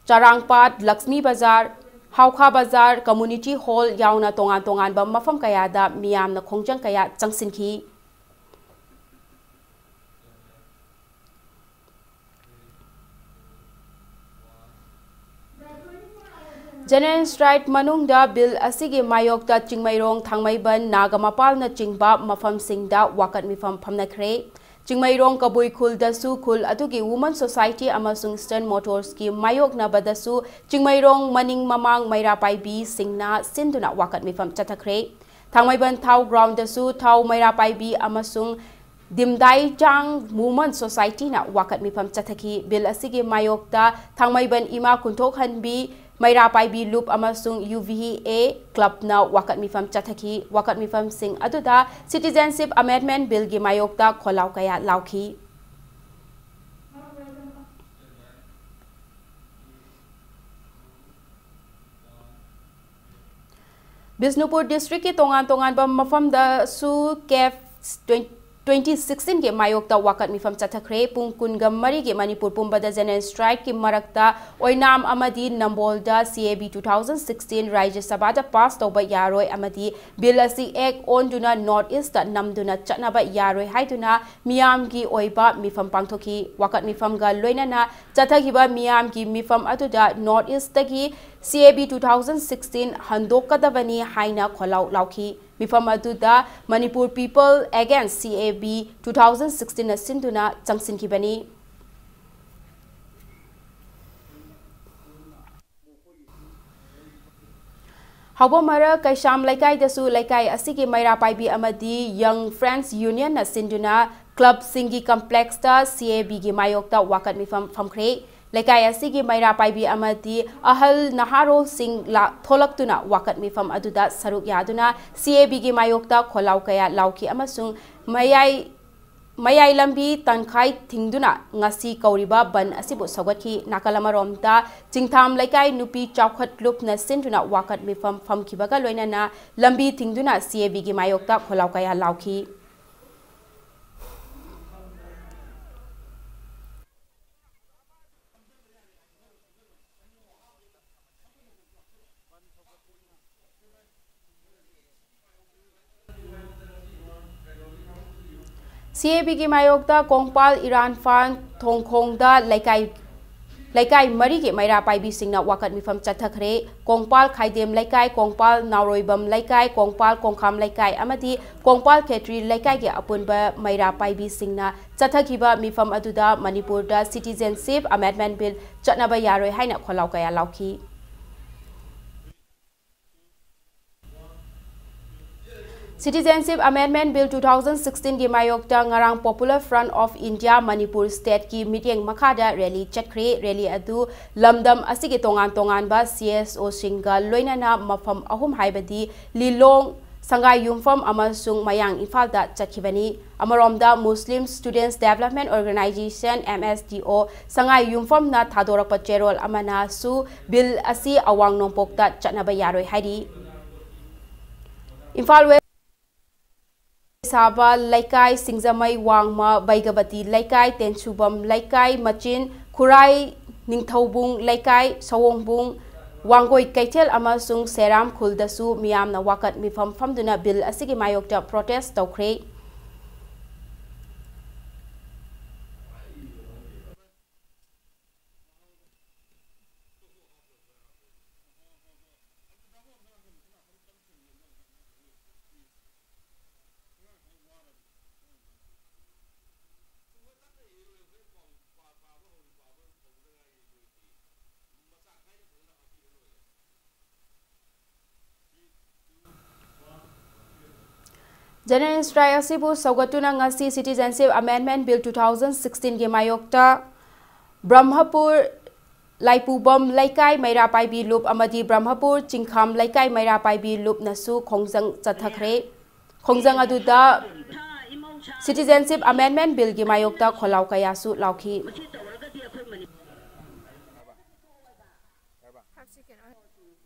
ꯆꯔꯥꯡꯄꯥꯠ, ꯂꯛꯁꯃꯤ ꯕꯖꯥꯔ, ꯍꯥꯎꯈꯥ ꯕꯖꯥꯔ, ꯀꯝꯃ꯭ꯌꯨꯅꯤꯇꯤ ꯍꯣꯜ ꯌꯥꯎꯅ ꯇꯣꯉꯥꯟ ꯇꯣꯉꯥꯟꯕ ꯃꯐꯝ ꯀꯌꯥꯗ ꯃꯤꯌꯥꯝꯅ ꯈꯣꯡꯖꯪ ꯀꯌꯥ ꯆꯪꯁꯤꯟꯈꯤ꯫ ꯖꯦꯅꯔꯦꯜ ꯁ꯭ꯇ꯭ꯔꯥꯏꯛ ꯃꯅꯨꯡꯗ ꯕꯤꯜ ꯑꯁꯤꯒꯤ ꯃꯥꯌꯣꯛꯇ ꯆꯤꯡꯃꯩꯔꯣꯡ, ꯊꯥꯡꯃꯩꯕꯟ, ꯅꯥꯒꯥꯃꯄꯥꯜꯅꯆꯤꯡꯕ ꯃꯐꯝꯁꯤꯡꯗ ꯋꯥꯀꯠ ꯃꯤꯐꯝ ꯐꯝꯅꯈ꯭ꯔꯦ꯫ ꯆꯤꯡꯃꯩꯔꯣꯡ ꯀꯕꯨꯏ ꯈꯨꯜꯗꯁꯨ ꯈꯨꯜ ꯑꯗꯨꯒꯤ ꯋꯨꯃꯟ ꯁꯣꯁꯥꯏꯇꯤ ꯑꯃꯁꯨꯡ ꯏꯁꯇꯔꯟ ꯃꯣꯇꯣꯔꯁꯀꯤ ꯃꯥꯌꯣꯛꯅꯕꯗꯁꯨ ꯆꯤꯡꯃꯩꯔꯣꯡ ꯃꯅꯤꯡ ꯃꯃꯥꯡ ꯃꯩꯔꯥ ꯄꯥꯏꯕꯤꯁꯤꯡꯅ ꯁꯤꯟꯗꯨꯅ ꯋꯥꯀꯠ ꯃꯤꯐꯝ ꯆꯠꯊꯈ꯭ꯔꯦ꯫ ꯊꯥꯡꯃꯩꯕꯟ ꯊꯥꯎ ꯒ꯭ꯔꯥꯎꯟꯗꯁꯨ ꯊꯥꯎ ꯃꯩꯔꯥ ꯄꯥꯏꯕꯤ ꯑꯃꯁꯨꯡ ꯗꯤꯝꯗꯥꯏꯖꯥꯡ ꯋꯨꯃꯟ ꯁꯣꯁꯥꯏꯇꯤꯅ ꯋꯥꯀꯠ ꯃꯤꯐꯝ ꯆꯠꯊꯈꯤ꯫ ꯕꯤꯜ ꯑꯁꯤꯒꯤ ꯃꯥꯌꯣꯛꯇ ꯊꯥꯡꯃꯩꯕꯟ ꯏꯃꯥ ꯀꯨꯟꯊꯣꯛꯍꯟꯕꯤ ꯃꯩꯔꯥ ꯄꯥꯏꯕꯤ ꯂꯨꯞ ꯑꯃꯁꯨꯡ ꯌꯨ ꯚꯤ ꯑꯦ ꯀ꯭ꯂꯕꯅ ꯋꯥꯀꯠ ꯃꯤꯐꯝ ꯆꯠꯊꯈꯤ꯫ ꯋꯥꯀꯠ ꯃꯤꯐꯝꯁꯤꯡ ꯑꯗꯨꯗ ꯁꯤꯇꯤꯖꯦꯟꯁꯤꯞ ꯑꯃꯦꯟꯗꯃꯦꯟꯠ ꯕꯤꯜꯒꯤ ꯃꯥꯌꯣꯛꯇ ꯈꯣꯜꯂꯥꯎ ꯀꯌꯥ ꯂꯥꯎꯈꯤ꯫ ꯕꯤꯁꯅꯨꯄꯨꯔ ꯗꯤꯁꯇ꯭ꯔꯤꯛꯀꯤ ꯇꯣꯉꯥꯟ ꯇꯣꯉꯥꯟꯕ ꯃꯐꯝꯗꯁꯨ ꯀꯦꯞ ꯇ꯭ꯋꯦꯟꯇꯤ ꯁꯤꯛꯁꯇꯤꯟꯒꯤ ꯃꯥꯌꯣꯛꯇ ꯋꯥꯀꯠ ꯃꯤꯐꯝ ꯆꯠꯊꯈ꯭ꯔꯦ꯫ ꯄꯨꯡ ꯀꯨꯟꯒ ꯃꯔꯤꯒꯤ ꯃꯅꯤꯄꯨꯔ ꯄꯨꯝꯕꯗ ꯖꯦꯅꯔꯦꯜ ꯁ꯭ꯇ꯭ꯔꯥꯏꯛꯀꯤ ꯃꯔꯛꯇ ꯑꯣꯏꯅꯥꯝ ꯑꯃꯗꯤ ꯅꯝꯕꯣꯜꯗ ꯁꯤ A B two thousand sixteen ꯔꯥꯖ꯭ꯌ ꯁꯚꯥꯗ ꯄꯥꯁ ꯇꯧꯕ ꯌꯥꯔꯣꯏ ꯑꯃꯗꯤ ꯕꯤꯜ ꯑꯁꯤ ꯑꯦꯛ ꯑꯣꯟꯗꯨꯅ ꯅꯣꯔꯠ ꯏꯁꯇ ꯅꯝꯗꯨꯅ ꯆꯠꯅꯕ ꯌꯥꯔꯣꯏ ꯍꯥꯏꯗꯨꯅ ꯃꯤꯌꯥꯝꯒꯤ ꯑꯣꯏꯕ ꯃꯤꯐꯝ ꯄꯥꯡꯊꯣꯛꯈꯤ꯫ ꯋꯥꯀꯠ ꯃꯤꯐꯝꯒ ꯂꯣꯏꯅꯅ ꯆꯠꯊꯈꯤꯕ ꯃꯤꯌꯥꯝꯒꯤ ꯃꯤꯐꯝ ꯑꯗꯨꯗ ꯅꯣꯔꯠ ꯏꯁꯇꯒꯤ C A B two thousand sixteen ꯍꯟꯗꯣꯛꯀꯗꯕꯅꯤ ꯍꯥꯏꯅ ꯈꯣꯜꯂꯥꯎ ꯂꯥꯎꯈꯤ꯫ ꯃꯤꯐꯝ ꯑꯗꯨꯗ Manipur people against C A B two thousand ꯁꯤꯛꯁꯇꯤꯟꯅ ꯁꯤꯟꯗꯨꯅ ꯆꯪꯁꯤꯟꯈꯤꯕꯅꯤ꯫ ꯍꯥꯎꯕꯝ ꯃꯔꯛ ꯀꯩꯁꯥꯝ ꯂꯩꯀꯥꯏꯗꯁꯨ ꯂꯩꯀꯥꯏ ꯑꯁꯤꯒꯤ ꯃꯩꯔꯥ ꯄꯥꯏꯕꯤ ꯑꯃꯗꯤ ꯌꯪ ꯐ꯭ꯔꯦꯟꯁ ꯌꯨꯅꯤꯌꯟꯅ ꯁꯤꯟꯗꯨꯅ ꯀ꯭ꯂꯕꯁꯤꯡꯒꯤ ꯀꯝꯄ꯭ꯂꯦꯛꯁꯇ ꯁꯤ ꯑꯦ ꯕꯤꯒꯤ ꯃꯥꯌꯣꯛꯇ ꯋꯥꯀꯠ ꯃꯤꯐꯝ ꯐꯝꯈ꯭ꯔꯦ꯫ ꯂꯩꯀꯥꯏ ꯑꯁꯤꯒꯤ ꯃꯩꯔꯥ ꯄꯥꯏꯕꯤ ꯑꯃꯗꯤ ꯑꯍꯜ ꯅꯍꯥꯔꯣꯜꯁꯤꯡ ꯂꯥ-, ꯊꯣꯛꯂꯛꯇꯨꯅ ꯋꯥꯀꯠ ꯃꯤꯐꯝ ꯑꯗꯨꯗ ꯁꯔꯨꯛ ꯌꯥꯗꯨꯅ ꯁꯤ ꯑꯦ ꯕꯤꯒꯤ ꯃꯥꯌꯣꯛꯇ ꯈꯣꯜꯂꯥꯎ ꯀꯌꯥ ꯂꯥꯎꯈꯤ ꯑꯃꯁꯨꯡ ꯃꯌꯥꯏ ꯃꯌꯥꯏ ꯂꯝꯕꯤ ꯇꯪꯈꯥꯏ ꯊꯤꯡꯗꯨꯅ ꯉꯁꯤ ꯀꯧꯔꯤꯕ ꯕꯟ ꯑꯁꯤꯕꯨ ꯁꯧꯒꯠꯈꯤ꯫ ꯅꯥꯀꯜ ꯑꯃꯔꯣꯝꯗ ꯆꯤꯡꯊꯥꯝ ꯂꯩꯀꯥꯏ ꯅꯨꯄꯤ ꯆꯥꯎꯈꯠ ꯀ꯭ꯂꯨꯕꯅ ꯁꯤꯟꯗꯨꯅ ꯋꯥꯀꯠ ꯃꯤꯐꯝ ꯐꯝꯈꯤꯕꯒ ꯂꯣꯏꯅꯅ ꯂꯝꯕꯤ ꯊꯤꯡꯗꯨꯅ ꯁꯤ ꯑꯦ ꯕꯤꯒꯤ ꯃꯥꯌꯣꯛꯇ ꯈꯣꯜꯂꯥꯎ ꯀꯌꯥ ꯂꯥꯎꯈꯤ꯫ ꯁꯤ ꯑꯦ ꯕꯤꯒꯤ ꯃꯥꯌꯣꯛꯇ ꯀꯣꯡꯄꯥꯜ ꯏꯔꯥꯟꯐꯥꯟ ꯊꯣꯡꯈꯣꯡꯗ ꯂꯩꯀꯥꯏ, ꯂꯩꯀꯥꯏ ꯃꯔꯤꯒꯤ ꯃꯩꯔꯥ ꯄꯥꯏꯕꯤꯁꯤꯡꯅ ꯋꯥꯀꯠ ꯃꯤꯐꯝ ꯆꯠꯊꯈ꯭ꯔꯦ꯫ ꯀꯣꯡꯄꯥꯜ ꯈꯥꯏꯗꯦꯝ ꯂꯩꯀꯥꯏ, ꯀꯣꯡꯄꯥꯜ ꯅꯥꯎꯔꯣꯏꯕꯝ ꯂꯩꯀꯥꯏ, ꯀꯣꯡꯄꯥꯜ ꯀꯣꯡꯈꯥꯝ ꯂꯩꯀꯥꯏ ꯑꯃꯗꯤ ꯀꯣꯡꯄꯥꯜ ꯈꯦꯇ꯭ꯔꯤ ꯂꯩꯀꯥꯏꯒꯤ ꯑꯄꯨꯟꯕ ꯃꯩꯔꯥ ꯄꯥꯏꯕꯤꯁꯤꯡꯅ ꯆꯠꯊꯈꯤꯕ ꯃꯤꯐꯝ ꯑꯗꯨꯗ ꯃꯅꯤꯄꯨꯔꯗ Citizenship Amendment Bill ꯆꯠꯅꯕ ꯌꯥꯔꯣꯏ ꯍꯥꯏꯅ ꯈꯣꯜꯂꯥꯎ ꯀꯌꯥ ꯂꯥꯎꯈꯤ꯫ Citizenship Amendment Bill two thousand sixteen ꯒꯤ ꯃꯥꯌꯣꯛꯇ ꯉꯔꯥꯡ Popular Front of India Manipur state ꯀꯤ ꯃꯤꯠꯌꯦꯡ ꯃꯈꯥꯗ rally ꯆꯠꯈ꯭ꯔꯦ꯫ Rally ꯑꯗꯨ ꯂꯝꯗꯝ ꯑꯁꯤꯒꯤ ꯇꯣꯉꯥꯟ ꯇꯣꯉꯥꯟꯕ C S O ꯁꯤꯡꯒ ꯂꯣꯏꯅꯅ ꯃꯐꯝ ꯑꯍꯨꯝ ꯍꯥꯏꯕꯗꯤ ꯂꯤꯂꯣꯡ, ꯁꯉꯥꯏ ꯌꯨꯝꯐꯝ ꯑꯃꯁꯨꯡ ꯃꯌꯥꯡ ꯏꯝꯐꯥꯜꯗ ꯆꯠꯈꯤꯕꯅꯤ꯫ ꯑꯃꯔꯣꯝꯗ Muslim Students Development Organization, M S D O, ꯁꯉꯥꯏ ꯌꯨꯝꯐꯝꯅ ꯊꯥꯗꯣꯔꯛꯄ ꯆꯦꯔꯣꯜ ꯑꯃꯅꯁꯨ bill ꯑꯁꯤ ꯑꯋꯥꯡ ꯅꯣꯡꯄꯣꯛꯇ ꯆꯠꯅꯕ ꯌꯥꯔꯣꯏ ꯍꯥꯏꯔꯤ꯫ ꯏꯝꯐꯥꯜ West ꯁꯥꯕ ꯂꯩꯀꯥꯏ, ꯁꯤꯡꯖꯃꯩ ꯋꯥꯡꯃ, ꯕꯩꯒꯕꯇꯤ ꯂꯩꯀꯥꯏ, ꯇꯦꯟꯁꯨꯕꯝ ꯂꯩꯀꯥꯏ, ꯃꯆꯤꯟ, ꯈꯨꯔꯥꯏ, ꯅꯤꯡꯊꯧꯕꯨꯡ ꯂꯩꯀꯥꯏ, ꯁꯑꯣꯡꯕꯨꯡ, ꯋꯥꯡꯒꯣꯏ ꯀꯩꯊꯦꯜ ꯑꯃꯁꯨꯡ ꯁꯦꯔꯥꯝ ꯈꯨꯜꯗꯁꯨ ꯃꯤꯌꯥꯝꯅ ꯋꯥꯀꯠ ꯃꯤꯐꯝ ꯐꯝꯗꯨꯅ bill ꯑꯁꯤꯒꯤ ꯃꯥꯌꯣꯛꯇ protest ꯇꯧꯈ꯭ꯔꯦ꯫ General strike ꯑꯁꯤꯕꯨ ꯁꯧꯒꯠꯇꯨꯅ ꯉꯁꯤ Citizenship Amendment Bill two thousand sixteen ꯒꯤ ꯃꯥꯌꯣꯛꯇ ꯕ꯭ꯔꯍ꯭ꯃꯄꯨꯔ ꯂꯥꯏꯄꯨꯕꯝ ꯂꯩꯀꯥꯏ ꯃꯩꯔꯥ ꯄꯥꯏꯕꯤ ꯂꯨꯞ ꯑꯃꯗꯤ ꯕ꯭ꯔꯍ꯭ꯃꯄꯨꯔ ꯆꯤꯡꯈꯥꯝ ꯂꯩꯀꯥꯏ ꯃꯩꯔꯥ ꯄꯥꯏꯕꯤ ꯂꯨꯞꯅꯁꯨ ꯈꯣꯡꯖꯪ ꯆꯠꯊꯈ꯭ꯔꯦ꯫ ꯈꯣꯡꯖꯪ ꯑꯗꯨꯗ Citizenship Amendment Billꯒꯤ ꯃꯥꯌꯣꯛꯇ ꯈꯣꯜꯂꯥꯎ ꯀꯌꯥꯁꯨ ꯂꯥꯎꯈꯤ꯫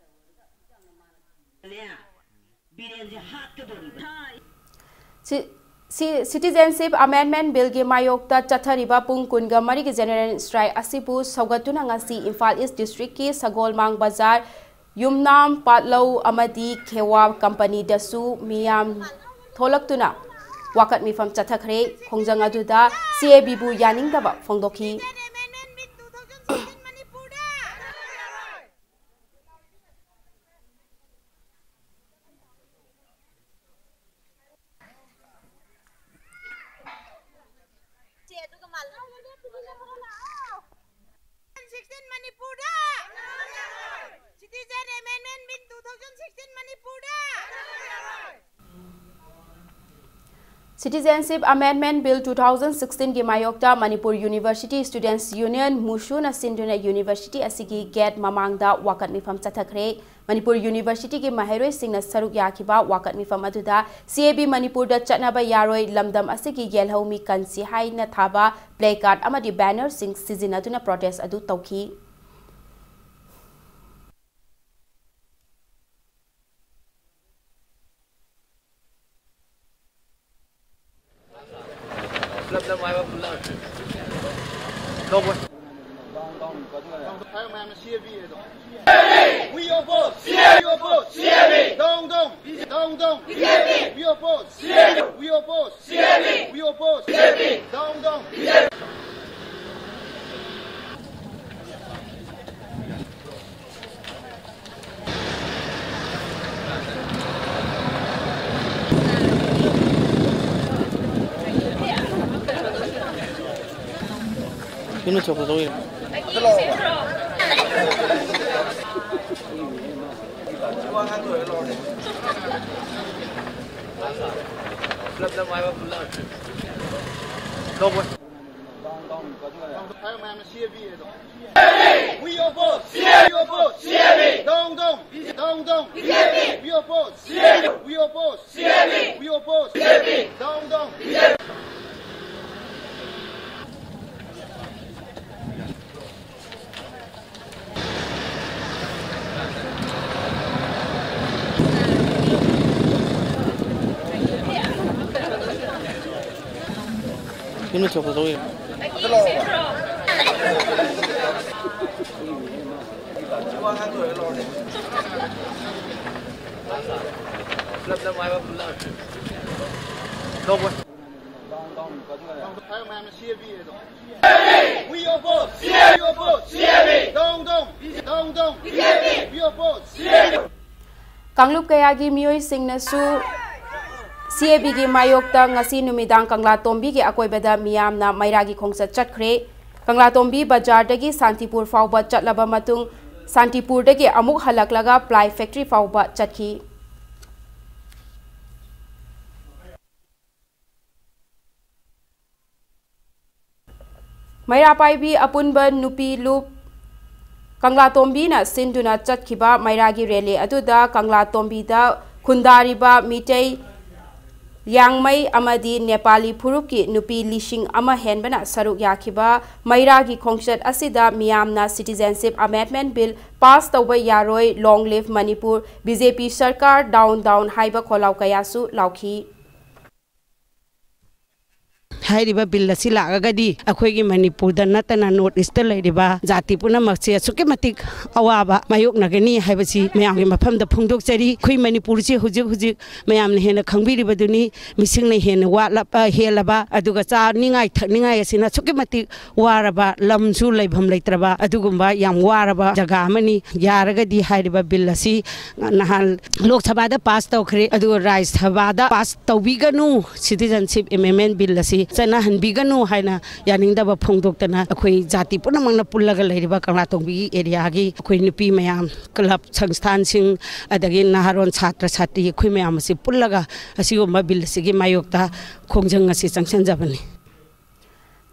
ꯁꯤ-, ꯁꯤ-, Citizenship Amendment Billꯒꯤ ꯃꯥꯌꯣꯛꯇ ꯆꯠꯊꯔꯤꯕ ꯄꯨꯡ ꯀꯨꯟꯒ ꯃꯔꯤꯒꯤ general strike ꯑꯁꯤꯕꯨ ꯁꯧꯒꯠꯇꯨꯅ ꯉꯁꯤ ꯏꯝꯐꯥꯜ East Districtꯀꯤ ꯁꯒꯣꯜꯃꯥꯡ ꯕꯖꯥꯔ, ꯌꯨꯝꯅꯥꯝ, ꯄꯥꯠꯂꯧ ꯑꯃꯗꯤ ꯈꯦꯋꯥ ꯀꯝꯄꯅꯤꯗꯁꯨ ꯃꯤꯌꯥꯝ ꯊꯣꯛꯂꯛꯇꯨꯅ ꯋꯥꯀꯠ ꯃꯤꯐꯝ ꯆꯠꯊꯈ꯭ꯔꯦ꯫ ꯈꯣꯡꯖꯪ ꯑꯗꯨꯗ CABꯕꯨ ꯌꯥꯅꯤꯡꯗꯕ ꯐꯣꯡꯗꯣꯛꯈꯤ꯫ Citizen Amendment Bill two thousand sixteen ꯃꯅꯤꯄꯨꯔꯗ꯫ Citizenship Amendment Bill two thousand sixteenꯒꯤ ꯃꯥꯌꯣꯛꯇ ꯃꯅꯤꯄꯨꯔ University Students Union, ꯃꯨꯁꯨꯅ ꯁꯤꯟꯗꯨꯅ university ꯑꯁꯤꯒꯤ gate ꯃꯃꯥꯡꯗ ꯋꯥꯀꯠ ꯃꯤꯐꯝ ꯆꯠꯊꯈ꯭ꯔꯦ꯫ ꯃꯅꯤꯄꯨꯔ Universityꯒꯤ ꯃꯍꯩꯔꯣꯏꯁꯤꯡꯅ ꯁꯔꯨꯛ ꯌꯥꯈꯤꯕ ꯋꯥꯀꯠ ꯃꯤꯐꯝ ꯑꯗꯨꯗ CAB ꯃꯅꯤꯄꯨꯔꯗ ꯆꯠꯅꯕ ꯌꯥꯔꯣꯏ, ꯂꯝꯗꯝ ꯑꯁꯤꯒꯤ ꯌꯦꯜꯍꯧꯃꯤ ꯀꯟꯁꯤ ꯍꯥꯏꯅ ꯊꯥꯕ placard ꯑꯃꯗꯤ bannerꯁꯤꯡ ꯁꯤꯖꯤꯟꯅꯗꯨꯅ protest ꯑꯗꯨ ꯇꯧꯈꯤ꯫ We oppose! We oppose! Down, down! Down, down! We oppose! We oppose! We oppose! Down, down! ꯍꯥꯏꯌꯣ ꯃꯌꯥꯝꯅ ꯁꯤ ꯑꯦ ꯕꯤ ꯑꯗꯣ꯫ We oppose! ꯁꯤ ꯑꯦ ꯕꯤ! We oppose! ꯁꯤ A B! Down, down! Down, down! B J P! We oppose! ꯁꯤ A B! We oppose! ꯁꯤ A B! We oppose! B J P! Down, down! ꯌꯨꯝꯗ ꯊꯣꯛꯄ ꯇꯧꯋꯤ꯫ We oppose! We oppose! C A B! Down, down! Down, down! B J P! We oppose! C A B! ꯀꯥꯡꯂꯨꯞ ꯀꯌꯥꯒꯤ ꯃꯤꯑꯣꯏꯁꯤꯡꯅꯁꯨ ꯁꯤ ꯑꯦ ꯕꯤꯒꯤ ꯃꯥꯌꯣꯛꯇ ꯉꯁꯤ ꯅꯨꯃꯤꯗꯥꯡ ꯀꯪꯂꯥ ꯇꯣꯝꯕꯤꯒꯤ ꯑꯀꯣꯏꯕꯗ ꯃꯤꯌꯥꯝꯅ ꯃꯩꯔꯥꯒꯤ ꯈꯣꯡꯆꯠ ꯆꯠꯈ꯭ꯔꯦ꯫ ꯀꯪꯂꯥ ꯇꯣꯝꯕꯤ ꯕꯖꯥꯔꯗꯒꯤ ꯁꯥꯟꯇꯤꯄꯨꯔ ꯐꯥꯎꯕ ꯆꯠꯂꯕ ꯃꯇꯨꯡ, ꯁꯥꯟꯇꯤꯄꯨꯔꯗꯒꯤ ꯑꯃꯨꯛ ꯍꯜꯂꯛꯂꯒ ꯄ꯭ꯂꯥꯏ ꯐꯦꯛꯇ꯭ꯔꯤ ꯐꯥꯎꯕ ꯆꯠꯈꯤ꯫ ꯃꯩꯔꯥ ꯄꯥꯏꯕꯤ ꯑꯄꯨꯟꯕ ꯅꯨꯄꯤ ꯂꯨꯞ ꯀꯪꯂꯥꯇꯣꯝꯕꯤꯅ ꯁꯤꯟꯗꯨꯅ ꯆꯠꯈꯤꯕ ꯃꯩꯔꯥꯒꯤ ꯔꯦꯂꯤ ꯑꯗꯨꯗ ꯀꯪꯂꯥꯇꯣꯝꯕꯤꯗ ꯈꯨꯟꯗꯥꯔꯤꯕ ꯃꯤꯇꯩ, ꯂꯤꯌꯥꯡꯃꯩ ꯑꯃꯗꯤ ꯅꯦꯄꯥꯂꯤ ꯐꯨꯔꯨꯞꯀꯤ ꯅꯨꯄꯤ ꯂꯤꯁꯤꯡ ꯑꯃ ꯍꯦꯟꯕꯅ ꯁꯔꯨꯛ ꯌꯥꯈꯤꯕ ꯃꯩꯔꯥꯒꯤ ꯈꯣꯡꯆꯠ ꯑꯁꯤꯗ ꯃꯤꯌꯥꯝꯅ Citizenship Amendment Bill pass ꯇꯧꯕ ꯌꯥꯔꯣꯏ, Long Live Manipur, B J P ꯁꯔꯀꯥꯔ, Down Down ꯍꯥꯏꯕ ꯈꯣꯜꯂꯥꯎ ꯀꯌꯥꯁꯨ ꯂꯥꯎꯈꯤ꯫ ꯍꯥꯏꯔꯤꯕ ꯕꯤꯜ ꯑꯁꯤ ꯂꯥꯛꯑꯒꯗꯤ ꯑꯩꯈꯣꯏꯒꯤ ꯃꯅꯤꯄꯨꯔꯗ ꯅꯠꯇꯅ ꯅꯣꯔꯠ ꯏꯁꯇ ꯂꯩꯔꯤꯕ ꯖꯥꯇꯤ ꯄꯨꯝꯅꯃꯛꯁꯦ ꯑꯁꯨꯛꯀꯤ ꯃꯇꯤꯛ ꯑꯋꯥꯕ ꯃꯥꯌꯣꯛꯅꯒꯅꯤ ꯍꯥꯏꯕꯁꯤ ꯃꯌꯥꯝꯒꯤ ꯃꯐꯝꯗ ꯐꯣꯡꯗꯣꯛꯆꯔꯤ꯫ ꯑꯩꯈꯣꯏ ꯃꯅꯤꯄꯨꯔꯁꯤ ꯍꯧꯖꯤꯛ ꯍꯧꯖꯤꯛ ꯃꯌꯥꯝꯅ ꯍꯦꯟꯅ ꯈꯪꯕꯤꯔꯤꯕꯗꯨꯅꯤ, ꯃꯤꯁꯤꯡꯅ ꯍꯦꯟꯅ ꯋꯥꯠꯂꯕ, ꯍꯦꯜꯂꯕ, ꯑꯗꯨꯒ ꯆꯥꯅꯤꯡꯉꯥꯏ ꯊꯛꯅꯤꯡꯉꯥꯏ ꯑꯁꯤꯅ ꯑꯁꯨꯛꯀꯤ ꯃꯇꯤꯛ ꯋꯥꯔꯕ, ꯂꯝꯁꯨ ꯂꯩꯐꯝ ꯂꯩꯇ꯭ꯔꯕ ꯑꯗꯨꯒꯨꯝꯕ ꯌꯥꯝ ꯋꯥꯔꯕ ꯖꯒꯥ ꯑꯃꯅꯤ꯫ ꯌꯥꯔꯒꯗꯤ ꯍꯥꯏꯔꯤꯕ ꯕꯤꯜ ꯑꯁꯤ ꯅꯍꯥꯟ ꯂꯣꯛ ꯁꯚꯥꯗ ꯄꯥꯁ ꯇꯧꯈ꯭ꯔꯦ, ꯑꯗꯨꯒ ꯔꯥꯖ꯭ꯌ ꯁꯚꯥꯗ ꯄꯥꯁ ꯇꯧꯕꯤꯒꯅꯨ, Citizenship Amendment Bill ꯑꯁꯤ ꯆꯠꯅꯍꯟꯕꯤꯒꯅꯨ ꯍꯥꯏꯅ ꯌꯥꯅꯤꯡꯗꯕ ꯐꯣꯡꯗꯣꯛꯇꯅ ꯑꯩꯈꯣꯏ ꯖꯥꯇꯤ ꯄꯨꯝꯅꯃꯛꯅ ꯄꯨꯜꯂꯒ ꯂꯩꯔꯤꯕ ꯀꯪꯂꯥꯇꯣꯡꯕꯤꯒꯤ ꯑꯦꯔꯤꯌꯥꯒꯤ ꯑꯩꯈꯣꯏ ꯅꯨꯄꯤ ꯃꯌꯥꯝ, ꯀ꯭ꯂꯕ, ꯁꯪꯁꯊꯥꯟꯁꯤꯡ, ꯑꯗꯒꯤ ꯅꯍꯥꯔꯣꯜ, ꯁꯥꯇ꯭ꯔ ꯁꯥꯇ꯭ꯔꯤ ꯑꯩꯈꯣꯏ ꯃꯌꯥꯝ ꯑꯁꯤ ꯄꯨꯜꯂꯒ ꯑꯁꯤꯒꯨꯝꯕ ꯕꯤꯜ ꯑꯁꯤꯒꯤ ꯃꯥꯌꯣꯛꯇ ꯈꯣꯡꯖꯪ ꯑꯁꯤ ꯆꯪꯁꯤꯟꯖꯕꯅꯤ꯫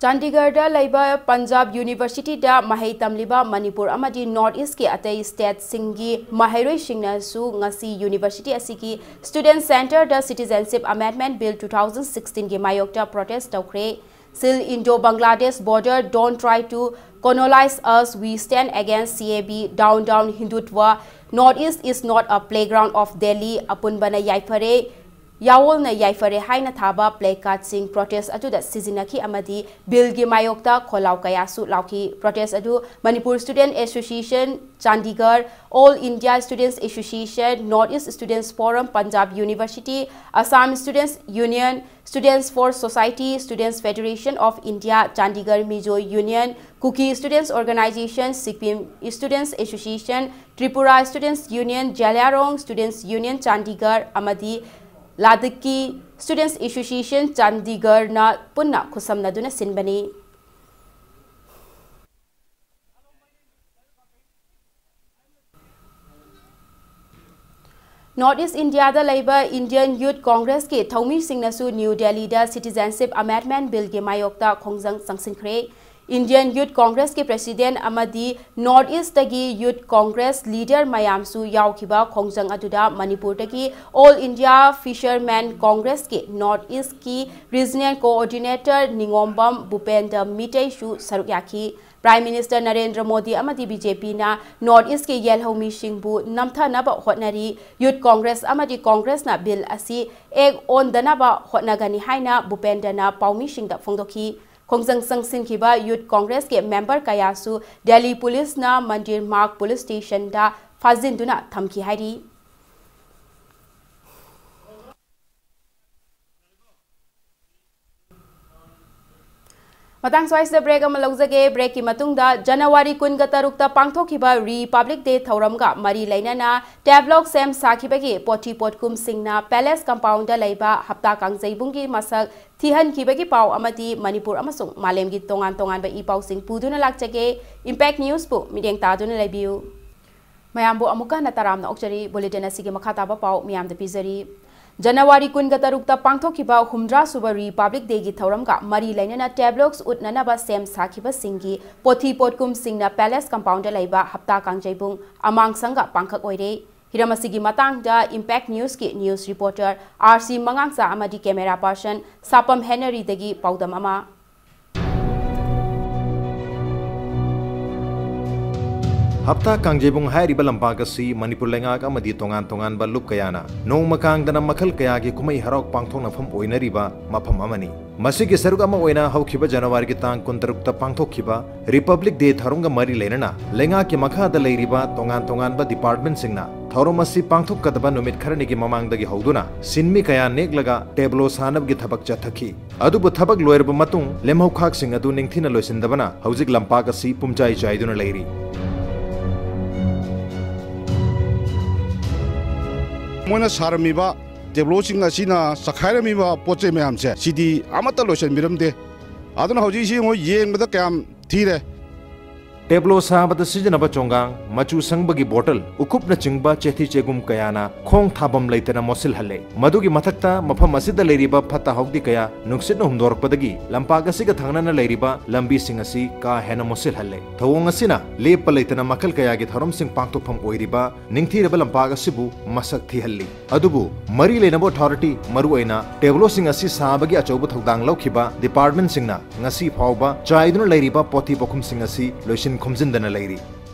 ꯆꯥꯟꯗꯤꯒꯔꯗ ꯂꯩꯕ ꯄꯟꯖꯥꯕ ꯌꯨꯅꯤꯚꯔꯁꯤꯇꯤꯗ ꯃꯍꯩ ꯇꯝꯂꯤꯕ ꯃꯅꯤꯄꯨꯔ ꯑꯃꯗꯤ ꯅꯣꯔꯠ ꯏꯁꯀꯤ ꯑꯇꯩ ꯁ꯭ꯇꯦꯠꯁꯤꯡꯒꯤ ꯃꯍꯩꯔꯣꯏꯁꯤꯡꯅꯁꯨ ꯉꯁꯤ ꯌꯨꯅꯤꯚꯔꯁꯤꯇꯤ ꯑꯁꯤꯒꯤ ꯁ꯭ꯇꯨꯗꯦꯟꯠ ꯁꯦꯟꯇꯔꯗ ꯁꯤꯇꯤꯖꯦꯟꯁꯤꯞ ꯑꯃꯦꯟꯗꯃꯦꯟꯠ ꯕꯤꯜ ꯇꯨ ꯊꯥꯎꯖꯟ ꯁꯤꯛꯁꯇꯤꯟꯒꯤ ꯃꯥꯌꯣꯛꯇ ꯄ꯭ꯔꯣꯇꯦꯁ꯭ꯠ ꯇꯧꯈ꯭ꯔꯦ꯫ Seal Indo-Bangladesh border, don't try to colonize us, we stand against C A B, down down Hindutva, North East is not a playground of Delhi, ꯑꯄꯨꯟꯕꯅ ꯌꯥꯏꯐꯔꯦ, ꯌꯥꯑꯣꯜꯅ ꯌꯥꯏꯐꯔꯦ ꯍꯥꯏꯅ ꯊꯥꯕ placardꯁꯤꯡ protest ꯑꯗꯨꯗ ꯁꯤꯖꯤꯟꯅꯈꯤ ꯑꯃꯗꯤ ꯕꯤꯜꯒꯤ ꯃꯥꯌꯣꯛꯇ ꯈꯣꯜꯂꯥꯎ ꯀꯌꯥꯁꯨ ꯂꯥꯎꯈꯤ꯫ Protest ꯑꯗꯨ Manipur Student Association, Chandigarh, All India Students Association, North East Students Forum, Punjab University, Assam Students Union, Students for Society, Students Federation of India, Chandigarh Mizo Union, Kuki Students Organization, Sikkim Students Association, Tripura Students Union, Zeliangrong Students Union, Chandigarh ꯑꯃꯗꯤ Ladakhi Students Association, Chandigarhꯅ ꯄꯨꯟꯅ ꯈꯨꯠꯁꯝꯅꯗꯨꯅ ꯁꯤꯟꯕꯅꯤ꯫ North East Indiaꯗ ꯂꯩꯕ Indian Youth Congressꯀꯤ ꯊꯧꯃꯤꯁꯤꯡꯅꯁꯨ new ꯗꯦꯜꯂꯤꯗ Citizenship Amendment Billꯒꯤ ꯃꯥꯌꯣꯛꯇ ꯈꯣꯡꯖꯪ ꯆꯪꯁꯤꯟꯈ꯭ꯔꯦ꯫ Indian Youth Congressꯀꯤ President ꯑꯃꯗꯤ North Eastꯇꯒꯤ Youth Congress leader ꯃꯌꯥꯝꯁꯨ ꯌꯥꯎꯈꯤꯕ ꯈꯣꯡꯖꯪ ꯑꯗꯨꯗ ꯃꯅꯤꯄꯨꯔꯗꯒꯤ All India Fishermen Congressꯀꯤ North Eastꯀꯤ Regional Coordinator ꯅꯤꯉꯣꯝꯕꯝ ꯚꯨꯄꯦꯟꯗ꯭ꯔ ꯃꯤꯇꯩꯁꯨ ꯁꯔꯨꯛ ꯌꯥꯈꯤ꯫ Prime Minister ꯅꯔꯦꯟꯗ꯭ꯔ ꯃꯣꯗꯤ ꯑꯃꯗꯤ BJPꯅ North Eastꯀꯤ ꯌꯦꯜꯍꯧꯃꯤꯁꯤꯡꯕꯨ ꯅꯝꯊꯅꯕ ꯍꯣꯠꯅꯔꯤ꯫ Youth Congress ꯑꯃꯗꯤ Congressꯅ bill ꯑꯁꯤ ꯑꯦꯛ ꯑꯣꯟꯗꯅꯕ ꯍꯣꯠꯅꯒꯅꯤ ꯍꯥꯏꯅ ꯚꯨꯄꯦꯟꯗ꯭ꯔꯅ ꯄꯥꯎꯃꯤꯁꯤꯡꯗ ꯐꯣꯡꯗꯣꯛꯈꯤ꯫ ꯈꯣꯡꯖꯪ ꯆꯪꯁꯤꯟꯈꯤꯕ Youth Congressꯀꯤ member ꯀꯌꯥꯁꯨ ꯗꯦꯜꯂꯤ ꯄꯨꯂꯤꯁꯅ ꯃꯟꯗꯤꯔ ꯃꯥꯔꯒ ꯄꯨꯂꯤꯁ ꯁ꯭ꯇꯦꯁꯟꯗ ꯐꯥꯖꯤꯟꯗꯨꯅ ꯊꯝꯈꯤ ꯍꯥꯏꯔꯤ꯫ ꯃꯇꯥꯡ ꯁ꯭ꯋꯥꯏꯁꯤꯗ break ꯑꯃ ꯂꯧꯖꯒꯦ꯫ Breakꯀꯤ ꯃꯇꯨꯡꯗ ꯖꯅꯋꯥꯔꯤ ꯀꯨꯟꯒ ꯇꯔꯨꯛꯇ ꯄꯥꯡꯊꯣꯛꯈꯤꯕ Republic Day ꯊꯧꯔꯝꯒ ꯃꯔꯤ ꯂꯩꯅꯅ tableau ꯁꯦꯝ ꯁꯥꯈꯤꯕꯒꯤ ꯄꯣꯠꯊꯤ ꯄꯣꯠꯀꯨꯝꯁꯤꯡꯅ Palace Compoundꯗ ꯂꯩꯕ ꯍꯞꯇꯥ ꯀꯥꯡꯖꯩꯕꯨꯡꯒꯤ ꯃꯁꯛ ꯊꯤꯍꯟꯈꯤꯕꯒꯤ ꯄꯥꯎ ꯑꯃꯗꯤ ꯃꯅꯤꯄꯨꯔ ꯑꯃꯁꯨꯡ ꯃꯥꯂꯦꯝꯒꯤ ꯇꯣꯉꯥꯟ ꯇꯣꯉꯥꯟꯕ ꯏ ꯄꯥꯎꯁꯤꯡ ꯄꯨꯗꯨꯅ ꯂꯥꯛꯆꯒꯦ꯫ Impact Newsꯄꯨ ꯃꯤꯠꯌꯦꯡ ꯇꯥꯗꯨꯅ ꯂꯩꯕꯤꯌꯨ꯫ ꯃꯌꯥꯝꯕꯨ ꯑꯃꯨꯛꯀ ꯍꯟꯅ ꯇꯔꯥꯝꯅ ꯑꯣꯛꯆꯔꯤ꯫ Bulletin ꯑꯁꯤꯒꯤ ꯃꯈꯥ ꯇꯥꯕ ꯄꯥꯎ ꯃꯤꯌꯥꯝꯗ ꯄꯤꯖꯔꯤ꯫ ꯖꯅꯋꯥꯔꯤ ꯀꯨꯟꯒ ꯇꯔꯨꯛꯇ ꯄꯥꯡꯊꯣꯛꯈꯤꯕ ꯍꯨꯝꯗ꯭ꯔꯥ ꯁꯨꯕ Republic Dayꯒꯤ ꯊꯧꯔꯝꯒ ꯃꯔꯤ ꯂꯩꯅꯅ tableaux ꯎꯠꯅꯅꯕ ꯁꯦꯝ ꯁꯥꯈꯤꯕꯁꯤꯡꯒꯤ ꯄꯣꯊꯤ ꯄꯣꯠꯀꯨꯝꯁꯤꯡꯅ Palace Compoundꯗ ꯂꯩꯕ ꯍꯞꯇꯥ ꯀꯥꯡꯖꯩꯕꯨꯡ ꯑꯃꯥꯡꯁꯪꯒ ꯄꯥꯡꯈꯛ ꯑꯣꯏꯔꯦ꯫ ꯍꯤꯔꯝ ꯑꯁꯤꯒꯤ ꯃꯇꯥꯡꯗ Impact Newsꯀꯤ news reporter R C ꯃꯉꯥꯡꯆꯥ ꯑꯃꯗꯤ camera person ꯁꯥꯄꯝ ꯍꯦꯅꯔꯤꯗꯒꯤ ꯄꯥꯎꯗꯝ ꯑꯃ꯫ ꯍꯞꯇꯥ ꯀꯥꯡꯖꯩꯕꯨꯡ ꯍꯥꯏꯔꯤꯕ ꯂꯝꯄꯥꯛ ꯑꯁꯤ ꯃꯅꯤꯄꯨꯔ ꯂꯩꯉꯥꯛ ꯑꯃꯗꯤ ꯇꯣꯉꯥꯟ ꯇꯣꯉꯥꯟꯕ ꯂꯨꯞ ꯀꯌꯥꯅ ꯅꯣꯡꯃ ꯀꯥꯡꯗꯅ ꯃꯈꯜ ꯀꯌꯥꯒꯤ ꯀꯨꯝꯍꯩ ꯍꯔꯥꯎ ꯄꯥꯡꯊꯣꯛꯅꯐꯝ ꯑꯣꯏꯅꯔꯤꯕ ꯃꯐꯝ ꯑꯃꯅꯤ꯫ ꯃꯁꯤꯒꯤ ꯁꯔꯨꯛ ꯑꯃ ꯑꯣꯏꯅ ꯍꯧꯈꯤꯕ ꯖꯅꯋꯥꯔꯤꯒꯤ ꯇꯥꯡ ꯀꯨꯟꯇꯔꯨꯛꯇ ꯄꯥꯡꯊꯣꯛꯈꯤꯕ Republic Day ꯊꯧꯔꯝꯒ ꯃꯔꯤ ꯂꯩꯅꯅ ꯂꯩꯉꯥꯛꯀꯤ ꯃꯈꯥꯗ ꯂꯩꯔꯤꯕ ꯇꯣꯉꯥꯟ ꯇꯣꯉꯥꯟꯕ departmentꯁꯤꯡꯅ ꯊꯧꯔꯝ ꯑꯁꯤ ꯄꯥꯡꯊꯣꯛꯀꯗꯕ ꯅꯨꯃꯤꯠ ꯈꯔꯅꯤꯒꯤ ꯃꯃꯥꯡꯗꯒꯤ ꯍꯧꯗꯨꯅ ꯁꯤꯟꯃꯤ ꯀꯌꯥ ꯅꯦꯛꯂꯒ tableau ꯁꯥꯅꯕꯒꯤ ꯊꯕꯛ ꯆꯠꯊꯈꯤ꯫ ꯑꯗꯨꯕꯨ ꯊꯕꯛ ꯂꯣꯏꯔꯕ ꯃꯇꯨꯡ ꯂꯦꯝꯍꯧꯈꯥꯛꯁꯤꯡ ꯑꯗꯨ ꯅꯤꯡꯊꯤꯅ ꯂꯣꯏꯁꯤꯟꯗꯕꯅ ꯍꯧꯖꯤꯛ ꯂꯝꯄꯥꯛ ꯑꯁꯤ ꯄꯨꯝꯆꯥꯏ ꯆꯥꯏꯗꯨꯅ ꯂꯩꯔꯤ꯫ ꯃꯣꯏꯅ ꯁꯥꯔꯝꯃꯤꯕ tableauꯁꯤꯡ ꯑꯁꯤꯅ ꯆꯈꯥꯏꯔꯝꯃꯤꯕ ꯄꯣꯠ ꯆꯩ ꯃꯌꯥꯝꯁꯦ, ꯁꯤꯗꯤ ꯑꯃꯠꯇ ꯂꯣꯏꯁꯤꯟꯕꯤꯔꯝꯗꯦ꯫ ꯑꯗꯨꯅ ꯍꯧꯖꯤꯛ ꯁꯤ ꯃꯣꯏ ꯌꯦꯡꯕꯗ ꯀꯌꯥꯝ ꯊꯤꯔꯦ꯫ Tableau ꯁꯥꯕꯗ ꯁꯤꯖꯤꯟꯅꯕ ꯆꯣꯡꯒꯥꯡ, ꯃꯆꯨ ꯁꯪꯕꯒꯤ bottle, ꯎꯈꯨꯞꯅꯆꯤꯡꯕ ꯆꯦꯊꯤ ꯆꯦꯒꯨꯝ ꯀꯌꯥꯅ ꯈꯣꯡ ꯊꯥꯐꯝ ꯂꯩꯇꯅ ꯃꯣꯠꯁꯤꯜꯍꯜꯂꯦ꯫ ꯃꯗꯨꯒꯤ ꯃꯊꯛꯇ ꯃꯐꯝ ꯑꯁꯤꯗ ꯂꯩꯔꯤꯕ ꯐꯠꯇ ꯍꯥꯎꯗꯤ ꯀꯌꯥ ꯅꯨꯡꯁꯤꯠꯅ ꯍꯨꯝꯗꯣꯔꯛꯄꯗꯒꯤ ꯂꯝꯄꯥꯛ ꯑꯁꯤꯒ ꯊꯪꯅꯅ ꯂꯩꯔꯤꯕ ꯂꯝꯕꯤꯁꯤꯡ ꯑꯁꯤ ꯀꯥ ꯍꯦꯟꯅ ꯃꯣꯠꯁꯤꯜꯍꯜꯂꯦ꯫ ꯊꯧꯑꯣꯡ ꯑꯁꯤꯅ ꯂꯦꯞꯄ ꯂꯩꯇꯅ ꯃꯈꯜ ꯀꯌꯥꯒꯤ ꯊꯧꯔꯝꯁꯤꯡ ꯄꯥꯡꯊꯣꯛꯐꯝ ꯑꯣꯏꯔꯤꯕ ꯅꯤꯡꯊꯤꯔꯕ ꯂꯝꯄꯥꯛ ꯑꯁꯤꯕꯨ ꯃꯁꯛ ꯊꯤꯍꯜꯂꯤ꯫ ꯑꯗꯨꯕꯨ ꯃꯔꯤ ꯂꯩꯅꯕ authority, ꯃꯔꯨꯑꯣꯏꯅ tableauꯁꯤꯡ ꯑꯁꯤ ꯁꯥꯕꯒꯤ ꯑꯆꯧꯕ ꯊꯧꯗꯥꯡ ꯂꯧꯈꯤꯕ departmentꯁꯤꯡꯅ ꯉꯁꯤ ꯐꯥꯎꯕ ꯆꯥꯏꯗꯨꯅ ꯂꯩꯔꯤꯕ ꯄꯣꯊꯤ ꯄꯣꯠꯈꯨꯝꯁꯤꯡ ꯑꯁꯤ ꯂꯣꯏꯁꯤꯟ ꯈꯣꯝꯖꯤꯟꯗꯅ ꯂꯩꯔꯤ꯫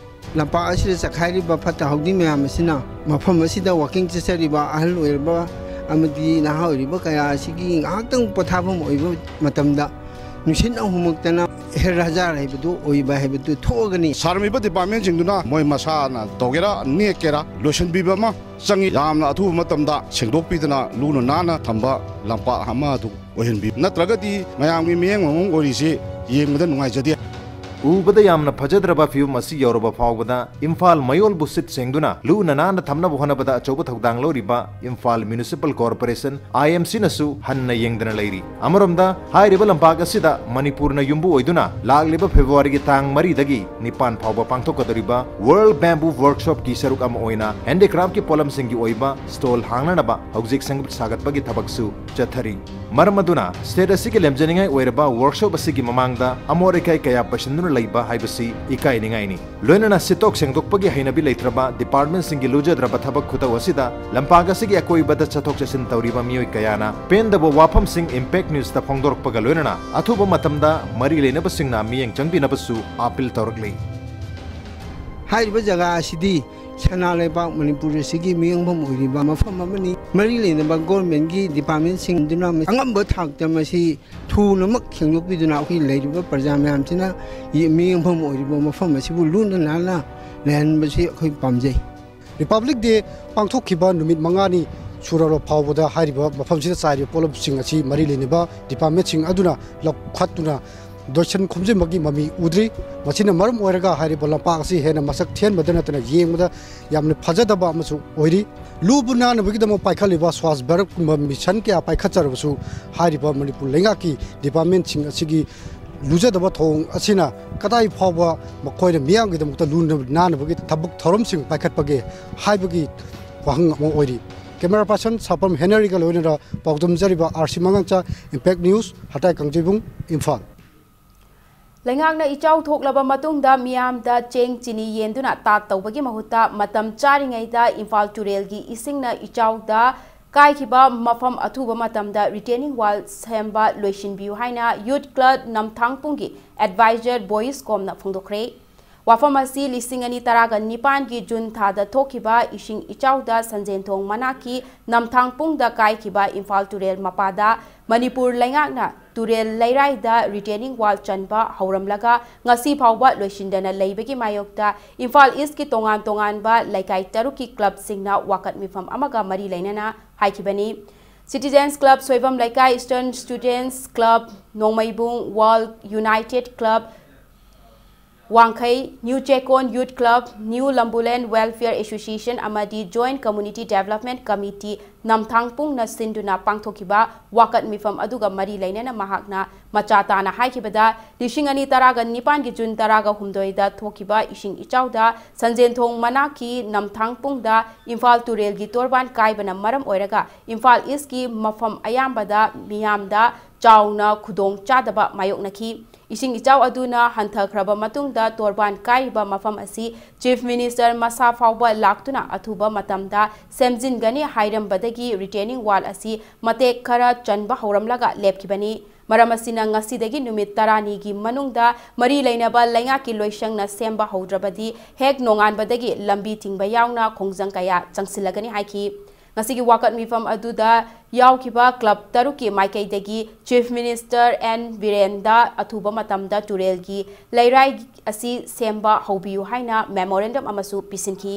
ꯂꯝꯄꯥꯛ ꯑꯁꯤꯗ ꯆꯈꯥꯏꯔꯤꯕ ꯐꯠꯇ ꯍꯥꯎꯗꯤ ꯃꯌꯥꯝ ꯑꯁꯤꯅ ꯃꯐꯝ ꯑꯁꯤꯗ walking ꯆꯠꯆꯔꯤꯕ ꯑꯍꯜ ꯑꯣꯏꯔꯕ ꯑꯃꯗꯤ ꯅꯍꯥ ꯑꯣꯏꯔꯤꯕ ꯀꯌꯥ ꯑꯁꯤꯒꯤ ꯉꯥꯏꯍꯥꯛꯇꯪ ꯄꯣꯊꯥꯐꯝ ꯑꯣꯏꯕ ꯃꯇꯝꯗ ꯅꯨꯡꯁꯤꯠꯅ ꯍꯨꯝꯃꯛꯇꯅ ꯍꯦꯔꯥꯖꯥꯔ ꯍꯥꯏꯕꯗꯨ ꯑꯣꯏꯕ ꯍꯥꯏꯕꯗꯨ ꯊꯣꯛꯑꯒꯅꯤ꯫ ꯁꯥꯔꯝꯃꯤꯕ departmentꯁꯤꯡꯗꯨꯅ ꯃꯣꯏ ꯃꯁꯥꯅ ꯇꯧꯒꯦꯔꯥ ꯅꯦꯛꯀꯦꯔꯥ ꯂꯣꯏꯁꯤꯟꯕꯤꯕ ꯑꯃ ꯆꯪꯉꯤ꯫ ꯌꯥꯝꯅ ꯑꯊꯨꯕ ꯃꯇꯝꯗ ꯁꯦꯡꯗꯣꯛꯄꯤꯗꯅ ꯂꯨꯅ ꯅꯥꯟꯅ ꯊꯝꯕ ꯂꯝꯄꯥꯛ ꯑꯃ ꯑꯗꯨ ꯑꯣꯏꯍꯟꯕꯤꯌꯨ꯫ ꯅꯠꯇ꯭ꯔꯒꯗꯤ ꯃꯌꯥꯝꯒꯤ ꯃꯤꯠꯌꯦꯡ ꯃꯑꯣꯡ ꯑꯣꯏꯔꯤꯁꯤ ꯌꯦꯡꯕꯗ ꯅꯨꯡꯉꯥꯏꯖꯗꯦ꯫ ꯎꯕꯗ ꯌꯥꯝꯅ ꯐꯖꯗ꯭ꯔꯕ ꯐꯤꯕꯝ ꯑꯁꯤ ꯌꯧꯔꯕ ꯐꯥꯎꯕꯗ ꯏꯝꯐꯥꯜ ꯃꯌꯣꯜꯕꯨ ꯁꯤꯠ ꯁꯦꯡꯗꯨꯅ ꯂꯨꯅ ꯅꯥꯟꯅ ꯊꯝꯅꯕ ꯍꯣꯠꯅꯕꯗ ꯑꯆꯧꯕ ꯊꯧꯗꯥꯡ ꯂꯧꯔꯤꯕ ꯏꯝꯐꯥꯜ ꯃ꯭ꯌꯨꯅꯤꯁꯤꯄꯥꯜ ꯀꯣꯔꯄꯣꯔꯦꯁꯟ, IMCꯅꯁꯨ ꯍꯟꯅ ꯌꯦꯡꯗꯅ ꯂꯩꯔꯤ꯫ ꯑꯃꯔꯣꯝꯗ, ꯍꯥꯏꯔꯤꯕ ꯂꯝꯄꯥꯛ ꯑꯁꯤꯗ ꯃꯅꯤꯄꯨꯔꯅ ꯌꯨꯝꯕꯨ ꯑꯣꯏꯗꯨꯅ ꯂꯥꯛꯂꯤꯕ ꯐꯦꯕ꯭ꯔꯨꯋꯥꯔꯤꯒꯤ ꯇꯥꯡ ꯃꯔꯤꯗꯒꯤ ꯅꯤꯄꯥꯟ ꯐꯥꯎꯕ ꯄꯥꯡꯊꯣꯛꯀꯗꯧꯔꯤꯕ World Bamboo Workshopꯀꯤ ꯁꯔꯨꯛ ꯑꯃ ꯑꯣꯏꯅ handicraftꯀꯤ ꯄꯣꯠꯂꯝꯁꯤꯡꯒꯤ ꯑꯣꯏꯕ stall ꯍꯥꯡꯅꯅꯕ ꯍꯧꯖꯤꯛ ꯁꯦꯝꯒꯠ ꯁꯥꯒꯠꯄꯒꯤ ꯊꯕꯛꯁꯨ ꯆꯠꯊꯔꯤ꯫ ꯃꯔꯝ ꯑꯗꯨꯅ, state ꯑꯁꯤꯒꯤ ꯂꯦꯝꯖꯅꯤꯡꯉꯥꯏ ꯑꯣꯏꯔꯕ workshop ꯑꯁꯤꯒꯤ ꯃꯃꯥꯡꯗ ꯑꯃꯣꯠ ꯑꯀꯥꯏ ꯀꯌꯥ ꯄꯩꯁꯤꯟꯗꯨꯅ ꯂꯩꯕ ꯍꯥꯏꯕꯁꯤ ꯏꯀꯥꯏꯅꯤꯡꯉꯥꯏꯅꯤ꯫ ꯂꯣꯏꯅꯅ ꯁꯤꯠꯇꯣꯛ ꯁꯦꯡꯗꯣꯛꯄꯒꯤ ꯍꯩꯅꯕꯤ ꯂꯩꯇ꯭ꯔꯕ departmentꯁꯤꯡꯒꯤ ꯂꯨꯖꯗ꯭ꯔꯕ ꯊꯕꯛ ꯈꯨꯇꯧ ꯑꯁꯤꯗ ꯂꯝꯄꯥꯛ ꯑꯁꯤꯒꯤ ꯑꯀꯣꯏꯕꯗ ꯆꯠꯊꯣꯛ ꯆꯠꯁꯤꯟ ꯇꯧꯔꯤꯕ ꯃꯤꯑꯣꯏ ꯀꯌꯥꯅ ꯄꯦꯟꯗꯕ ꯋꯥꯐꯝꯁꯤꯡ Impact Newsꯇ ꯐꯣꯡꯗꯣꯔꯛꯄꯒ ꯂꯣꯏꯅꯅ ꯑꯊꯨꯕ ꯃꯇꯝꯗ ꯃꯔꯤ ꯂꯩꯅꯕꯁꯤꯡꯅ ꯃꯤꯠꯌꯦꯡ ꯆꯪꯕꯤꯅꯕꯁꯨ appeal ꯇꯧꯔꯛꯂꯤ꯫ ꯍꯥꯏꯔꯤꯕ ꯖꯒꯥ ꯑꯁꯤꯗꯤ ꯁꯅꯥ ꯂꯩꯕꯥꯛ ꯃꯅꯤꯄꯨꯔ ꯑꯁꯤꯒꯤ ꯃꯤꯌꯦꯡꯐꯝ ꯑꯣꯏꯔꯤꯕ ꯃꯐꯝ ꯑꯃꯅꯤ꯫ ꯃꯔꯤ ꯂꯩꯅꯕ governmentꯀꯤ departmentꯁꯤꯡꯗꯨꯅ ꯑꯉꯝꯕ ꯊꯥꯛꯇ ꯃꯁꯤ ꯊꯨꯅꯃꯛ ꯁꯦꯡꯗꯣꯛꯄꯤꯗꯨꯅ ꯑꯩꯈꯣꯏ ꯂꯩꯔꯤꯕ ꯄ꯭ꯔꯖꯥ ꯃꯌꯥꯝꯁꯤꯅ ꯃꯤꯌꯦꯡꯐꯝ ꯑꯣꯏꯔꯤꯕ ꯃꯐꯝ ꯑꯁꯤꯕꯨ ꯂꯨꯅ ꯅꯥꯟꯅ ꯂꯩꯍꯟꯕꯁꯤ ꯑꯩꯈꯣꯏ ꯄꯥꯝꯖꯩ꯫ Republic Day ꯄꯥꯡꯊꯣꯛꯈꯤꯕ ꯅꯨꯃꯤꯠ ꯃꯉꯥꯅꯤ ꯁꯨꯔꯕ ꯐꯥꯎꯕꯗ ꯍꯥꯏꯔꯤꯕ ꯃꯐꯝꯁꯤꯗ ꯆꯥꯏꯔꯤꯕ ꯄꯣꯠꯂꯝꯁꯤꯡ ꯑꯁꯤ ꯃꯔꯤ ꯂꯩꯅꯕ departmentꯁꯤꯡ ꯑꯗꯨꯅ ꯂꯧꯈꯠꯇꯨꯅ ꯂꯣꯏꯁꯤꯟ ꯈꯣꯝꯖꯤꯟꯕꯒꯤ ꯃꯃꯤ ꯎꯗ꯭ꯔꯤ꯫ ꯃꯁꯤꯅ ꯃꯔꯝ ꯑꯣꯏꯔꯒ ꯍꯥꯏꯔꯤꯕ ꯂꯝꯄꯥꯛ ꯑꯁꯤ ꯍꯦꯟꯅ ꯃꯁꯛ ꯊꯤꯍꯟꯕꯗ ꯅꯠꯇꯅ ꯌꯦꯡꯕꯗ ꯌꯥꯝꯅ ꯐꯖꯗꯕ ꯑꯃꯁꯨ ꯑꯣꯏꯔꯤ꯫ ꯂꯨꯕꯨ ꯅꯥꯟꯅꯕꯒꯤꯗꯃꯛ ꯄꯥꯏꯈꯠꯂꯤꯕ ꯁ꯭ꯋꯥꯁ ꯚꯥꯔꯠꯀꯨꯝꯕ mission ꯀꯌꯥ ꯄꯥꯏꯈꯠꯆꯔꯕꯁꯨ ꯍꯥꯏꯔꯤꯕ ꯃꯅꯤꯄꯨꯔ ꯂꯩꯉꯥꯛꯀꯤ departmentꯁꯤꯡ ꯑꯁꯤꯒꯤ ꯂꯨꯖꯗꯕ ꯊꯧꯑꯣꯡ ꯑꯁꯤꯅ ꯀꯗꯥꯏ ꯐꯥꯎꯕ ꯃꯈꯣꯏꯅ ꯃꯤꯌꯥꯝꯒꯤꯗꯃꯛꯇ ꯂꯨꯅ ꯅꯥꯟꯅꯕꯒꯤ ꯊꯕꯛ ꯊꯧꯔꯝꯁꯤꯡ ꯄꯥꯏꯈꯠꯄꯒꯦ ꯍꯥꯏꯕꯒꯤ ꯋꯥꯍꯪ ꯑꯃ ꯑꯣꯏꯔꯤ꯫ Camera person ꯁꯥꯄꯝ ꯍꯦꯅꯔꯤꯒ ꯂꯣꯏꯅꯅ ꯄꯥꯎꯗꯝꯖꯔꯤꯕ RC ꯃꯉꯥꯡꯆꯥ, Impact News, ꯍꯇꯥꯏ ꯀꯥꯡꯖꯩꯕꯨꯡ, ꯏꯝꯐꯥꯜ꯫ ꯂꯩꯉꯥꯛꯅ ꯏꯆꯥꯎ ꯊꯣꯛꯂꯕ ꯃꯇꯨꯡꯗ ꯃꯤꯌꯥꯝꯗ ꯆꯦꯡ ꯆꯤꯅꯤ ꯌꯦꯟꯗꯨꯅ ꯇꯥꯠ ꯇꯧꯕꯒꯤ ꯃꯍꯨꯠꯇ ꯃꯇꯝ ꯆꯥꯔꯤꯉꯩꯗ ꯏꯝꯐꯥꯜ ꯇꯨꯔꯦꯜꯒꯤ ꯏꯁꯤꯡꯅ ꯏꯆꯥꯎꯗ ꯀꯥꯏꯈꯤꯕ ꯃꯐꯝ ꯑꯊꯨꯕ ꯃꯇꯝꯗ retaining wall ꯁꯦꯝꯕ ꯂꯣꯏꯁꯤꯟꯕꯤꯌꯨ ꯍꯥꯏꯅ Youth Club ꯅꯝꯊꯥꯡꯄꯨꯡꯒꯤ advisor ꯕꯣꯏꯁ ꯀꯣꯝꯅ ꯐꯣꯡꯗꯣꯛꯈ꯭ꯔꯦ꯫ ꯋꯥꯐꯝ ꯑꯁꯤ ꯂꯤꯁꯤꯡ ꯑꯅꯤ ꯇꯔꯥꯒ ꯅꯤꯄꯥꯟꯒꯤ ꯖꯨꯟ ꯊꯥꯗ ꯊꯣꯛꯈꯤꯕ ꯏꯁꯤꯡ ꯏꯆꯥꯎꯗ ꯁꯟꯖꯦꯟꯊꯣꯡ ꯃꯅꯥꯛꯀꯤ ꯅꯝꯊꯥꯡꯄꯨꯡꯗ ꯀꯥꯏꯈꯤꯕ ꯏꯝꯐꯥꯜ ꯇꯨꯔꯦꯜ ꯃꯄꯥꯗ ꯃꯅꯤꯄꯨꯔ ꯂꯩꯉꯥꯛꯅ ꯇꯨꯔꯦꯜ ꯂꯩꯔꯥꯏꯗ retaining wall ꯆꯟꯕ ꯍꯧꯔꯝꯂꯒ ꯉꯁꯤ ꯐꯥꯎꯕ ꯂꯣꯏꯁꯤꯟꯗꯅ ꯂꯩꯕꯒꯤ ꯃꯥꯌꯣꯛꯇ ꯏꯝꯐꯥꯜ ꯏꯁꯀꯤ ꯇꯣꯉꯥꯟ ꯇꯣꯉꯥꯟꯕ ꯂꯩꯀꯥꯏ ꯇꯔꯨꯛꯀꯤ clubꯁꯤꯡꯅ ꯋꯥꯀꯠ ꯃꯤꯐꯝ ꯑꯃꯒ ꯃꯔꯤ ꯂꯩꯅꯅ ꯍꯥꯏꯈꯤꯕꯅꯤ꯫ Citizens Club ꯁꯣꯏꯕꯝ ꯂꯩꯀꯥꯏ, Eastern Students Club ꯅꯣꯡꯃꯩꯕꯨꯡ, World United Club ꯋꯥꯡꯈꯩ, New Checkon Youth Club, New Lambulen Welfare Association ꯑꯃꯗꯤ Joint Community Development Committee ꯅꯝꯊꯥꯡ ꯄꯨꯡꯅ ꯁꯤꯟꯗꯨꯅ ꯄꯥꯡꯊꯣꯛꯈꯤꯕ ꯋꯥꯀꯠ ꯃꯤꯐꯝ ꯑꯗꯨꯒ ꯃꯔꯤ ꯂꯩꯅꯅ ꯃꯍꯥꯛꯅ ꯃꯆꯥ ꯇꯥꯅ ꯍꯥꯏꯈꯤꯕꯗ, ꯂꯤꯁꯤꯡ ꯑꯅꯤ ꯇꯔꯥꯒ ꯅꯤꯄꯥꯟꯒꯤ ꯖꯨꯟ ꯇꯔꯥꯒ ꯍꯨꯝꯗꯣꯏꯗ ꯊꯣꯛꯈꯤꯕ ꯏꯁꯤꯡ ꯏꯆꯥꯎꯗ ꯁꯟꯖꯦꯟꯊꯣꯡ ꯃꯅꯥꯛꯀꯤ ꯅꯝꯊꯥꯡ ꯄꯨꯡꯗ ꯏꯝꯐꯥꯜ ꯇꯨꯔꯦꯜꯒꯤ ꯇꯣꯔꯕꯥꯟ ꯀꯥꯏꯕꯅ ꯃꯔꯝ ꯑꯣꯏꯔꯒ ꯏꯝꯐꯥꯜ ꯏꯁꯀꯤ ꯃꯐꯝ ꯑꯌꯥꯝꯕꯗ ꯃꯤꯌꯥꯝꯗ ꯆꯥꯎꯅ ꯈꯨꯗꯣꯡ ꯆꯥꯗꯕ ꯃꯥꯌꯣꯛꯅꯈꯤ꯫ ꯏꯁꯤꯡ ꯏꯆꯥꯎ ꯑꯗꯨꯅ ꯍꯟꯊꯈ꯭ꯔꯕ ꯃꯇꯨꯡꯗ ꯇꯣꯔꯕꯥꯟ ꯀꯥꯏꯔꯤꯕ ꯃꯐꯝ ꯑꯁꯤ Chief Minister ꯃꯁꯥ ꯐꯥꯎꯕ ꯂꯥꯛꯇꯨꯅ ꯑꯊꯨꯕ ꯃꯇꯝꯗ ꯁꯦꯝꯖꯤꯟꯒꯅꯤ ꯍꯥꯏꯔꯝꯕꯗꯒꯤ retaining wall ꯑꯁꯤ ꯃꯇꯦꯛ ꯈꯔ ꯆꯟꯕ ꯍꯧꯔꯝꯂꯒ ꯂꯦꯞꯈꯤꯕꯅꯤ꯫ ꯃꯔꯝ ꯑꯁꯤꯅ ꯉꯁꯤꯗꯒꯤ ꯅꯨꯃꯤꯠ ꯇꯔꯥꯅꯤꯒꯤ ꯃꯅꯨꯡꯗ ꯃꯔꯤ ꯂꯩꯅꯕ ꯂꯩꯉꯥꯛꯀꯤ ꯂꯣꯏꯁꯪꯅ ꯁꯦꯝꯕ ꯍꯧꯗ꯭ꯔꯕꯗꯤ ꯍꯦꯛ ꯅꯣꯡꯉꯥꯟꯕꯗꯒꯤ ꯂꯝꯕꯤ ꯊꯤꯡꯕ ꯌꯥꯎꯅ ꯈꯣꯡꯖꯪ ꯀꯌꯥ ꯆꯪꯁꯤꯜꯂꯒꯅꯤ ꯍꯥꯏꯈꯤ꯫ ꯉꯁꯤꯒꯤ ꯋꯥꯀꯠ ꯃꯤꯐꯝ ꯑꯗꯨꯗ ꯌꯥꯎꯈꯤꯕ club ꯇꯔꯨꯛꯀꯤ ꯃꯥꯏꯀꯩꯗꯒꯤ Chief Minister ꯑꯦꯟ ꯕꯤꯔꯦꯟꯗ ꯑꯊꯨꯕ ꯃꯇꯝꯗ ꯇꯨꯔꯦꯜꯒꯤ ꯂꯩꯔꯥꯏ ꯑꯁꯤ ꯁꯦꯝꯕ ꯍꯧꯕꯤꯌꯨ ꯍꯥꯏꯅ memorandum ꯑꯃꯁꯨ ꯄꯤꯁꯤꯟꯈꯤ꯫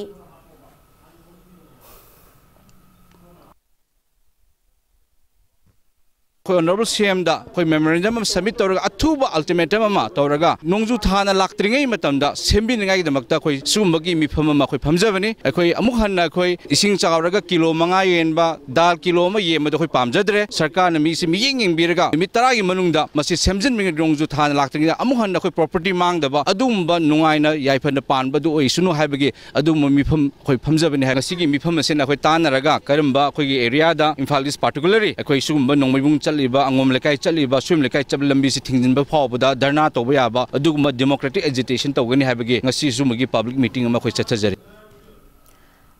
ꯑꯩꯈꯣꯏ Honourable C M ꯗ ꯑꯩꯈꯣꯏ memorandum ꯑꯃ submit ꯇꯧꯔꯒ ꯑꯊꯨꯕ ultimatum ꯑꯃ ꯇꯧꯔꯒ ꯅꯣꯡꯖꯨ ꯊꯥꯅ ꯂꯥꯛꯇ꯭ꯔꯤꯉꯩ ꯃꯇꯝꯗ ꯁꯦꯝꯕꯤꯅꯤꯡꯉꯥꯏꯒꯤꯗꯃꯛꯇ ꯑꯩꯈꯣꯏ ꯁꯤꯒꯨꯝꯕꯒꯤ ꯃꯤꯐꯝ ꯑꯃ ꯑꯩꯈꯣꯏ ꯐꯝꯖꯕꯅꯤ꯫ ꯑꯩꯈꯣꯏ ꯑꯃꯨꯛ ꯍꯟꯅ ꯑꯩꯈꯣꯏ ꯏꯁꯤꯡ ꯆꯥꯎꯔꯒ ꯀꯤꯂꯣ ꯃꯉꯥ ꯌꯦꯟꯕ, ꯗꯥꯜ ꯀꯤꯂꯣ ꯑꯃ ꯌꯦꯟꯕꯗꯣ ꯑꯩꯈꯣꯏ ꯄꯥꯝꯖꯗ꯭ꯔꯦ꯫ ꯁꯔꯀꯥꯔꯅ ꯃꯤꯁꯤ ꯃꯤꯠꯌꯦꯡ ꯌꯦꯡꯕꯤꯔꯒ ꯅꯨꯃꯤꯠ ꯇꯔꯥꯒꯤ ꯃꯅꯨꯡꯗ ꯃꯁꯤ ꯁꯦꯝꯖꯤꯟꯕꯤꯔꯒ ꯅꯣꯡꯖꯨ ꯊꯥꯅ ꯂꯥꯛꯇ꯭ꯔꯤꯉꯩꯗ ꯑꯃꯨꯛ ꯍꯟꯅ ꯑꯩꯈꯣꯏ property ꯃꯥꯡꯗꯕ ꯑꯗꯨꯒꯨꯝꯕ ꯅꯨꯡꯉꯥꯏꯅ ꯌꯥꯏꯐꯅ ꯄꯥꯟꯕꯗꯨ ꯑꯣꯏꯁꯅꯨ ꯍꯥꯏꯕꯒꯤ ꯑꯗꯨꯒꯨꯝꯕ ꯃꯤꯐꯝ ꯑꯩꯈꯣꯏ ꯐꯝꯖꯕꯅꯤ ꯍꯥꯏ꯫ ꯉꯁꯤꯒꯤ ꯃꯤꯐꯝ ꯑꯁꯤꯅ ꯑꯩꯈꯣꯏ ꯇꯥꯟꯅꯔꯒ ꯀꯔꯝꯕ ꯑꯩꯈꯣꯏꯒꯤ area ꯗ, Imphal East particularly, ꯑꯩꯈꯣꯏ ꯁꯤꯒꯨꯝꯕ ꯅꯣꯡꯃꯩꯕꯨꯡ ꯆꯠꯂꯤꯕ, ꯑꯉꯣꯝ ꯂꯩꯀꯥꯏ ꯆꯠꯂꯤꯕ, ꯁꯨꯝ ꯂꯩꯀꯥꯏ ꯆꯠꯄ ꯂꯝꯕꯤꯁꯤ ꯊꯤꯡꯖꯤꯟꯕ ꯐꯥꯎꯕꯗ ꯙꯔꯅꯥ ꯇꯧꯕ ꯌꯥꯕ ꯑꯗꯨꯒꯨꯝꯕ democratic agitation ꯇꯧꯒꯅꯤ ꯍꯥꯏꯕꯒꯤ ꯉꯁꯤ ꯁꯤꯒꯨꯝꯕꯒꯤ public meeting ꯑꯃ ꯑꯩꯈꯣꯏ ꯆꯠꯊꯖꯔꯤ꯫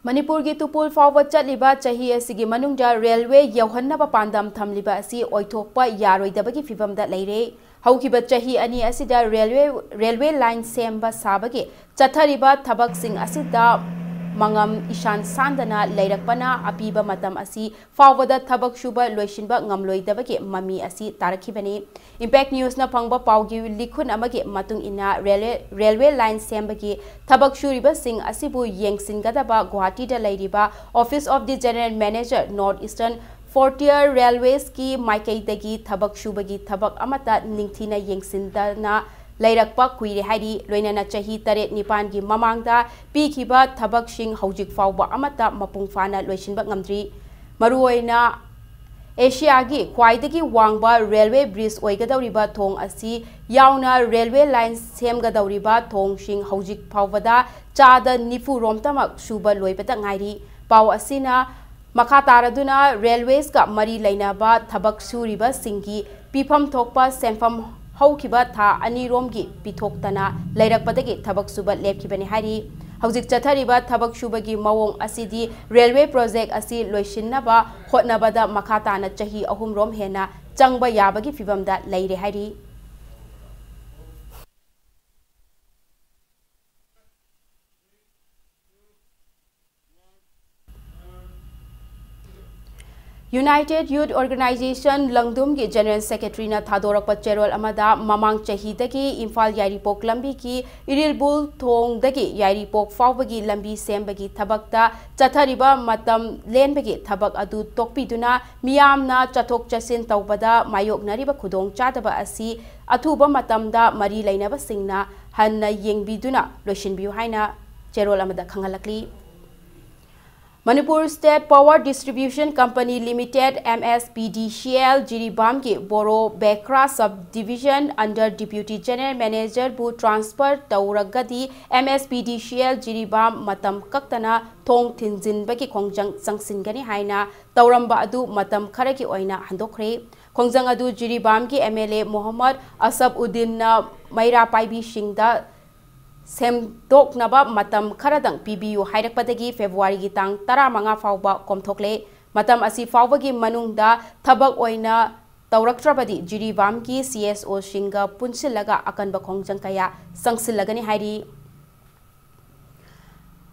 ꯃꯅꯤꯄꯨꯔꯒꯤ ꯇꯨꯄꯨꯜ ꯐꯥꯎꯕ ꯆꯠꯂꯤꯕ ꯆꯍꯤ ꯑꯁꯤꯒꯤ ꯃꯅꯨꯡꯗ railway ꯌꯧꯍꯟꯅꯕ ꯄꯥꯟꯗꯝ ꯊꯝꯂꯤꯕ ꯑꯁꯤ ꯑꯣꯏꯊꯣꯛꯄ ꯌꯥꯔꯣꯏꯗꯕꯒꯤ ꯐꯤꯚꯝꯗ ꯂꯩꯔꯦ꯫ ꯍꯧꯈꯤꯕ ꯆꯍꯤ ꯑꯅꯤ ꯑꯁꯤꯗ railway, railway line ꯁꯦꯝꯕ ꯁꯥꯕꯒꯤ ꯆꯠꯊꯔꯤꯕ ꯊꯕꯛꯁꯤꯡ ꯑꯁꯤꯗ ꯃꯉꯝ ꯏꯁꯥꯟ ꯁꯥꯟꯗꯅ ꯂꯩꯔꯛꯄꯅ ꯑꯄꯤꯕ ꯃꯇꯝ ꯑꯁꯤ ꯐꯥꯎꯕꯗ ꯊꯕꯛ ꯁꯨꯕ ꯂꯣꯏꯁꯤꯟꯕ ꯉꯝꯂꯣꯏꯗꯕꯒꯤ ꯃꯃꯤ ꯑꯁꯤ ꯇꯥꯔꯛꯈꯤꯕꯅꯤ꯫ Impact News ꯅ ꯐꯪꯕ ꯄꯥꯎꯒꯤ ꯂꯤꯈꯨꯟ ꯑꯃꯒꯤ ꯃꯇꯨꯡ ꯏꯟꯅ, railway, railway line ꯁꯦꯝꯕꯒꯤ ꯊꯕꯛ ꯁꯨꯔꯤꯕꯁꯤꯡ ꯑꯁꯤꯕꯨ ꯌꯦꯡꯁꯤꯟꯒꯗꯕ ꯒꯨꯋꯥꯍꯥꯇꯤꯗ ꯂꯩꯔꯤꯕ Office of the General Manager, North Eastern Frontier Railways ꯀꯤ ꯃꯥꯏꯀꯩꯗꯒꯤ ꯊꯕꯛ ꯁꯨꯕꯒꯤ ꯊꯕꯛ ꯑꯃꯠꯇ ꯅꯤꯡꯊꯤꯅ ꯌꯦꯡꯁꯤꯟꯗꯅ ꯂꯩꯔꯛꯄ ꯀꯨꯏꯔꯦ ꯍꯥꯏꯔꯤ꯫ ꯂꯣꯏꯅꯅ ꯆꯍꯤ ꯇꯔꯦꯠ ꯅꯤꯄꯥꯟꯒꯤ ꯃꯃꯥꯡꯗ ꯄꯤꯈꯤꯕ ꯊꯕꯛꯁꯤꯡ ꯍꯧꯖꯤꯛ ꯐꯥꯎꯕ ꯑꯃꯠꯇ ꯃꯄꯨꯡ ꯐꯥꯅ ꯂꯣꯏꯁꯤꯟꯕ ꯉꯝꯗ꯭ꯔꯤ꯫ ꯃꯔꯨꯑꯣꯏꯅ ꯑꯦꯁꯤꯌꯥꯒꯤ ꯈ꯭ꯋꯥꯏꯗꯒꯤ ꯋꯥꯡꯕ ꯔꯦꯜꯋꯦ ꯕ꯭ꯔꯤꯖ ꯑꯣꯏꯒꯗꯧꯔꯤꯕ ꯊꯣꯡ ꯑꯁꯤ ꯌꯥꯎꯅ ꯔꯦꯜꯋꯦ ꯂꯥꯏꯟ ꯁꯦꯝꯒꯗꯧꯔꯤꯕ ꯊꯣꯡꯁꯤꯡ ꯍꯧꯖꯤꯛ ꯐꯥꯎꯕꯗ ꯆꯥꯗ ꯅꯤꯐꯨ ꯔꯣꯝꯇꯃꯛ ꯁꯨꯕ ꯂꯣꯏꯕꯇ ꯉꯥꯏꯔꯤ꯫ ꯄꯥꯎ ꯑꯁꯤꯅ ꯃꯈꯥ ꯇꯥꯔꯗꯨꯅ ꯔꯦꯜꯋꯦꯁꯀ ꯃꯔꯤ ꯂꯩꯅꯕ ꯊꯕꯛ ꯁꯨꯔꯤꯕꯁꯤꯡꯒꯤ ꯄꯤꯐꯝ ꯊꯣꯛꯄ ꯁꯦꯟꯐꯝ ꯍꯧꯈꯤꯕ ꯊꯥ ꯑꯅꯤꯔꯣꯝꯒꯤ ꯄꯤꯊꯣꯛꯇꯅ ꯂꯩꯔꯛꯄꯗꯒꯤ ꯊꯕꯛ ꯁꯨꯕ ꯂꯦꯞꯈꯤꯕꯅꯤ ꯍꯥꯏꯔꯤ꯫ ꯍꯧꯖꯤꯛ ꯆꯠꯊꯔꯤꯕ ꯊꯕꯛ ꯁꯨꯕꯒꯤ ꯃꯑꯣꯡ ꯑꯁꯤꯗꯤ ꯔꯦꯜꯋꯦ ꯄ꯭ꯔꯣꯖꯦꯛ ꯑꯁꯤ ꯂꯣꯏꯁꯤꯟꯅꯕ ꯍꯣꯠꯅꯕꯗ ꯃꯈꯥ ꯇꯥꯅ ꯆꯍꯤ ꯑꯍꯨꯝꯔꯣꯝ ꯍꯦꯟꯅ ꯆꯪꯕ ꯌꯥꯕꯒꯤ ꯐꯤꯚꯝꯗ ꯂꯩꯔꯦ ꯍꯥꯏꯔꯤ꯫ United Youth Organization ꯂꯪꯗꯨꯝꯒꯤ General Secretaryꯅ ꯊꯥꯗꯣꯔꯛꯄ ꯆꯦꯔꯣꯜ ꯑꯃꯗ ꯃꯃꯥꯡ ꯆꯍꯤꯗꯒꯤ ꯏꯝꯐꯥꯜ ꯌꯥꯏꯔꯤꯄꯣꯛ ꯂꯝꯕꯤꯒꯤ ꯏꯔꯤꯜꯕꯨꯜ ꯊꯣꯡꯗꯒꯤ ꯌꯥꯏꯔꯤꯄꯣꯛ ꯐꯥꯎꯕꯒꯤ ꯂꯝꯕꯤ ꯁꯦꯝꯕꯒꯤ ꯊꯕꯛꯇ ꯆꯠꯊꯔꯤꯕ ꯃꯇꯝ ꯂꯦꯟꯕꯒꯤ ꯊꯕꯛ ꯑꯗꯨ ꯇꯣꯛꯄꯤꯗꯨꯅ ꯃꯤꯌꯥꯝꯅ ꯆꯠꯊꯣꯛ ꯆꯠꯁꯤꯟ ꯇꯧꯕꯗ ꯃꯥꯌꯣꯛꯅꯔꯤꯕ ꯈꯨꯗꯣꯡꯆꯥꯗꯕ ꯑꯁꯤ ꯑꯊꯨꯕ ꯃꯇꯝꯗ ꯃꯔꯤ ꯂꯩꯅꯕꯁꯤꯡꯅ ꯍꯟꯅ ꯌꯦꯡꯕꯤꯗꯨꯅ ꯂꯣꯏꯁꯤꯟꯕꯤꯌꯨ ꯍꯥꯏꯅ ꯆꯦꯔꯣꯜ ꯑꯃꯗ ꯈꯪꯍꯜꯂꯛꯂꯤ꯫ Manipur State Power Distribution Company Limited, M S P D C L, ꯖꯤꯔꯤꯕꯥꯝꯒꯤ ꯕꯣꯔꯣ ꯕꯦꯈ꯭ꯔꯥ Sub Division under Deputy General Managerꯕꯨ transfer ꯇꯧꯔꯒꯗꯤ M S P D C L Jiribam ꯃꯇꯝ ꯀꯛꯇꯅ ꯊꯣꯡ ꯊꯤꯡꯖꯤꯟꯕꯒꯤ ꯈꯣꯡꯖꯪ ꯆꯪꯁꯤꯟꯒꯅꯤ ꯍꯥꯏꯅ ꯇꯧꯔꯝꯕ ꯑꯗꯨ ꯃꯇꯝ ꯈꯔꯒꯤ ꯑꯣꯏꯅ ꯍꯟꯗꯣꯛꯈ꯭ꯔꯦ꯫ ꯈꯣꯡꯖꯪ ꯑꯗꯨ ꯖꯤꯔꯤꯕꯥꯝꯒꯤ M L A Mohammad Asaf ꯎꯗꯤꯟꯅ ꯃꯩꯔꯥ ꯄꯥꯏꯕꯤꯁꯤꯡꯗ ꯁꯦꯝꯗꯣꯛꯅꯕ ꯃꯇꯝ ꯈꯔꯗꯪ ꯄꯤꯕꯤꯌꯨ ꯍꯥꯏꯔꯛꯄꯗꯒꯤ ꯐꯦꯕ꯭ꯔꯨꯋꯥꯔꯤꯒꯤ ꯇꯥꯡ ꯇꯔꯥꯃꯉꯥ ꯐꯥꯎꯕ ꯀꯣꯝꯊꯣꯛꯂꯦ꯫ ꯃꯇꯝ ꯑꯁꯤ ꯐꯥꯎꯕꯒꯤ ꯃꯅꯨꯡꯗ ꯊꯕꯛ ꯑꯣꯏꯅ ꯇꯧꯔꯛꯇ꯭ꯔꯕꯗꯤ ꯖꯤꯔꯤꯕꯥꯝꯒꯤ C S Oꯁꯤꯡꯒ ꯄꯨꯟꯁꯤꯜꯂꯒ ꯑꯀꯟꯕ ꯈꯣꯡꯖꯪ ꯀꯌꯥ ꯆꯪꯁꯤꯜꯂꯒꯅꯤ ꯍꯥꯏꯔꯤ꯫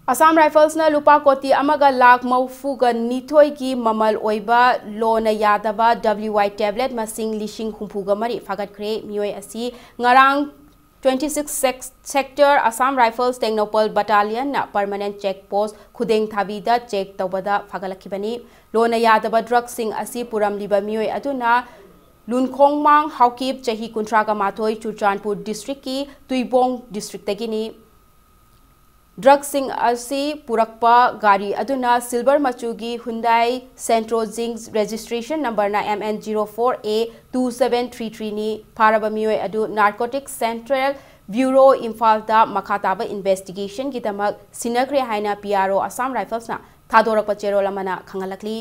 Assam Riflesꯅ ꯂꯨꯄꯥ ꯀꯣꯇꯤ ꯑꯃꯒ ꯂꯥꯈ ꯃꯔꯤꯐꯨꯒ ꯅꯤꯊꯣꯏꯒꯤ ꯃꯃꯜ ꯑꯣꯏꯕ ꯂꯣꯅ ꯌꯥꯗꯕ W Y tablet ꯃꯁꯤꯡ ꯂꯤꯁꯤꯡ ꯍꯨꯝꯐꯨꯒ ꯃꯔꯤ ꯐꯥꯒꯠꯈ꯭ꯔꯦ꯫ ꯃꯤꯑꯣꯏ ꯑꯁꯤ ꯉꯔꯥꯡ twenty six sec-, Sector Assam Rifles Tengnoupal Battalionꯅ permanent check post ꯈꯨꯗꯦꯡ ꯊꯥꯕꯤꯗ check ꯇꯧꯕꯗ ꯐꯥꯒꯠꯂꯛꯈꯤꯕꯅꯤ꯫ ꯂꯣꯅ ꯌꯥꯗꯕ drugꯁꯤꯡ ꯑꯁꯤ ꯄꯨꯔꯝꯂꯤꯕ ꯃꯤꯑꯣꯏ ꯑꯗꯨꯅ ꯂꯨꯟꯈꯣꯡꯃꯥꯡ ꯍꯥꯎꯀꯤꯞ, ꯆꯍꯤ ꯀꯨꯟꯊ꯭ꯔꯥꯒ ꯃꯥꯊꯣꯏ, ꯆꯨꯔꯆꯥꯟꯄꯨꯔ district ꯀꯤ ꯇꯨꯏꯕꯣꯡ district ꯇꯒꯤꯅꯤ꯫ Drug ꯁꯤꯡ ꯑꯁꯤ ꯄꯨꯔꯛꯄ ꯒꯥꯔꯤ ꯑꯗꯨꯅ silver ꯃꯆꯨꯒꯤ Hyundai Centro Zinc, registration number ꯅ M N zero four A two seven three three ꯅꯤ꯫ ꯐꯥꯔꯕ ꯃꯤꯑꯣꯏ ꯑꯗꯨ Narcotics Central Bureau ꯏꯝꯐꯥꯜꯗ ꯃꯈꯥ ꯇꯥꯕ investigation ꯒꯤꯗꯃꯛ ꯁꯤꯟꯅꯈ꯭ꯔꯦ ꯍꯥꯏꯅ P R O Assam Rifles ꯅ ꯊꯥꯗꯣꯔꯛꯄ ꯆꯦꯔꯣꯜ ꯑꯃꯅ ꯈꯪꯍꯜꯂꯛꯂꯤ꯫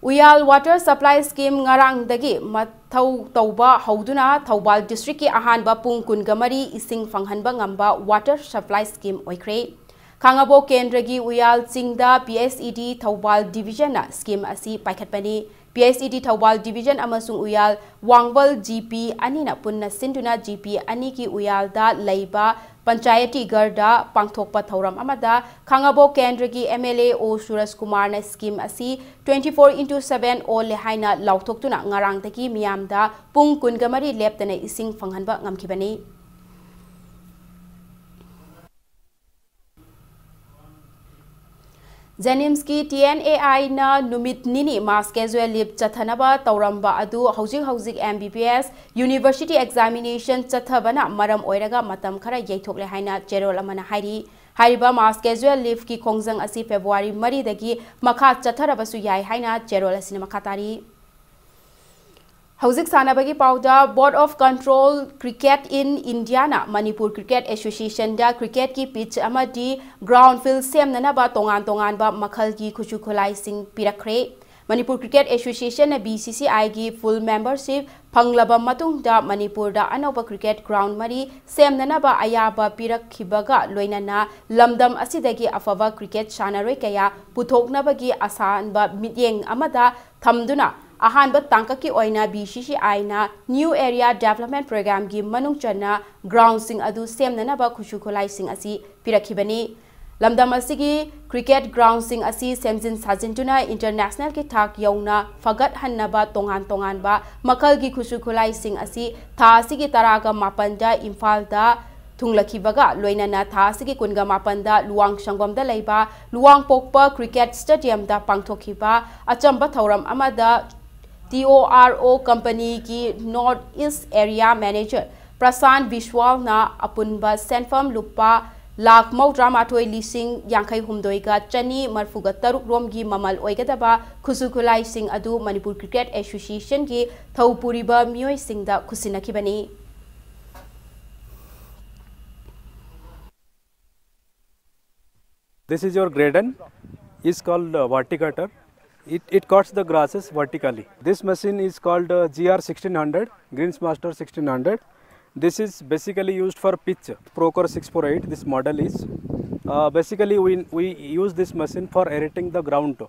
ꯎꯌꯥꯜ water supply scheme ꯉꯔꯥꯡꯗꯒꯤ ꯃꯊꯧ ꯇꯧꯕ ꯍꯧꯗꯨꯅ ꯊꯧꯕꯥꯜ district ꯀꯤ ꯑꯍꯥꯟꯕ ꯄꯨꯡ ꯀꯨꯟꯒ ꯃꯔꯤ ꯏꯁꯤꯡ ꯐꯪꯍꯟꯕ ꯉꯝꯕ water supply scheme ꯑꯣꯏꯈ꯭ꯔꯦ꯫ ꯈꯥꯉꯕꯣꯛ ꯀꯦꯟꯗ꯭ꯔꯒꯤ ꯎꯌꯥꯜ ꯆꯤꯡꯗ P S E D Thoubal division ꯅ scheme ꯑꯁꯤ ꯄꯥꯏꯈꯠꯄꯅꯤ꯫ P S E D Thoubal division ꯑꯃꯁꯨꯡ ꯎꯌꯥꯜ ꯋꯥꯡꯕꯜ G P ꯑꯅꯤꯅ ꯄꯨꯟꯅ ꯁꯤꯟꯗꯨꯅ G P ꯑꯅꯤꯒꯤ ꯎꯌꯥꯜꯗ ꯂꯩꯕ ꯄꯟꯆꯥꯌꯇꯤ ꯒꯔꯗ ꯄꯥꯡꯊꯣꯛꯄ ꯊꯧꯔꯝ ꯑꯃꯗ ꯈꯥꯉꯕꯣꯛ ꯀꯦꯟꯗ꯭ꯔꯒꯤ M L A O ꯁꯨꯔꯖ ꯀꯨꯃꯥꯔꯅ scheme ꯑꯁꯤ twenty four into seven ꯑꯣꯜꯂꯦ ꯍꯥꯏꯅ ꯂꯥꯎꯊꯣꯛꯇꯨꯅ ꯉꯔꯥꯡꯗꯒꯤ ꯃꯤꯌꯥꯝꯗ ꯄꯨꯡ ꯀꯨꯟꯒ ꯃꯔꯤ ꯂꯦꯞꯇꯅ ꯏꯁꯤꯡ ꯐꯪꯍꯟꯕ ꯉꯝꯈꯤꯕꯅꯤ꯫ JNIMS ꯀꯤ T N A I ꯅ ꯅꯨꯃꯤꯠ ꯅꯤꯅꯤ mass casual leave ꯆꯠꯊꯅꯕ ꯇꯧꯔꯝꯕ ꯑꯗꯨ ꯍꯧꯖꯤꯛ ꯍꯧꯖꯤꯛ M B B S university examination ꯆꯠꯊꯕꯅ ꯃꯔꯝ ꯑꯣꯏꯔꯒ ꯃꯇꯝ ꯈꯔ ꯌꯩꯊꯣꯛꯂꯦ ꯍꯥꯏꯅ ꯆꯦꯔꯣꯜ ꯑꯃꯅ ꯍꯥꯏꯔꯤ꯫ ꯍꯥꯏꯔꯤꯕ mass casual leave ꯀꯤ ꯈꯣꯡꯖꯪ ꯑꯁꯤ February ꯃꯔꯤꯗꯒꯤ ꯃꯈꯥ ꯆꯠꯊꯔꯕꯁꯨ ꯌꯥꯏ ꯍꯥꯏꯅ ꯆꯦꯔꯣꯜ ꯑꯁꯤꯅ ꯃꯈꯥ ꯇꯥꯔꯤ꯫ ꯍꯧꯖꯤꯛ ꯁꯥꯟꯅꯕꯒꯤ ꯄꯥꯎꯗ, Board of Control Cricket in India ꯅ ꯃꯅꯤꯄꯨꯔ Cricket Association ꯗ cricket ꯀꯤ pitch ꯑꯃꯗꯤ ground field ꯁꯦꯝꯅꯅꯕ ꯇꯣꯉꯥꯟ ꯇꯣꯉꯥꯟꯕ ꯃꯈꯜꯒꯤ ꯈꯨꯠꯁꯨ ꯈꯨꯠꯂꯥꯏꯁꯤꯡ ꯄꯤꯔꯛꯈ꯭ꯔꯦ꯫ ꯃꯅꯤꯄꯨꯔ Cricket Association ꯅ B C C I ꯒꯤ full membership ꯐꯪꯂꯕ ꯃꯇꯨꯡꯗ ꯃꯅꯤꯄꯨꯔꯗ ꯑꯅꯧꯕ cricket ground ꯃꯔꯤ ꯁꯦꯝꯅꯅꯕ ꯑꯌꯥꯕ ꯄꯤꯔꯛꯈꯤꯕꯒ ꯂꯣꯏꯅꯅ ꯂꯝꯗꯝ ꯑꯁꯤꯗꯒꯤ ꯑꯐꯕ cricket ꯁꯥꯟꯅꯔꯣꯏ ꯀꯌꯥ ꯄꯨꯊꯣꯛꯅꯕꯒꯤ ꯑꯁꯥꯟꯕ ꯃꯤꯠꯌꯦꯡ ꯑꯃꯗ ꯊꯝꯗꯨꯅ ꯑꯍꯥꯟꯕ ꯇꯥꯡꯀꯛꯀꯤ ꯑꯣꯏꯅ B C C I ꯅ New Area Development Program ꯒꯤ ꯃꯅꯨꯡ ꯆꯟꯅ ground ꯁꯤꯡ ꯑꯗꯨ ꯁꯦꯝꯅꯅꯕ ꯈꯨꯠꯁꯨ ꯈꯨꯠꯂꯥꯏꯁꯤꯡ ꯑꯁꯤ ꯄꯤꯔꯛꯈꯤꯕꯅꯤ꯫ ꯂꯝꯗꯝ ꯑꯁꯤꯒꯤ cricket ground ꯁꯤꯡ ꯑꯁꯤ ꯁꯦꯝꯖꯤꯟ ꯁꯥꯖꯤꯟꯗꯨꯅ international ꯒꯤ ꯊꯥꯛ ꯌꯧꯅ ꯐꯒꯠꯍꯟꯅꯕ ꯇꯣꯉꯥꯟ ꯇꯣꯉꯥꯟꯕ ꯃꯈꯜꯒꯤ ꯈꯨꯠꯁꯨ ꯈꯨꯠꯂꯥꯏꯁꯤꯡ ꯑꯁꯤ ꯊꯥ ꯑꯁꯤꯒꯤ ꯇꯔꯥꯒ ꯃꯥꯄꯟꯗ ꯏꯝꯐꯥꯜꯗ ꯊꯨꯡꯂꯈꯤꯕꯒ ꯂꯣꯏꯅꯅ ꯊꯥ ꯑꯁꯤꯒꯤ ꯀꯨꯟꯒ ꯃꯥꯄꯟꯗ ꯂꯨꯋꯥꯡ ꯁꯪꯕꯝꯗ ꯂꯩꯕ ꯂꯨꯋꯥꯡꯄꯣꯛꯄ Cricket Stadium ꯗ ꯄꯥꯡꯊꯣꯛꯈꯤꯕ ꯑꯆꯝꯕ ꯊꯧꯔꯝ ꯑꯃꯗ ꯇꯤ ꯑꯣ ꯑꯥꯔ ꯑꯣ ꯀꯝꯄꯅꯤꯒꯤ ꯅꯣꯔꯠ ꯏꯁ ꯑꯦꯔꯤꯌꯥ ꯃꯦꯅꯦꯖꯔ ꯄ꯭ꯔꯁꯥꯟ ꯕꯤꯁ꯭ꯋꯥꯜꯅ ꯑꯄꯨꯟꯕ ꯁꯦꯟꯐꯝ ꯂꯨꯄꯥ ꯂꯥꯈ ꯃꯧꯗ꯭ꯔꯥ ꯃꯥꯊꯣꯏ ꯂꯤꯁꯤꯡ ꯌꯥꯡꯈꯩ ꯍꯨꯝꯗꯣꯏꯒ ꯆꯅꯤ ꯃꯔꯐꯨꯒ ꯇꯔꯨꯛ ꯔꯣꯝꯒꯤ ꯃꯃꯜ ꯑꯣꯏꯒꯗꯕ ꯈꯨꯠꯁꯨ ꯈꯨꯠꯂꯥꯏꯁꯤꯡ ꯑꯗꯨ ꯃꯅꯤꯄꯨꯔ ꯀ꯭ꯔꯤꯀꯦꯠ ꯑꯦꯁꯣꯁꯤꯌꯦꯁꯟꯒꯤ ꯊꯧ ꯄꯨꯔꯤꯕ ꯃꯤꯑꯣꯏꯁꯤꯡꯗ ꯈꯨꯠꯁꯤꯟꯅꯈꯤꯕꯅꯤ꯫ This is your graden, is called uh, verticutter. It, it cuts the grasses vertically. This machine is called uh, G R sixteen hundred, Greensmaster sixteen hundred. This is basically used for pitch, Procore six four eight, this model is. Uh, basically, we, we use this machine for erecting the ground.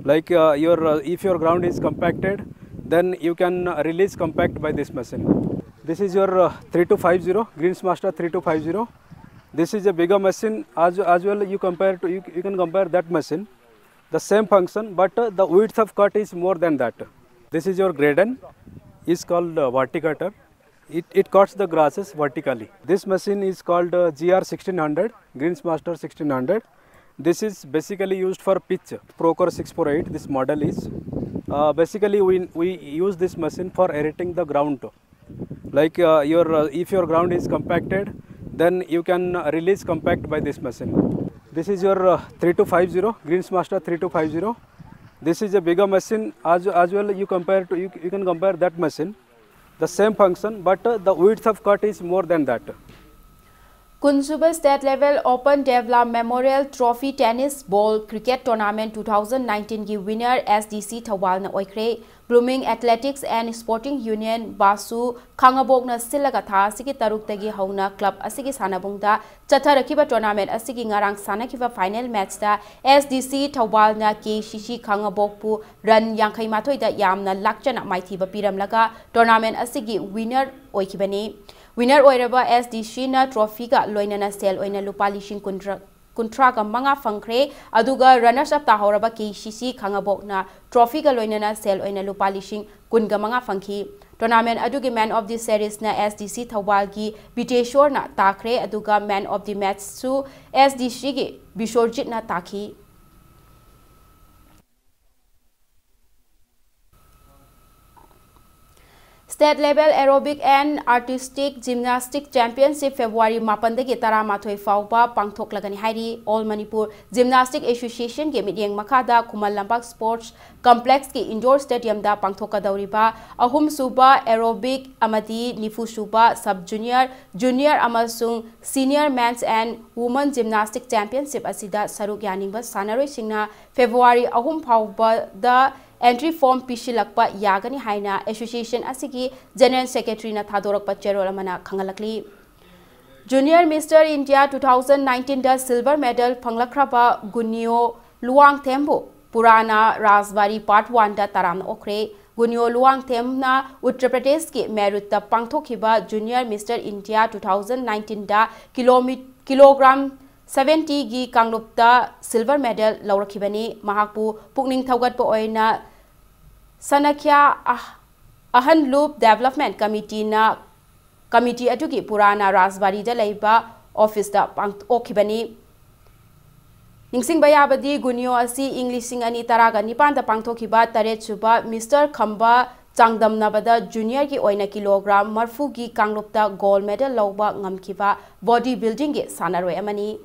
Like uh, your, uh, if your ground is compacted, then you can uh, release compact by this machine. This is your uh, three two five zero, Greensmaster three two five zero. This is a bigger machine as, as well. You compare to, you, you can compare that machine, the same function, but uh, the width of cut is more than that. This is your graden, is called uh, verticutter. It, it cuts the grasses vertically. This machine is called uh, G R sixteen hundred, Greensmaster sixteen hundred. This is basically used for pitch, Procore six four eight, this model is. Uh, basically, we, we use this machine for erecting the ground. Like uh, your, uh, if your ground is compacted, then you can uh, release compact by this machine. This is your uh, three two five zero, Greensmaster three two five zero. This is a bigger machine as, as well. You compare to, you, you can compare that machine, the same function, but uh, the width of cut is more than that. ꯀꯨꯟꯁꯨꯕ State Level Open Devla Memorial Trophy Tennis Ball Cricket Tournament two thousand nineteenꯒꯤ winner S D C ꯊꯧꯕꯥꯜꯅ ꯑꯣꯏꯈ꯭ꯔꯦ꯫ Blooming Athletics and Sporting Union ꯕꯥꯁꯨ ꯈꯥꯉꯕꯣꯛꯅ ꯁꯤꯜꯂꯒ ꯊꯥ ꯑꯁꯤꯒꯤ ꯇꯔꯨꯛꯇꯒꯤ ꯍꯧꯅ club ꯑꯁꯤꯒꯤ ꯁꯥꯟꯅꯕꯨꯡꯗ ꯆꯠꯊꯔꯛꯈꯤꯕ tournament ꯑꯁꯤꯒꯤ ꯉꯔꯥꯡ ꯁꯥꯟꯅꯈꯤꯕ final matchꯇ S D C ꯊꯧꯕꯥꯜꯅ K C C ꯈꯥꯉꯕꯣꯛꯄꯨ run ꯌꯥꯡꯈꯩ ꯃꯥꯊꯣꯏꯗ ꯌꯥꯝꯅ ꯂꯥꯛꯆꯅ ꯃꯥꯏꯊꯤꯕ ꯄꯤꯔꯝꯂꯒ tournament ꯑꯁꯤꯒꯤ winner ꯑꯣꯏꯈꯤꯕꯅꯤ꯫ Winner ꯑꯣꯏꯔꯕ S D Cꯅ trophyꯒ ꯂꯣꯏꯅꯅ ꯁꯦꯜ ꯑꯣꯏꯅ ꯂꯨꯄꯥ ꯂꯤꯁꯤꯡ ꯀꯨꯟꯊ꯭ꯔꯥ, ꯀꯨꯟꯊ꯭ꯔꯥꯒ ꯃꯉꯥ ꯐꯪꯈ꯭ꯔꯦ꯫ ꯑꯗꯨꯒ runners up ꯇꯥꯍꯧꯔꯕ K C C ꯈꯥꯉꯕꯣꯛꯅ trophyꯒ ꯂꯣꯏꯅꯅ ꯁꯦꯜ ꯑꯣꯏꯅ ꯂꯨꯄꯥ ꯂꯤꯁꯤꯡ ꯀꯨꯟꯒ ꯃꯉꯥ ꯐꯪꯈꯤ꯫ Tournament ꯑꯗꯨꯒꯤ man of the seriesꯅ S D C ꯊꯧꯕꯥꯜꯒꯤ ꯕꯤꯇꯦꯁꯣꯔꯅ ꯇꯥꯈ꯭ꯔꯦ, ꯑꯗꯨꯒ man of the matchꯁꯨ S D Cꯒꯤ ꯕꯤꯁꯣꯔꯖꯤꯠꯅ ꯇꯥꯈꯤ꯫ State Level Aerobic and Artistic Gymnastic Championship February ꯃꯥꯄꯟꯗꯒꯤ ꯇꯔꯥꯃꯥꯊꯣꯏ ꯐꯥꯎꯕ ꯄꯥꯡꯊꯣꯛꯂꯒꯅꯤ ꯍꯥꯏꯔꯤ꯫ All Manipur Gymnastic Association ꯒꯤ ꯃꯤꯠꯌꯦꯡ ꯃꯈꯥꯗ ꯈꯨꯃꯟ ꯂꯝꯄꯥꯛ Sports Complex ꯀꯤ Indoor Stadium ꯗ ꯄꯥꯡꯊꯣꯛꯀꯗꯧꯔꯤꯕ ꯑꯍꯨꯝꯁꯨꯕ Aerobic ꯑꯃꯗꯤ ꯅꯤꯐꯨꯁꯨꯕ Sub Junior, Junior ꯑꯃꯁꯨꯡ Senior Men's and Women Gymnastic Championship ꯑꯁꯤꯗ ꯁꯔꯨꯛ ꯌꯥꯅꯤꯡꯕ ꯁꯥꯟꯅꯔꯣꯏꯁꯤꯡꯅ February ꯑꯍꯨꯝ ꯐꯥꯎꯕꯗ entry form ꯄꯤꯁꯤꯜꯂꯛꯄ ꯌꯥꯒꯅꯤ ꯍꯥꯏꯅ association ꯑꯁꯤꯒꯤ General Secretary ꯅ ꯊꯥꯗꯣꯔꯛꯄ ꯆꯦꯔꯣꯜ ꯑꯃꯅ ꯈꯪꯍꯜꯂꯛꯂꯤ꯫ Junior Mister India two thousand nineteen ꯗ silver medal ꯐꯪꯂꯛꯈ꯭ꯔꯕ ꯒꯨꯅꯤꯌꯣ ꯂꯨꯋꯥꯡꯊꯦꯝꯕꯨ ꯄꯨꯔꯥꯅ ꯔꯥꯖꯕꯥꯔꯤ Part one ꯗ ꯇꯔꯥꯝꯅ ꯑꯣꯛꯈ꯭ꯔꯦ꯫ ꯒꯨꯅꯤꯌꯣ ꯂꯨꯋꯥꯡꯊꯦꯝꯅ ꯎꯠꯇꯔ ꯄ꯭ꯔꯗꯦꯁꯀꯤ ꯃꯦꯔꯨꯠꯇ ꯄꯥꯡꯊꯣꯛꯈꯤꯕ Junior Mister India two thousand nineteen ꯗ ꯀꯤꯂꯣꯃꯤ-, ꯀꯤꯂꯣꯒ꯭ꯔꯥꯝ seventy ꯒꯤ ꯀꯥꯡꯂꯨꯞꯇ silver medal ꯂꯧꯔꯛꯈꯤꯕꯅꯤ꯫ ꯃꯍꯥꯛꯄꯨ ꯄꯨꯛꯅꯤꯡ ꯊꯧꯒꯠꯄ ꯑꯣꯏꯅ ꯁꯅꯈ꯭ꯌꯥ ꯑꯍ-, ꯑꯍꯟ ꯂꯨꯞ Development Committee ꯅ, committee ꯑꯗꯨꯒꯤ ꯄꯨꯔꯥꯅ ꯔꯥꯖꯕꯥꯔꯤꯗ ꯂꯩꯕ office ꯇ ꯄꯥꯡꯊꯣꯛꯈꯤꯕꯅꯤ꯫ ꯅꯤꯡꯁꯤꯡꯕ ꯌꯥꯕꯗꯤ, ꯒꯨꯅꯤꯌꯣ ꯑꯁꯤ ꯏꯪ ꯂꯤꯁꯤꯡ ꯑꯅꯤ ꯇꯔꯥꯒ ꯅꯤꯄꯥꯟꯗ ꯄꯥꯡꯊꯣꯛꯈꯤꯕ ꯇꯔꯦꯠꯁꯨꯕ Mister ꯈꯝꯕ ꯆꯥꯡꯗꯝꯅꯕꯗ junior ꯒꯤ ꯑꯣꯏꯅ ꯀꯤꯂꯣꯒ꯭ꯔꯥꯝ ꯃꯔꯐꯨꯒꯤ ꯀꯥꯡꯂꯨꯞꯇ gold medal ꯂꯧꯕ ꯉꯝꯈꯤꯕ body building ꯒꯤ ꯁꯥꯟꯅꯔꯣꯏ ꯑꯃꯅꯤ꯫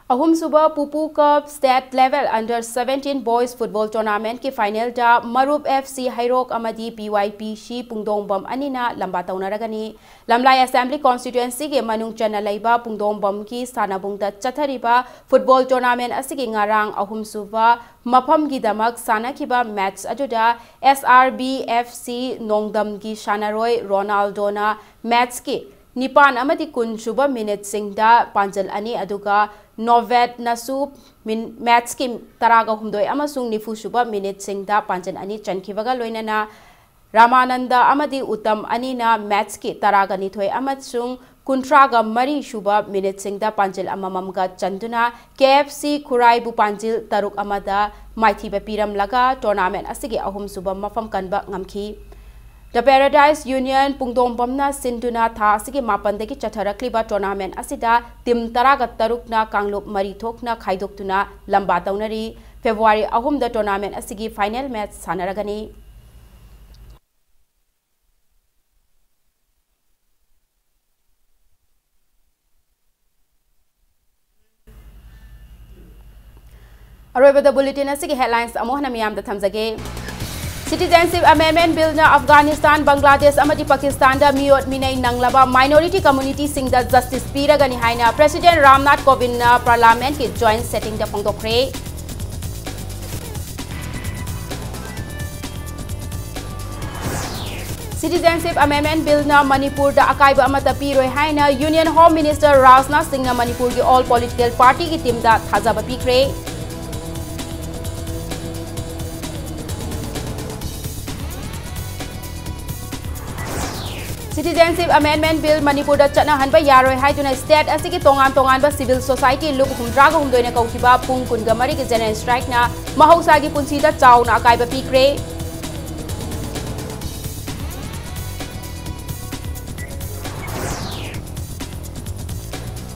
ꯑꯍꯨꯝꯁꯨꯕ ꯄꯨꯄꯨ Cup State Level Under seventeen Boys Football Tournament ꯀꯤ final ꯗ ꯃꯔꯨꯞ F C ꯍꯩꯔꯣꯛ ꯑꯃꯗꯤ P Y P C ꯄꯨꯡꯗꯣꯡꯕꯝ ꯑꯅꯤꯅ ꯂꯝꯕꯥ ꯇꯧꯅꯔꯒꯅꯤ꯫ ꯂꯝꯂꯥꯏ Assembly Constituency ꯒꯤ ꯃꯅꯨꯡ ꯆꯟꯅ ꯂꯩꯕ ꯄꯨꯡꯗꯣꯡꯕꯝꯒꯤ ꯁꯥꯟꯅꯕꯨꯡꯗ ꯆꯠꯊꯔꯤꯕ football tournament ꯑꯁꯤꯒꯤ ꯉꯔꯥꯡ ꯑꯍꯨꯝꯁꯨꯕ ꯃꯐꯝꯒꯤꯗꯃꯛ ꯁꯥꯟꯅꯈꯤꯕ match ꯑꯗꯨꯗ S R B F C ꯅꯣꯡꯗꯝꯒꯤ ꯁꯥꯟꯅꯔꯣꯏ ꯔꯣꯅꯥꯜꯗꯣꯅ match ꯀꯤ ꯅꯤꯄꯥꯟ ꯑꯃꯗꯤ ꯀꯨꯟ ꯁꯨꯕ minute ꯁꯤꯡꯗ ꯄꯥꯟꯖꯜ ꯑꯅꯤ, ꯑꯗꯨꯒ ꯅꯣꯚꯦꯠꯅꯁꯨ min-, match ꯀꯤ ꯇꯔꯥꯒ ꯍꯨꯝꯗꯣꯏ ꯑꯃꯁꯨꯡ ꯅꯤꯐꯨ ꯁꯨꯕ minute ꯁꯤꯡꯗ ꯄꯥꯟꯖꯜ ꯑꯅꯤ ꯆꯟꯈꯤꯕꯒ ꯂꯣꯏꯅꯅ ꯔꯥꯃꯥꯅꯟꯗ ꯑꯃꯗꯤ ꯎꯇꯝ ꯑꯅꯤꯅ match ꯀꯤ ꯇꯔꯥꯒ ꯅꯤꯊꯣꯏ ꯑꯃꯁꯨꯡ ꯀꯨꯟꯊ꯭ꯔꯥꯒ ꯃꯔꯤ ꯁꯨꯕ minute ꯁꯤꯡꯗ ꯄꯥꯟꯖꯤꯜ ꯑꯃꯃꯝꯒ ꯆꯟꯗꯨꯅ K F C ꯈꯨꯔꯥꯏꯕꯨ ꯄꯥꯟꯖꯤꯜ ꯇꯔꯨꯛ ꯑꯃꯗ ꯃꯥꯏꯊꯤꯕ ꯄꯤꯔꯝꯂꯒ tournament ꯑꯁꯤꯒꯤ ꯑꯍꯨꯝꯁꯨꯕ ꯃꯐꯝ ꯀꯟꯕ ꯉꯝꯈꯤ꯫ The Paradise Union ꯄꯨꯡꯗꯣꯡꯕꯝꯅ ꯁꯤꯟꯗꯨꯅ ꯊꯥ ꯑꯁꯤꯒꯤ ꯃꯥꯄꯟꯗꯒꯤ ꯆꯠꯊꯔꯛꯂꯤꯕ tournament ꯑꯁꯤꯗ team ꯇꯔꯥꯒ ꯇꯔꯨꯛꯅ ꯀꯥꯡꯂꯨꯞ ꯃꯔꯤ ꯊꯣꯛꯅ ꯈꯥꯏꯗꯣꯛꯇꯨꯅ ꯂꯝꯕꯥ ꯇꯧꯅꯔꯤ꯫ February ꯑꯍꯨꯝꯗ tournament ꯑꯁꯤꯒꯤ final match ꯁꯥꯟꯅꯔꯒꯅꯤ꯫ ꯑꯔꯣꯏꯕꯗ bulletin ꯑꯁꯤꯒꯤ headlines ꯑꯃꯨꯛ ꯍꯟꯅ ꯃꯤꯌꯥꯝꯗ ꯊꯝꯖꯒꯦ꯫ Citizenship Amendment Billꯅ ꯑꯐꯒꯥꯅꯤꯁꯇꯥꯟ, ꯕꯪꯒ꯭ꯂꯥꯗꯦꯁ ꯑꯃꯗꯤ ꯄꯥꯀꯤꯁꯇꯥꯟꯗ ꯃꯤꯑꯣꯠ ꯃꯤꯅꯩ ꯅꯪꯂꯕ minority communityꯁꯤꯡꯗ justice ꯄꯤꯔꯒꯅꯤ ꯍꯥꯏꯅ President Ramnath ꯀꯣꯕꯤꯟꯗꯅ Parliamentꯀꯤ joint sittingꯗ ꯐꯣꯡꯗꯣꯛꯈ꯭ꯔꯦ꯫ Citizenship Amendment Billꯅ ꯃꯅꯤꯄꯨꯔꯗ ꯑꯀꯥꯏꯕ ꯑꯃꯠꯇ ꯄꯤꯔꯣꯏ ꯍꯥꯏꯅ Union Home Minister ꯔꯥꯖꯅꯥꯊ ꯁꯤꯡꯅ ꯃꯅꯤꯄꯨꯔꯒꯤ all political partyꯒꯤ teamꯗ ꯊꯥꯖꯕ ꯄꯤꯈ꯭ꯔꯦ꯫ Citizenship Amendment Bill ꯃꯅꯤꯄꯨꯔꯗ ꯆꯠꯅꯍꯟꯕ ꯌꯥꯔꯣꯏ ꯍꯥꯏꯗꯨꯅ state ꯑꯁꯤꯒꯤ ꯇꯣꯉꯥꯟ ꯇꯣꯉꯥꯟꯕ civil society ꯂꯨꯞ ꯍꯨꯝꯗ꯭ꯔꯥꯒ ꯍꯨꯝꯗꯣꯏꯅ ꯀꯧꯈꯤꯕ ꯄꯨꯡ ꯀꯨꯟꯒ ꯃꯔꯤꯒꯤ general strikeꯅ ꯃꯍꯧꯁꯥꯒꯤ ꯄꯨꯟꯁꯤꯗ ꯆꯥꯎꯅ ꯑꯀꯥꯏꯕ ꯄꯤꯈ꯭ꯔꯦ꯫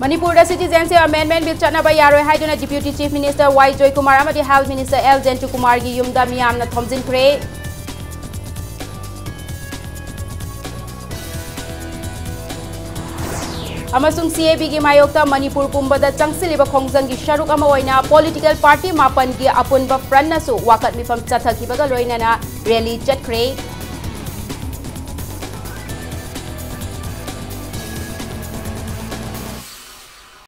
ꯃꯅꯤꯄꯨꯔꯗ Citizenship Amendment Bill ꯆꯠꯅꯕ ꯌꯥꯔꯣꯏ ꯍꯥꯏꯗꯨꯅ Deputy Chief Minister ꯋꯥꯏ ꯖꯣꯏꯀꯨꯃꯥꯔ ꯑꯃꯗꯤ Health Minister ꯑꯦꯜ ꯖꯦꯟꯇꯨꯀꯨꯃꯥꯔꯒꯤ ꯌꯨꯝꯗ ꯃꯤꯌꯥꯝꯅ ꯊꯣꯝꯖꯤꯟꯈ꯭ꯔꯦ꯫ ꯑꯃꯁꯨꯡ CABꯒꯤ ꯃꯥꯌꯣꯛꯇ ꯃꯅꯤꯄꯨꯔ ꯄꯨꯝꯕꯗ ꯆꯪꯁꯤꯜꯂꯤꯕ ꯈꯣꯡꯖꯪꯒꯤ ꯁꯔꯨꯛ ꯑꯃ ꯑꯣꯏꯅ political party ꯃꯥꯄꯟꯒꯤ ꯑꯄꯨꯟꯕ frontꯅꯁꯨ ꯋꯥꯀꯠ ꯃꯤꯐꯝ ꯆꯠꯊꯈꯤꯕꯒ ꯂꯣꯏꯅꯅ rally ꯆꯠꯈ꯭ꯔꯦ꯫